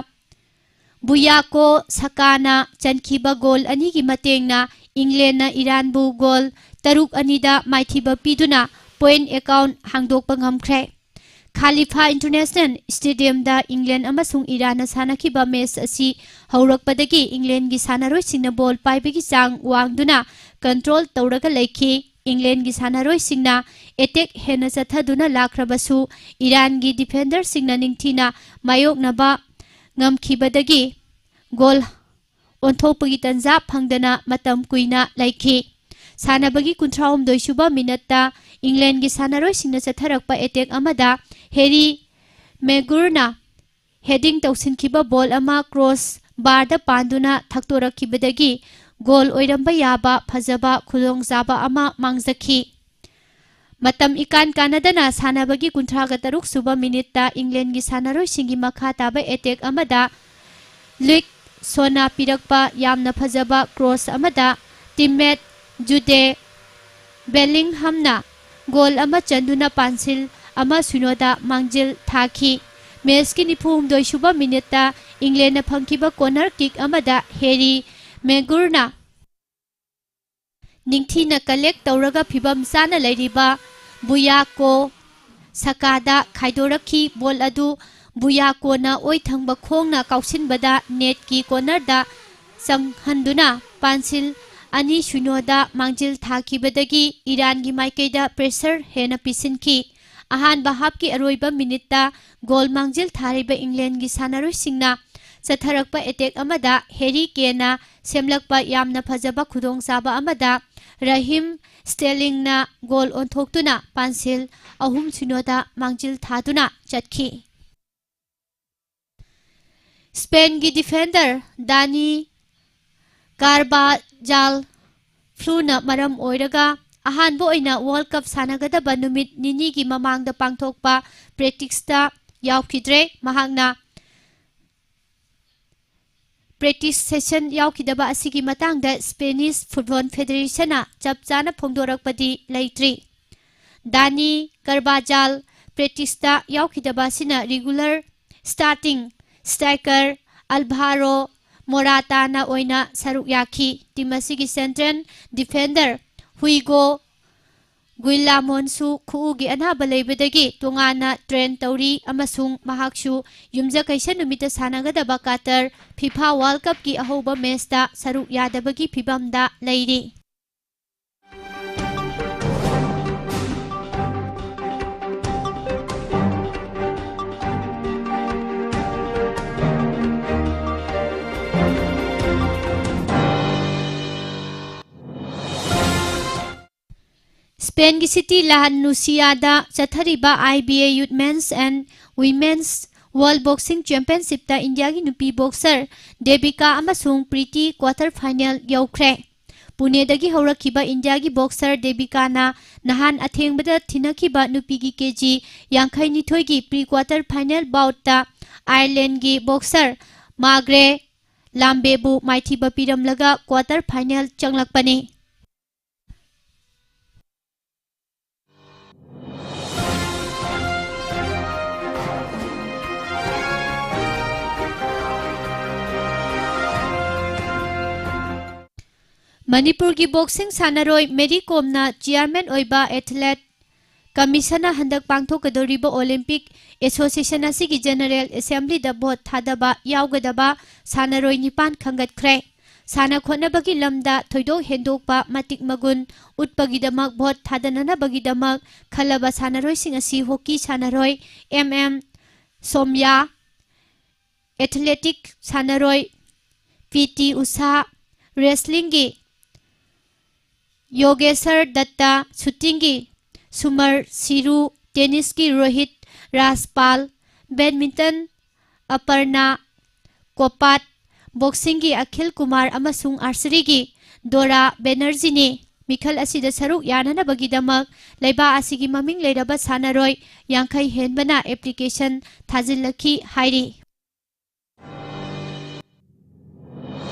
ꯕꯨꯌꯥꯀꯣ ꯁꯥꯀꯥꯅ ꯆꯟꯈꯤꯕ ꯒꯣꯜ ꯑꯅꯤꯒꯤ ꯃꯇꯦꯡꯅ ꯏꯪꯂꯦꯟꯅ ꯏꯔꯥꯟꯕꯨ ꯒꯣꯜ ꯇꯔꯨꯛ ꯑꯅꯤꯗ ꯃꯥꯏꯊꯤꯕ ꯄꯤꯗꯨꯅ ꯄꯣꯏꯟꯠ ꯑꯦꯀꯥꯎꯟꯠ ꯍꯥꯡꯗꯣꯛꯄ ꯉꯝꯈ꯭ꯔꯦ꯫ ꯈꯥꯂꯤꯐꯥ ꯏꯟꯇꯔꯅꯦꯁꯅꯦꯜ ꯁ꯭ꯇꯦꯗꯤꯌꯝꯗ ꯏꯪꯂꯦꯟ ꯑꯃꯁꯨꯡ ꯏꯔꯥꯟꯅ ꯁꯥꯟꯅꯈꯤꯕ ꯃꯦꯆ ꯑꯁꯤ ꯍꯧꯔꯛꯄꯗꯒꯤ ꯏꯪꯂꯦꯟꯒꯤ ꯁꯥꯟꯅꯔꯣꯏꯁꯤꯡꯅ ꯕꯣꯜ ꯄꯥꯏꯕꯒꯤ ꯆꯥꯡ ꯋꯥꯡꯗꯨꯅ ꯀꯟꯇ꯭ꯔꯣꯜ ꯇꯧꯔꯒ ꯂꯩꯈꯤ꯫ ꯏꯪꯂꯦꯟꯒꯤ ꯁꯥꯟꯅꯔꯣꯏꯁꯤꯡꯅ ꯑꯦꯇꯦꯛ ꯍꯦꯟꯅ ꯆꯠꯊꯗꯨꯅ ꯂꯥꯛꯈ꯭ꯔꯕꯁꯨ, ꯏꯔꯥꯟꯒꯤ ꯗꯤꯐꯦꯟꯗꯔꯁꯤꯡꯅ ꯅꯤꯡꯊꯤꯅ ꯃꯥꯌꯣꯛꯅꯕ ꯉꯝꯈꯤꯕꯗꯒꯤ ꯒꯣꯜ ꯑꯣꯟꯊꯣꯛꯄꯒꯤ ꯇꯟꯖꯥ ꯐꯪꯗꯅ ꯃꯇꯝ ꯀꯨꯏꯅ ꯂꯩꯈꯤ꯫ ꯁꯥꯟꯅꯕꯒꯤ ꯀꯨꯟꯊ꯭ꯔꯥꯍꯨꯝꯗꯣꯏ ꯁꯨꯕ ꯃꯤꯅꯠꯇ ꯏꯪꯂꯦꯟꯒꯤ ꯁꯥꯟꯅꯔꯣꯏꯁꯤꯡꯅ ꯆꯠꯊꯔꯛꯄ ꯑꯦꯇꯦꯛ ꯑꯃꯗ ꯍꯦꯔꯤ ꯃꯦꯒꯨꯔꯅ heading ꯇꯧꯁꯤꯟꯈꯤꯕ ball ꯑꯃ cross barꯗ ꯄꯥꯟꯗꯨꯅ ꯊꯛꯇꯣꯔꯛꯈꯤꯕꯗꯒꯤ goal ꯑꯣꯏꯔꯝꯕ ꯌꯥꯕ ꯐꯖꯕ ꯈꯨꯗꯣꯡꯆꯥꯕ ꯑꯃ ꯃꯥꯡꯖꯈꯤ꯫ ꯃꯇꯝ ꯏꯀꯥꯟ ꯀꯥꯟꯅꯗꯅ ꯁꯥꯟꯅꯕꯒꯤ ꯀꯨꯟꯊ꯭ꯔꯥꯒ ꯇꯔꯨꯛ ꯁꯨꯕ minuteꯇ Englandꯒꯤ ꯁꯥꯟꯅꯔꯣꯏꯁꯤꯡꯒꯤ ꯃꯈꯥ ꯇꯥꯕ attack ꯑꯃꯗ Luke Shawꯅ ꯄꯤꯔꯛꯄ ꯌꯥꯝꯅ ꯐꯖꯕ cross ꯑꯃꯗ teammate Jude Bellinghamꯅ goal ꯑꯃ ꯆꯟꯗꯨꯅ ꯄꯥꯟꯁꯤꯜ ꯑꯃ ꯁꯤꯅꯣꯗ ꯃꯥꯡꯖꯤꯜ ꯊꯥꯈꯤ꯫ Matchꯀꯤ ꯅꯤꯐꯨ ꯍꯨꯝꯗꯣꯏ ꯁꯨꯕ minuteꯇ Englandꯅ ꯐꯪꯈꯤꯕ corner kick ꯑꯃꯗ Harry Maguireꯅ ꯅꯤꯡꯊꯤꯅ collect ꯇꯧꯔꯒ ꯐꯤꯕꯝ ꯆꯥꯅ ꯂꯩꯔꯤꯕ Bukayo Sakaꯗ ꯈꯥꯏꯗꯣꯔꯛꯈꯤ꯫ Ball ꯑꯗꯨ Bukayoꯅ ꯑꯣꯏ ꯊꯪꯕ ꯈꯣꯡꯅ ꯀꯥꯎꯁꯤꯟꯕꯗ netꯀꯤ cornerꯗ ꯆꯪꯍꯟꯗꯨꯅ ꯄꯥꯟꯁꯤꯜ ꯑꯅꯤ ꯁꯤꯅꯣꯗ ꯃꯥꯡꯖꯤꯜ ꯊꯥꯈꯤꯕꯗꯒꯤ ꯏꯔꯥꯟꯒꯤ ꯃꯥꯏꯀꯩꯗ pressure ꯍꯦꯟꯅ ꯄꯤꯁꯤꯟꯈꯤ꯫ ꯑꯍꯥꯟꯕ halfꯀꯤ ꯑꯔꯣꯏꯕ minuteꯇ goal ꯃꯥꯡꯖꯤꯜ ꯊꯥꯔꯤꯕ Englandꯒꯤ ꯁꯥꯟꯅꯔꯣꯏꯁꯤꯡꯅ ꯆꯠꯊꯔꯛꯄ attack ꯑꯃꯗ Harry Kaneꯅ ꯁꯦꯝꯂꯛꯄ ꯌꯥꯝꯅ ꯐꯖꯕ ꯈꯨꯗꯣꯡꯆꯥꯕ ꯑꯃꯗ Raheem Sterlingꯅ goal ꯑꯣꯟꯊꯣꯛꯇꯨꯅ ꯄꯥꯟꯁꯤꯜ ꯑꯍꯨꯝ ꯁꯤꯅꯣꯗ ꯃꯥꯡꯖꯤꯜ ꯊꯥꯗꯨꯅ ꯆꯠꯈꯤ꯫ Spainꯒꯤ defender Dani Carvajal flueꯅ ꯃꯔꯝ ꯑꯣꯏꯔꯒ ꯑꯍꯥꯟꯕ ꯑꯣꯏꯅ World Cup ꯁꯥꯟꯅꯒꯗꯕ ꯅꯨꯃꯤꯠ ꯅꯤꯅꯤꯒꯤ ꯃꯃꯥꯡꯗ ꯄꯥꯡꯊꯣꯛꯄ practiceꯇ ꯌꯥꯎꯈꯤꯗ꯭ꯔꯦ꯫ ꯃꯍꯥꯛꯅ practice session ꯌꯥꯎꯈꯤꯗꯕ ꯑꯁꯤꯒꯤ ꯃꯇꯥꯡꯗ Spanish Football Federationꯅ ꯆꯞ ꯆꯥꯅ ꯐꯣꯡꯗꯣꯔꯛꯄꯗꯤ ꯂꯩꯇ꯭ꯔꯤ꯫ Dani Carvajal practiceꯇ ꯌꯥꯎꯈꯤꯗꯕ ꯑꯁꯤꯅ regular starting striker Alvaro Moratana ꯑꯣꯏꯅ ꯁꯔꯨꯛ ꯌꯥꯈꯤ꯫ Team ꯑꯁꯤꯒꯤ central defender Hugo Guillamónꯁꯨ ꯈꯨꯎꯒꯤ ꯑꯅꯥꯕ ꯂꯩꯕꯗꯒꯤ ꯇꯣꯉꯥꯟꯅ train ꯇꯧꯔꯤ ꯑꯃꯁꯨꯡ ꯃꯍꯥꯛꯁꯨ ꯌꯨꯝꯖꯀꯩꯁ ꯅꯨꯃꯤꯠꯇ ꯁꯥꯟꯅꯒꯗꯕ Qatar FIFA World Cupꯀꯤ ꯑꯍꯧꯕ matchꯇ ꯁꯔꯨꯛ ꯌꯥꯗꯕꯒꯤ ꯐꯤꯚꯝꯗ ꯂꯩꯔꯤ꯫ Spainꯒꯤ city La Nuciaꯗ ꯆꯠꯊꯔꯤꯕ IBA Youth Men's and Women's World Boxing Championshipꯇ ꯏꯟꯗꯤꯌꯥꯒꯤ ꯅꯨꯄꯤ ꯕꯣꯛꯁꯔ ꯗꯦꯕꯤꯀꯥ ꯑꯃꯁꯨꯡ ꯄ꯭ꯔꯤꯇꯤ quarter final ꯌꯧꯈ꯭ꯔꯦ꯫ ꯄꯨꯅꯦꯗꯒꯤ ꯍꯧꯔꯛꯈꯤꯕ ꯏꯟꯗꯤꯌꯥꯒꯤ ꯕꯣꯛꯁꯔ ꯗꯦꯕꯤꯀꯥꯅ ꯅꯍꯥꯟ ꯑꯊꯦꯡꯕꯗ ꯊꯤꯟꯅꯈꯤꯕ ꯅꯨꯄꯤꯒꯤ ꯀꯦ ꯖꯤ ꯌꯥꯡꯈꯩ ꯅꯤꯊꯣꯏꯒꯤ pre quarter final boutꯇ ꯑꯥꯌꯔꯂꯦꯟꯒꯤ ꯕꯣꯛꯁꯔ ꯃꯥꯒ꯭ꯔꯦ ꯂꯥꯝꯕꯦꯕꯨ ꯃꯥꯏꯊꯤꯕ ꯄꯤꯔꯝꯂꯒ quarter final ꯆꯪꯂꯛꯄꯅꯤ꯫ ꯃꯅꯤꯄꯨꯔꯒꯤ ꯕꯣꯛꯁꯤꯡ ꯁꯥꯟꯅꯔꯣꯏ ꯃꯦꯔꯤ ꯀꯣꯝꯅ ꯆꯤꯌꯥꯔꯃꯦꯟ ꯑꯣꯏꯕ ꯑꯦꯊꯂꯦꯠ ꯀꯃꯤꯁꯟꯅ ꯍꯟꯗꯛ ꯄꯥꯡꯊꯣꯛꯀꯗꯧꯔꯤꯕ ꯑꯣꯂꯤꯝꯄꯤꯛ ꯑꯦꯁꯣꯁꯤꯌꯦꯁꯟ ꯑꯁꯤꯒꯤ ꯖꯦꯅꯔꯦꯜ ꯑꯦꯁꯦꯝꯕ꯭ꯂꯤꯗ ꯚꯣꯠ ꯊꯥꯗꯕ ꯌꯥꯎꯒꯗꯕ ꯁꯥꯟꯅꯔꯣꯏ ꯅꯤꯄꯥꯟ ꯈꯟꯒꯠꯈ꯭ꯔꯦ꯫ ꯁꯥꯟꯅ ꯈꯣꯠꯅꯕꯒꯤ ꯂꯝꯗ ꯊꯣꯏꯗꯣꯛ ꯍꯦꯟꯗꯣꯛꯄ ꯃꯇꯤꯛ ꯃꯒꯨꯟ ꯎꯠꯄꯒꯤꯗꯃꯛ ꯚꯣꯠ ꯊꯥꯗꯅꯅꯕꯒꯤꯗꯃꯛ ꯈꯜꯂꯕ ꯁꯥꯟꯅꯔꯣꯏꯁꯤꯡ ꯑꯁꯤ ꯍꯣꯀꯤ ꯁꯥꯟꯅꯔꯣꯏ ꯑꯦꯝ ꯑꯦꯝ ꯁꯣꯝꯌꯥ, ꯑꯦꯊꯂꯦꯇꯤꯛ ꯁꯥꯟꯅꯔꯣꯏ ꯄꯤ ꯇꯤ ꯎꯁꯥ, ꯔꯦꯁꯂꯤꯡꯒꯤ ꯌꯣꯒꯦꯁꯔ ꯗꯠꯇ, ꯁꯨꯇꯤꯡꯒꯤ ꯁꯨꯃꯔ ꯁꯤꯔꯨ, ꯇꯦꯅꯤꯁꯀꯤ ꯔꯣꯍꯤꯠ ꯔꯥꯖꯄꯥꯜ, ꯕꯦꯗꯃꯤꯟꯇꯟ ꯑꯄꯔꯅꯥ ꯀꯣꯄꯥꯠ, ꯕꯣꯛꯁꯤꯡꯒꯤ ꯑꯈꯤꯜ ꯀꯨꯃꯥꯔ ꯑꯃꯁꯨꯡ ꯑꯥꯔꯆꯔꯤꯒꯤ ꯗꯣꯔꯥ ꯕꯦꯅꯔꯖꯤꯅꯤ꯫ ꯃꯤꯈꯜ ꯑꯁꯤꯗ ꯁꯔꯨꯛ ꯌꯥꯅꯅꯕꯒꯤꯗꯃꯛ ꯂꯩꯕꯥꯛ ꯑꯁꯤꯒꯤ ꯃꯃꯤꯡ ꯂꯩꯔꯕ ꯁꯥꯟꯅꯔꯣꯏ ꯌꯥꯡꯈꯩ ꯍꯦꯟꯕꯅ ꯑꯦꯄ꯭ꯂꯤꯀꯦꯁꯟ ꯊꯥꯖꯤꯜꯂꯛꯈꯤ ꯍꯥꯏꯔꯤ꯫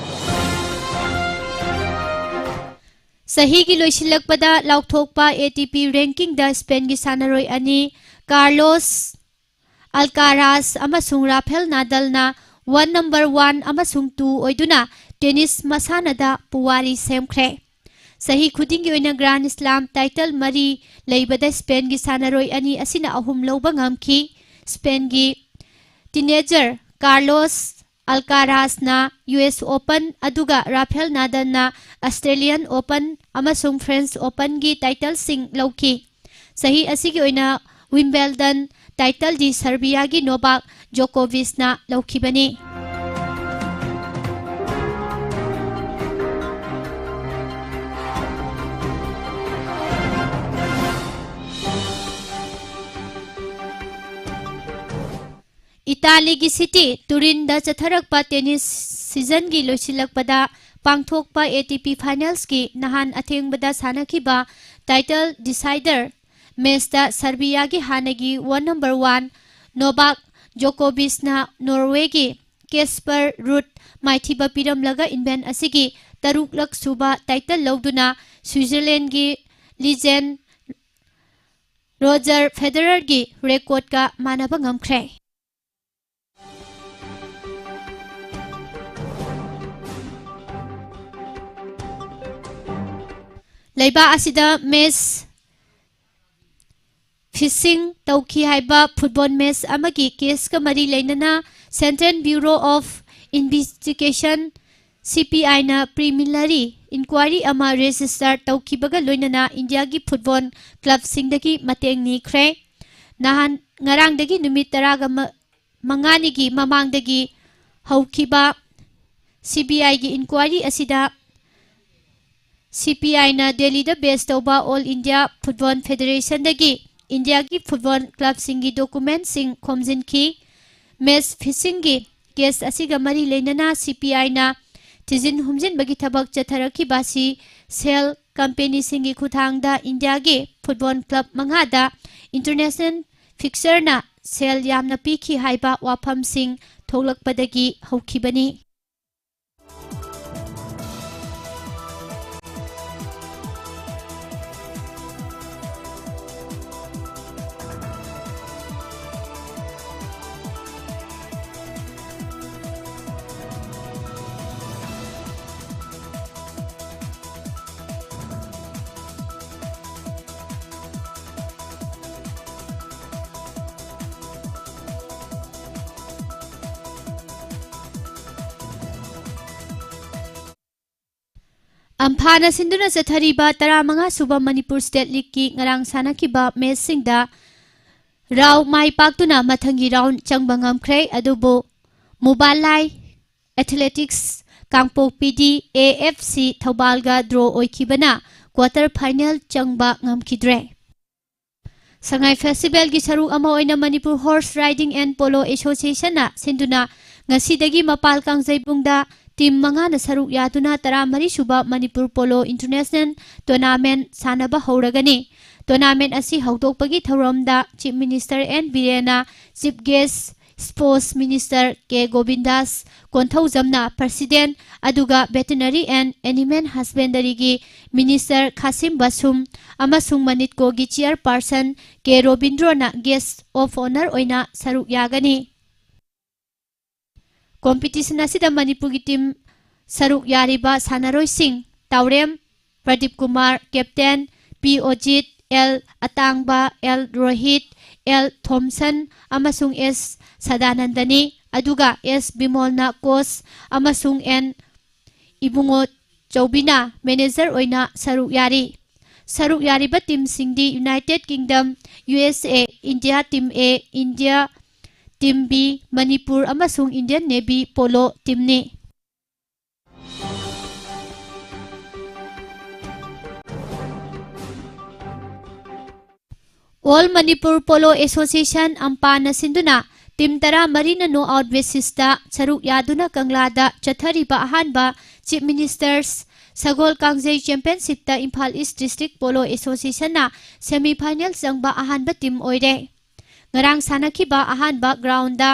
ꯆꯍꯤꯒꯤ ꯂꯣꯏꯁꯤꯜꯂꯛꯄꯗ ꯂꯥꯎꯊꯣꯛꯄ ꯑꯦ ꯇꯤ ꯄꯤ ꯔꯦꯡꯀꯤꯡꯗ ꯁ꯭ꯄꯦꯟꯒꯤ ꯁꯥꯟꯅꯔꯣꯏ ꯑꯅꯤ ꯀꯥꯔꯂꯣꯁ ꯑꯜꯀꯥꯔꯥꯁ ꯑꯃꯁꯨꯡ ꯔꯥꯐꯦꯜ ꯅꯥꯗꯜꯅ ꯋꯥꯟ, ꯅꯝꯕꯔ ꯋꯥꯟ ꯑꯃꯁꯨꯡ ꯇꯨ ꯑꯣꯏꯗꯨꯅ ꯇꯦꯅꯤꯁ ꯃꯁꯥꯟꯅꯗ ꯄꯨꯋꯥꯔꯤ ꯁꯦꯝꯈ꯭ꯔꯦ꯫ ꯆꯍꯤ ꯈꯨꯗꯤꯡꯒꯤ ꯑꯣꯏꯅ ꯒ꯭ꯔꯥꯟ ꯁ꯭ꯂꯥꯝ ꯇꯥꯏꯇꯜ ꯃꯔꯤ ꯂꯩꯕꯗ ꯁ꯭ꯄꯦꯟꯒꯤ ꯁꯥꯟꯅꯔꯣꯏ ꯑꯅꯤ ꯑꯁꯤꯅ ꯑꯍꯨꯝ ꯂꯧꯕ ꯉꯝꯈꯤ꯫ ꯁ꯭ꯄꯦꯟꯒꯤ ꯇꯤꯅꯦꯖꯔ ꯀꯥꯔꯂꯣꯁ ꯑꯜꯀꯥꯔꯥꯁꯅ ꯌꯨ ꯑꯦꯁ ꯑꯣꯄꯟ, ꯑꯗꯨꯒ ꯔꯥꯐꯦꯜ ꯅꯥꯗꯜꯅ ꯑꯁꯇ꯭ꯔꯦꯂꯤꯌꯟ ꯑꯣꯄꯟ ꯑꯃꯁꯨꯡ ꯐ꯭ꯔꯦꯟꯁ ꯑꯣꯄꯟꯒꯤ ꯇꯥꯏꯇꯜꯁꯤꯡ ꯂꯧꯈꯤ꯫ ꯆꯍꯤ ꯑꯁꯤꯒꯤ ꯑꯣꯏꯅ ꯋꯤꯝꯕꯦꯜꯗꯟ ꯇꯥꯏꯇꯜꯗꯤ ꯁꯔꯕꯤꯌꯥꯒꯤ ꯅꯣꯕꯥꯛ ꯖꯣꯀꯣꯚꯤꯆꯅ ꯂꯧꯈꯤꯕꯅꯤ꯫ ꯏꯇꯥꯂꯤꯒꯤ ꯁꯤꯇꯤ ꯇꯨꯔꯤꯟꯗ ꯆꯠꯊꯔꯛꯄ ꯇꯦꯅꯤꯁ ꯁꯤꯖꯟꯒꯤ ꯂꯣꯏꯁꯤꯜꯂꯛꯄꯗ ꯄꯥꯡꯊꯣꯛꯄ ꯑꯦ ꯇꯤ ꯄꯤ ꯐꯥꯏꯅꯦꯜꯁꯀꯤ ꯅꯍꯥꯟ ꯑꯊꯦꯡꯕꯗ ꯁꯥꯟꯅꯈꯤꯕ ꯇꯥꯏꯇꯜ ꯗꯤꯁꯥꯏꯗꯔ ꯃꯦꯆꯇ ꯁꯔꯕꯤꯌꯥꯒꯤ ꯍꯥꯟꯅꯒꯤ ꯋꯥꯔꯜ ꯅꯝꯕꯔ ꯋꯥꯟ ꯅꯣꯕꯥꯛ ꯖꯣꯀꯣꯕꯤꯁꯅ ꯅꯣꯔꯋꯦꯒꯤ ꯀꯦꯁꯄꯔ ꯔꯨꯠ ꯃꯥꯏꯊꯤꯕ ꯄꯤꯔꯝꯂꯒ ꯏꯚꯦꯟꯠ ꯑꯁꯤꯒꯤ ꯇꯔꯨꯛꯂꯛ ꯁꯨꯕ ꯇꯥꯏꯇꯜ ꯂꯧꯗꯨꯅ ꯁ꯭ꯋꯤꯖꯔꯂꯦꯟꯒꯤ ꯂꯤꯖꯦꯟ ꯔꯣꯖꯔ ꯐꯦꯗꯔꯔꯒꯤ ꯔꯦꯀꯣꯔꯗꯀ ꯃꯥꯟꯅꯕ ꯉꯝꯈ꯭ꯔꯦ꯫ ꯂꯩꯕꯥꯛ ꯑꯁꯤꯗ ꯃꯦꯆ ꯐꯤꯛꯁꯤꯡ ꯇꯧꯈꯤ ꯍꯥꯏꯕ ꯐꯨꯠꯕꯣꯜ ꯃꯦꯆ ꯑꯃꯒꯤ ꯀꯦꯁꯀ ꯃꯔꯤ ꯂꯩꯅꯅ Central Bureau of Investigation, ꯁꯤ ꯄꯤ ꯑꯥꯏꯅ ꯄ꯭ꯔꯤꯂꯤꯃꯤꯅꯔꯤ ꯏꯟꯀ꯭ꯋꯥꯏꯔꯤ ꯑꯃ ꯔꯦꯖꯤꯁꯇꯔ ꯇꯧꯈꯤꯕꯒ ꯂꯣꯏꯅꯅ ꯏꯟꯗꯤꯌꯥꯒꯤ ꯐꯨꯠꯕꯣꯜ ꯀ꯭ꯂꯕꯁꯤꯡꯗꯒꯤ ꯃꯇꯦꯡ ꯅꯤꯈ꯭ꯔꯦ꯫ ꯅꯍꯥꯟ, ꯉꯔꯥꯡꯗꯒꯤ ꯅꯨꯃꯤꯠ ꯇꯔꯥꯒ ꯃ-, ꯃꯉꯥꯅꯤꯒꯤ ꯃꯃꯥꯡꯗꯒꯤ ꯍꯧꯈꯤꯕ ꯁꯤ ꯕꯤ ꯑꯥꯏꯒꯤ ꯏꯟꯀ꯭ꯋꯥꯏꯔꯤ ꯑꯁꯤꯗ ꯁꯤ ꯄꯤ ꯑꯥꯏꯅ ꯗꯦꯜꯂꯤꯗ ꯕꯦꯖ ꯇꯧꯕ ꯑꯣꯜ ꯏꯟꯗꯤꯌꯥ ꯐꯨꯠꯕꯣꯜ ꯐꯦꯗꯔꯦꯁꯟꯗꯒꯤ ꯏꯟꯗꯤꯌꯥꯒꯤ ꯐꯨꯠꯕꯣꯜ ꯀ꯭ꯂꯕꯁꯤꯡꯒꯤ ꯗꯣꯀꯨꯃꯦꯟꯠꯁꯤꯡ ꯈꯣꯝꯖꯤꯟꯈꯤ꯫ ꯃꯦꯆ ꯐꯤꯛꯁꯤꯡꯒꯤ ꯀꯦꯁ ꯑꯁꯤꯒ ꯃꯔꯤ ꯂꯩꯅꯅ ꯁꯤ ꯄꯤ ꯑꯥꯏꯅ ꯊꯤꯖꯤꯟ ꯍꯨꯝꯖꯤꯟꯕꯒꯤ ꯊꯕꯛ ꯆꯠꯊꯔꯛꯈꯤꯕ ꯑꯁꯤ ꯁꯦꯜ ꯀꯝꯄꯦꯅꯤꯁꯤꯡꯒꯤ ꯈꯨꯠꯊꯥꯡꯗ ꯏꯟꯗꯤꯌꯥꯒꯤ ꯐꯨꯠꯕꯣꯜ ꯀ꯭ꯂꯕ ꯃꯉꯥꯗ ꯏꯟꯇꯔꯅꯦꯁꯅꯦꯜ ꯐꯤꯛꯆꯔꯅ ꯁꯦꯜ ꯌꯥꯝꯅ ꯄꯤꯈꯤ ꯍꯥꯏꯕ ꯋꯥꯐꯝꯁꯤꯡ ꯊꯣꯛꯂꯛꯄꯗꯒꯤ ꯍꯧꯈꯤꯕꯅꯤ꯫ ꯑꯝꯐꯥꯅ ꯁꯤꯟꯗꯨꯅ ꯆꯠꯊꯔꯤꯕ ꯇꯔꯥꯃꯉꯥ ꯁꯨꯕ ꯃꯅꯤꯄꯨꯔ ꯁ꯭ꯇꯦꯠ ꯂꯤꯒꯀꯤ ꯉꯔꯥꯡ ꯁꯥꯟꯅꯈꯤꯕ ꯃꯦꯆꯁꯤꯡꯗ ꯔꯥꯎ ꯃꯥꯏ ꯄꯥꯛꯇꯨꯅ ꯃꯊꯪꯒꯤ ꯔꯥꯎꯟ ꯆꯪꯕ ꯉꯝꯈ꯭ꯔꯦ꯫ ꯑꯗꯨꯕꯨ ꯃꯨꯕꯥꯂꯥꯏ athletics ꯀꯥꯡꯄꯣꯛꯄꯤꯗꯤ A F C ꯊꯧꯕꯥꯜꯒ draw ꯑꯣꯏꯈꯤꯕꯅ quarter final ꯆꯪꯕ ꯉꯝꯈꯤꯗ꯭ꯔꯦ꯫ ꯁꯉꯥꯏ ꯐꯦꯁꯇꯤꯚꯦꯜꯒꯤ ꯁꯔꯨꯛ ꯑꯃ ꯑꯣꯏꯅ Manipur horse riding and polo ꯑꯦꯁꯣꯁꯤꯌꯦꯁꯟꯅ ꯁꯤꯟꯗꯨꯅ ꯉꯁꯤꯗꯒꯤ ꯃꯄꯥꯜ ꯀꯥꯡꯖꯩꯕꯨꯡꯗ ꯇꯤꯝ ꯃꯉꯥꯅ ꯁꯔꯨꯛ ꯌꯥꯗꯨꯅ ꯇꯔꯥꯃꯔꯤ ꯁꯨꯕ ꯃꯅꯤꯄꯨꯔ ꯄꯣꯂꯣ ꯏꯟꯇꯔꯅꯦꯁꯅꯦꯜ ꯇꯣꯔꯅꯥꯃꯦꯟꯠ ꯁꯥꯟꯅꯕ ꯍꯧꯔꯒꯅꯤ꯫ ꯇꯣꯔꯅꯥꯃꯦꯟꯠ ꯑꯁꯤ ꯍꯧꯗꯣꯛꯄꯒꯤ ꯊꯧꯔꯝꯗ ꯆꯤꯐ ꯃꯤꯅꯤꯁꯇꯔ ꯑꯦꯟ ꯕꯤꯔꯦꯟꯅ, chief guest sports minister K Govindas ꯀꯣꯟꯊꯧꯖꯝꯅ ꯄ꯭ꯔꯁꯤꯗꯦꯟꯠ, ꯑꯗꯨꯒ ꯚꯦꯇꯦꯅꯔꯤ ꯑꯦꯟ ꯑꯦꯅꯤꯃꯦꯜ ꯍꯁꯕꯦꯟꯗꯔꯤꯒꯤ ꯃꯤꯅꯤꯁꯇꯔ ꯈꯥꯁꯤꯝ ꯕꯥꯁꯨꯝ ꯑꯃꯁꯨꯡ ꯃꯅꯤꯠꯀꯣꯒꯤ ꯆꯤꯌꯔꯄꯥꯔꯁꯟ ꯀꯦ ꯔꯣꯕꯤꯟꯗ꯭ꯔꯣꯅ ꯒꯦꯁ ꯑꯣꯐ ꯑꯣꯅꯔ ꯑꯣꯏꯅ ꯁꯔꯨꯛ ꯌꯥꯒꯅꯤ꯫ ꯀꯣꯝꯄꯤꯇꯤꯁꯟ ꯑꯁꯤꯗ ꯃꯅꯤꯄꯨꯔꯒꯤ ꯇꯤꯝ ꯁꯔꯨꯛ ꯌꯥꯔꯤꯕ ꯁꯥꯟꯅꯔꯣꯏꯁꯤꯡ: Taorem Pradeep Kumar, captain, P Ojit, L Atangba, L Rohit, L Thomson ꯑꯃꯁꯨꯡ ꯑꯦꯁ ꯁꯗꯥꯅꯟꯗꯅꯤ, ꯑꯗꯨꯒ ꯑꯦꯁ ꯕꯤꯃꯣꯜꯅ ꯀꯣꯆ ꯑꯃꯁꯨꯡ ꯑꯦꯟ ꯏꯕꯨꯡꯉꯣ ꯆꯧꯕꯤꯅ ꯃꯦꯅꯦꯖꯔ ꯑꯣꯏꯅ ꯁꯔꯨꯛ ꯌꯥꯔꯤ꯫ ꯁꯔꯨꯛ ꯌꯥꯔꯤꯕ ꯇꯤꯝꯁꯤꯡꯗꯤ United Kingdom, U S A, India team A, India team B, Manipur ꯑꯃꯁꯨꯡ ꯏꯟꯗꯤꯌꯟ ꯅꯦꯚꯤ ꯄꯣꯂꯣ ꯇꯤꯝꯅꯤ꯫ ꯑꯣꯜ ꯃꯅꯤꯄꯨꯔ ꯄꯣꯂꯣ ꯑꯦꯁꯣꯁꯤꯌꯦꯁꯟ, ꯑꯝꯄꯥꯅ ꯁꯤꯟꯗꯨꯅ ꯇꯤꯝ ꯇꯔꯥꯃꯔꯤꯅ ꯅꯣꯛ ꯑꯥꯎꯠ ꯕꯦꯁꯤꯁꯇ ꯁꯔꯨꯛ ꯌꯥꯗꯨꯅ ꯀꯪꯂꯥꯗ ꯆꯠꯊꯔꯤꯕ ꯑꯍꯥꯟꯕ ꯆꯤꯐ ꯃꯤꯅꯤꯁꯇꯔꯁ ꯁꯒꯣꯜ ꯀꯥꯡꯖꯩ ꯆꯦꯝꯄꯤꯌꯟꯁꯤꯞꯇ ꯏꯝꯐꯥꯜ ꯏꯁ ꯗꯤꯁꯇ꯭ꯔꯤꯛ ꯄꯣꯂꯣ ꯑꯦꯁꯣꯁꯤꯌꯦꯁꯟꯅ ꯁꯦꯃꯤ ꯐꯥꯏꯅꯦꯜ ꯆꯪꯕ ꯑꯍꯥꯟꯕ ꯇꯤꯝ ꯑꯣꯏꯔꯦ꯫ ꯉꯔꯥꯡ ꯁꯥꯟꯅꯈꯤꯕ ꯑꯍꯥꯟꯕ ꯒ꯭ꯔꯥꯎꯟꯗ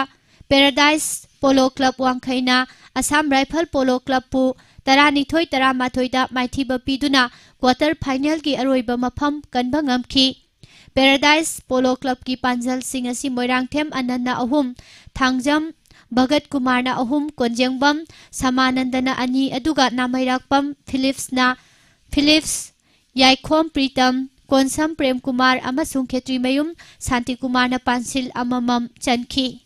ꯄꯦꯔꯥꯗꯥꯏꯁ ꯄꯣꯂꯣ ꯀ꯭ꯂꯕ ꯋꯥꯡꯈꯩꯅ ꯑꯁꯥꯝ ꯔꯥꯏꯐꯜ ꯄꯣꯂꯣ ꯀ꯭ꯂꯕꯄꯨ ꯇꯔꯥꯅꯤꯊꯣꯏ ꯇꯔꯥꯃꯥꯊꯣꯏꯗ ꯃꯥꯏꯊꯤꯕ ꯄꯤꯗꯨꯅ ꯀ꯭ꯋꯥꯇꯔ ꯐꯥꯏꯅꯦꯜꯒꯤ ꯑꯔꯣꯏꯕ ꯃꯐꯝ ꯀꯟꯕ ꯉꯝꯈꯤ꯫ ꯄꯦꯔꯥꯗꯥꯏꯁ ꯄꯣꯂꯣ ꯀ꯭ꯂꯕꯀꯤ ꯄꯥꯟꯖꯜꯁꯤꯡ ꯑꯁꯤ ꯃꯣꯏꯔꯥꯡꯊꯦꯝ ꯑꯅꯟꯅ ꯑꯍꯨꯝ, ꯊꯥꯡꯖꯝ ꯚꯒꯠ ꯀꯨꯃꯥꯔꯅ ꯑꯍꯨꯝ, ꯀꯣꯟꯖꯦꯡꯕꯝ ꯁꯃꯥꯅꯟꯗꯅ ꯑꯅꯤ, ꯑꯗꯨꯒ ꯅꯥꯃꯩꯔꯥꯛꯄꯝ ꯐꯤꯂꯤꯞꯁꯅ, ꯐꯤꯂꯤꯞꯁ, ꯌꯥꯏꯈꯣꯝ ꯄ꯭ꯔꯤꯇꯝ, ꯀꯣꯟꯁꯝ ꯄ꯭ꯔꯦꯝꯀꯨꯃꯥꯔ ꯑꯃꯁꯨꯡ ꯈꯦꯇ꯭ꯔꯤꯃꯌꯨꯝ ꯁꯥꯟꯇꯤꯀꯨꯃꯥꯔꯅ ꯄꯥꯟꯁꯤꯜ ꯑꯃꯃꯝ ꯆꯟꯈꯤ꯫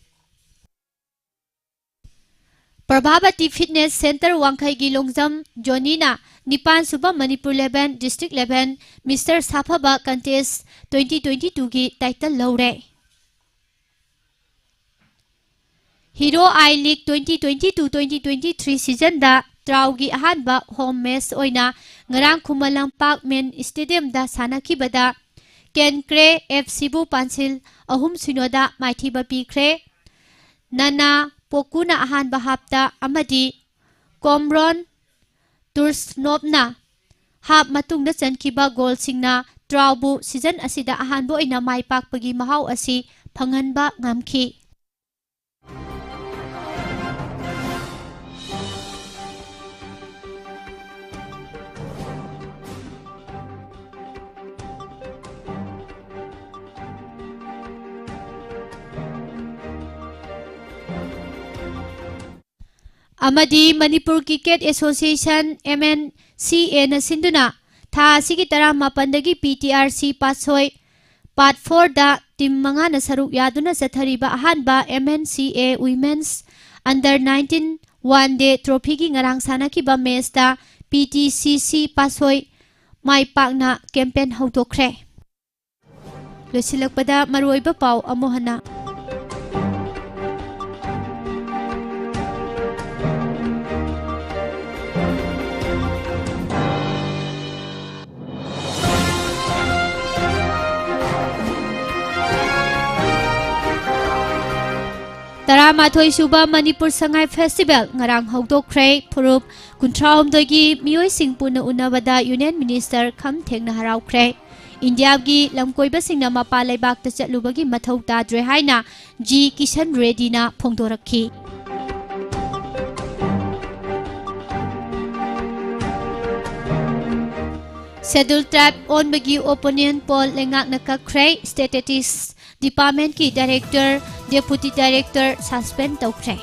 ꯄ꯭ꯔꯚꯥꯕꯇꯤ ꯐꯤꯠꯅꯦꯁ ꯁꯦꯟꯇꯔ ꯋꯥꯡꯈꯩꯒꯤ ꯂꯣꯡꯖꯝ ꯖꯣꯅꯤꯅ ꯅꯤꯄꯥꯟ ꯁꯨꯕ Manipur level district level mister ꯁꯥꯐꯕ ꯀꯟꯇꯦꯁ ꯇ꯭ꯋꯦꯟꯇꯤ ꯇ꯭ꯋꯦꯟꯇꯤ ꯇꯨꯒꯤ ꯇꯥꯏꯇꯜ ꯂꯧꯔꯦ꯫ Hero I league twenty twenty two twenty twenty three ꯁꯤꯖꯟꯗ ꯇ꯭ꯔꯥꯎꯒꯤ ꯑꯍꯥꯟꯕ ꯍꯣꯝ ꯃꯦꯆ ꯑꯣꯏꯅ ꯉꯔꯥꯡ ꯈꯨꯃꯟ ꯂꯝꯄꯥꯛ ꯃꯦꯟ ꯁ꯭ꯇꯦꯗꯤꯌꯝꯗ ꯁꯥꯟꯅꯈꯤꯕꯗ ꯀꯦꯟꯀ꯭ꯔꯦ ꯑꯦꯐ ꯁꯤꯕꯨ ꯄꯥꯟꯁꯤꯜ ꯑꯍꯨꯝ ꯁꯤꯅꯣꯗ ꯃꯥꯏꯊꯤꯕ ꯄꯤꯈ꯭ꯔꯦ꯫ ꯅꯅꯥ ꯄꯣꯀꯨꯅ ꯑꯍꯥꯟꯕ ꯍꯥꯞꯇ ꯑꯃꯗꯤ ꯀꯣꯝꯔꯣꯟ ꯇꯨꯔꯁꯅꯣꯞꯅ ꯍꯥꯞ ꯃꯇꯨꯡꯗ ꯆꯟꯈꯤꯕ ꯒꯣꯜꯁꯤꯡꯅ ꯇ꯭ꯔꯥꯎꯕꯨ ꯁꯤꯖꯟ ꯑꯁꯤꯗ ꯑꯍꯥꯟꯕ ꯑꯣꯏꯅ ꯃꯥꯏ ꯄꯥꯛꯄꯒꯤ ꯃꯍꯥꯎ ꯑꯁꯤ ꯐꯪꯍꯟꯕ ꯉꯝꯈꯤ꯫ ꯑꯃꯗꯤ Manipur cricket association, M N C ꯑꯦꯅ ꯁꯤꯟꯗꯨꯅ ꯊꯥ ꯑꯁꯤꯒꯤ ꯇꯔꯥꯃꯥꯄꯟꯗꯒꯤ ꯄꯤ ꯇꯤ ꯑꯥꯔ ꯁꯤ ꯄꯥꯠꯁꯣꯏ ꯄꯥꯔꯠ ꯐꯣꯔꯗ ꯇꯤꯝ ꯃꯉꯥꯅ ꯁꯔꯨꯛ ꯌꯥꯗꯨꯅ ꯆꯠꯊꯔꯤꯕ ꯑꯍꯥꯟꯕ ꯑꯦꯝ ꯑꯦꯟ ꯁꯤ ꯑꯦ women's under nineteen one day ꯇ꯭ꯔꯣꯐꯤꯒꯤ ꯉꯔꯥꯡ ꯁꯥꯟꯅꯈꯤꯕ ꯃꯦꯆꯇ ꯄꯤ ꯇꯤ ꯁꯤ ꯁꯤ ꯄꯥꯠꯁꯣꯏ ꯃꯥꯏ ꯄꯥꯛꯅ ꯀꯦꯝꯄꯦꯟ ꯍꯧꯗꯣꯛꯈ꯭ꯔꯦ꯫ ꯂꯣꯏꯁꯤꯜꯂꯛꯄꯗ ꯃꯔꯨꯑꯣꯏꯕ ꯄꯥꯎ ꯑꯃꯨꯛ ꯍꯟꯅ꯫ ꯇꯔꯥꯃꯥꯊꯣꯏ ꯁꯨꯕ ꯃꯅꯤꯄꯨꯔ ꯁꯉꯥꯏ ꯐꯦꯁꯇꯤꯚꯦꯜ ꯉꯔꯥꯡ ꯍꯧꯗꯣꯛꯈ꯭ꯔꯦ꯫ ꯐꯨꯔꯨꯞ ꯀꯨꯟꯊ꯭ꯔꯥ ꯍꯨꯝꯗꯣꯏꯒꯤ ꯃꯤꯑꯣꯏꯁꯤꯡ ꯄꯨꯟꯅ ꯎꯅꯕꯗ ꯌꯨꯅꯤꯌꯟ ꯃꯤꯅꯤꯁꯇꯔ ꯈꯝ ꯊꯦꯡꯅ ꯍꯔꯥꯎꯈ꯭ꯔꯦ꯫ ꯏꯟꯗꯤꯌꯥꯒꯤ ꯂꯝꯀꯣꯏꯕꯁꯤꯡꯅ ꯃꯄꯥꯟ ꯂꯩꯕꯥꯛꯇ ꯆꯠꯂꯨꯕꯒꯤ ꯃꯊꯧ ꯇꯥꯗ꯭ꯔꯦ ꯍꯥꯏꯅ ꯖꯤ ꯀꯤꯁꯟ ꯔꯦꯗꯤꯅ ꯐꯣꯡꯗꯣꯔꯛꯈꯤ꯫ ꯁꯦꯗꯨꯜ ꯇ꯭ꯔꯥꯏꯕ ꯑꯣꯟꯕꯒꯤ ꯑꯣꯄꯤꯅꯤꯌꯟ ꯄꯣꯜ ꯂꯩꯉꯥꯛꯅ ꯀꯛꯈ꯭ꯔꯦ꯫ ꯁ꯭ꯇꯦꯇꯤꯁꯇꯤꯛꯁ ꯗꯤꯄꯥꯔꯠꯃꯦꯟꯠꯀꯤ ꯗꯥꯏꯔꯦꯛꯇꯔ, ꯗꯦꯄꯨꯇꯤ ꯗꯥꯏꯔꯦꯛꯇꯔ ꯁꯁꯄꯦꯟ ꯇꯧꯈ꯭ꯔꯦ꯫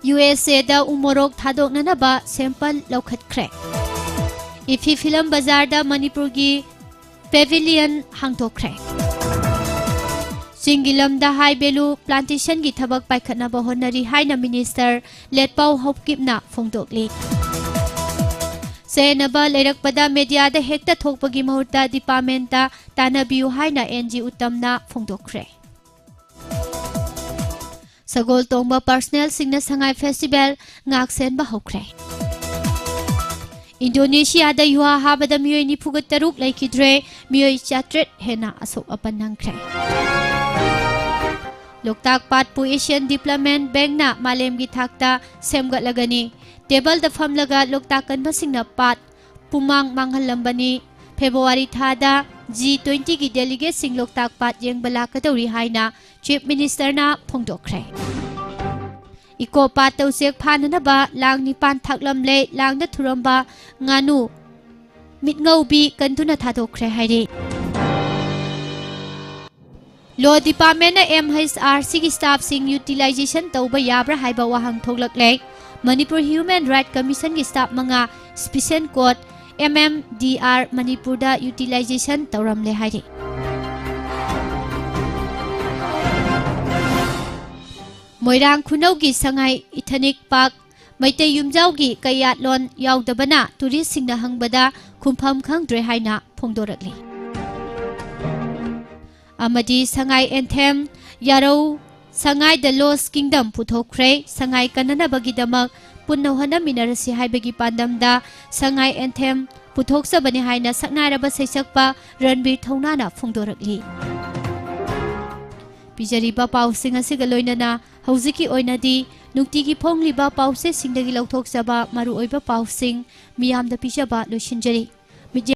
ꯌꯨ ꯑꯦꯁ ꯑꯦꯗ ꯎꯃꯣꯔꯣꯛ ꯊꯥꯗꯣꯛꯅꯅꯕ ꯁꯦꯝꯄꯜ ꯂꯧꯈꯠꯈ꯭ꯔꯦ꯫ ꯏꯐꯤ ꯐꯤꯂꯝ ꯕꯖꯥꯔꯗ ꯃꯅꯤꯄꯨꯔꯒꯤ ꯄꯦꯚꯤꯂꯤꯌꯟ ꯍꯥꯡꯗꯣꯛꯈ꯭ꯔꯦ꯫ ꯆꯤꯡꯒꯤ ꯂꯝꯗ ꯍꯥꯏ ꯚꯦꯂꯨ ꯄ꯭ꯂꯥꯟꯇꯦꯁꯟꯒꯤ ꯊꯕꯛ ꯄꯥꯏꯈꯠꯅꯕ ꯍꯣꯠꯅꯔꯤ ꯍꯥꯏꯅ ꯃꯤꯅꯤꯁꯇꯔ ꯂꯦꯠꯄꯥꯎ ꯍꯧꯞꯀꯤꯞꯅ ꯐꯣꯡꯗꯣꯛꯂꯤ꯫ ꯆꯌꯦꯠꯅꯕ ꯂꯩꯔꯛꯄꯗ ꯃꯦꯗꯤꯌꯥꯗ ꯍꯦꯛꯇ ꯊꯣꯛꯄꯒꯤ ꯃꯍꯨꯠꯇ ꯗꯤꯄꯥꯔꯠꯃꯦꯟꯠꯇ ꯇꯥꯟꯅꯕꯤꯌꯨ ꯍꯥꯏꯅ ꯑꯦꯟ ꯖꯤ ꯎꯠꯇꯝꯅ ꯐꯣꯡꯗꯣꯛꯈ꯭ꯔꯦ꯫ ꯁꯒꯣꯜ ꯇꯣꯡꯕ ꯄꯥꯔꯁꯅꯦꯜꯁꯤꯡꯅ ꯁꯉꯥꯏ ꯐꯦꯁꯇꯤꯚꯦꯜ ꯉꯥꯛ ꯁꯦꯟꯕ ꯍꯧꯈ꯭ꯔꯦ꯫ ꯏꯟꯗꯣꯅꯦꯁꯤꯌꯥꯗ ꯌꯨꯍꯥ ꯍꯥꯕꯗ ꯃꯤꯑꯣꯏ ꯅꯤꯐꯨꯒ ꯇꯔꯨꯛ ꯂꯩꯈꯤꯗ꯭ꯔꯦ, ꯃꯤꯑꯣꯏ ꯆꯥꯇ꯭ꯔꯦꯠ ꯍꯦꯟꯅ ꯑꯁꯣꯛ ꯑꯄꯟ ꯅꯪꯈ꯭ꯔꯦ꯫ ꯂꯣꯛꯇꯥꯛ ꯄꯥꯠꯄꯨ ꯑꯦꯁꯤꯌꯥꯟ ꯗꯤꯕ꯭ꯂꯞꯃꯦꯟ ꯕꯦꯡꯛꯅ ꯃꯥꯂꯦꯝꯒꯤ ꯊꯥꯛꯇ ꯁꯦꯝꯒꯠꯂꯒꯅꯤ꯫ ꯇꯦꯕꯜꯗ ꯐꯝꯂꯒ ꯂꯣꯛꯇꯥꯛ ꯀꯟꯕꯁꯤꯡꯅ ꯄꯥꯠ ꯄꯨꯃꯥꯡ ꯃꯥꯡꯍꯜꯂꯝꯕꯅꯤ꯫ ꯐꯦꯕ꯭ꯔꯨꯋꯥꯔꯤ ꯊꯥꯗ ꯖꯤ ꯇ꯭ꯋꯦꯟꯇꯤꯒꯤ ꯗꯦꯂꯤꯒꯦꯠꯁꯤꯡ ꯂꯣꯛꯇꯥꯛ ꯄꯥꯠ ꯌꯦꯡꯕ ꯂꯥꯛꯀꯗꯧꯔꯤ ꯍꯥꯏꯅ ꯆꯤꯐ ꯃꯤꯅꯤꯁꯇꯔꯅ ꯐꯣꯡꯗꯣꯛꯈ꯭ꯔꯦ꯫ ꯏꯀꯣ ꯄꯥꯠꯇ ꯎꯆꯦꯛ ꯐꯥꯅꯅꯕ ꯂꯥꯡ ꯅꯤꯄꯥꯟ ꯊꯥꯛꯂꯝꯂꯦ꯫ ꯂꯥꯡꯗ ꯊꯨꯔꯝꯕ ꯉꯥꯅꯨ ꯃꯤꯠꯉꯧꯕꯤ ꯀꯟꯗꯨꯅ ꯊꯥꯗꯣꯛꯈ꯭ꯔꯦ ꯍꯥꯏꯔꯤ꯫ ꯂꯣ ꯗꯤꯄꯥꯔꯠꯃꯦꯟꯅ ꯑꯦꯝ ꯑꯩꯆ ꯑꯥꯔ ꯁꯤꯒꯤ ꯁ꯭ꯇꯥꯐꯁꯤꯡ ꯌꯨꯇꯤꯂꯥꯏꯖꯦꯁꯟ ꯇꯧꯕ ꯌꯥꯕ꯭ꯔꯥ ꯍꯥꯏꯕ ꯋꯥꯍꯪ ꯊꯣꯛꯂꯛꯂꯦ꯫ ꯃꯅꯤꯄꯨꯔ ꯍ꯭ꯌꯨꯃꯦꯟ ꯔꯥꯏꯠ ꯀꯃꯤꯁꯟꯒꯤ ꯁ꯭ꯇꯥꯐ ꯃꯉꯥ special court M M D R ꯃꯅꯤꯄꯨꯔꯗ ꯌꯨꯇꯤꯂꯥꯏꯖꯦꯁꯟ ꯇꯧꯔꯝꯂꯦ ꯍꯥꯏꯔꯤ꯫ ꯃꯣꯏꯔꯥꯡ ꯈꯨꯅꯧꯒꯤ ꯁꯉꯥꯏ ꯏꯊꯅꯤꯛ ꯄꯥꯔꯛ ꯃꯩꯇꯩ ꯌꯨꯝꯖꯥꯎꯒꯤ ꯀꯌꯥꯠꯂꯣꯟ ꯌꯥꯎꯗꯕꯅ ꯇꯨꯔꯤꯁꯁꯤꯡꯅ ꯍꯪꯕꯗ ꯈꯨꯝꯐꯝ ꯈꯪꯗ꯭ꯔꯦ ꯍꯥꯏꯅ ꯐꯣꯡꯗꯣꯔꯛꯂꯤ꯫ ꯑꯃꯗꯤ ꯁꯉꯥꯏ ꯑꯦꯟꯊꯦꯝ ꯌꯥꯔꯧ ꯁꯉꯥꯏ ꯗ ꯂꯣꯁ ꯀꯤꯡꯗꯝ ꯄꯨꯊꯣꯛꯈ꯭ꯔꯦ꯫ ꯁꯉꯥꯏ ꯀꯟꯅꯅꯕꯒꯤꯗꯃꯛ ꯄꯨꯟꯅ ꯍꯣꯠꯅꯃꯤꯟꯅꯔꯁꯤ ꯍꯥꯏꯕꯒꯤ ꯄꯥꯟꯗꯝꯗ ꯁꯉꯥꯏ ꯑꯦꯟꯊꯦꯝ ꯄꯨꯊꯣꯛꯆꯕꯅꯤ ꯍꯥꯏꯅ ꯁꯛꯅꯥꯏꯔꯕ ꯁꯩꯁꯛꯄ ꯔꯟꯕꯤꯔ ꯊꯧꯅꯥꯅ ꯐꯣꯡꯗꯣꯔꯛꯂꯤ꯫ ꯄꯤꯖꯔꯤꯕ ꯄꯥꯎꯁꯤꯡ ꯑꯁꯤꯒ ꯂꯣꯏꯅꯅ ꯍꯧꯖꯤꯛꯀꯤ ꯑꯣꯏꯅꯗꯤ ꯅꯨꯡꯇꯤꯒꯤ ꯐꯣꯡꯂꯤꯕ ꯄꯥꯎꯆꯦꯁꯤꯡꯗꯒꯤ ꯂꯧꯊꯣꯛꯆꯕ ꯃꯔꯨꯑꯣꯏꯕ ꯄꯥꯎꯁꯤꯡ ꯃꯤꯌꯥꯝꯗ ꯄꯤꯖꯕ ꯂꯣꯏꯁꯤꯟꯖꯔꯤ꯫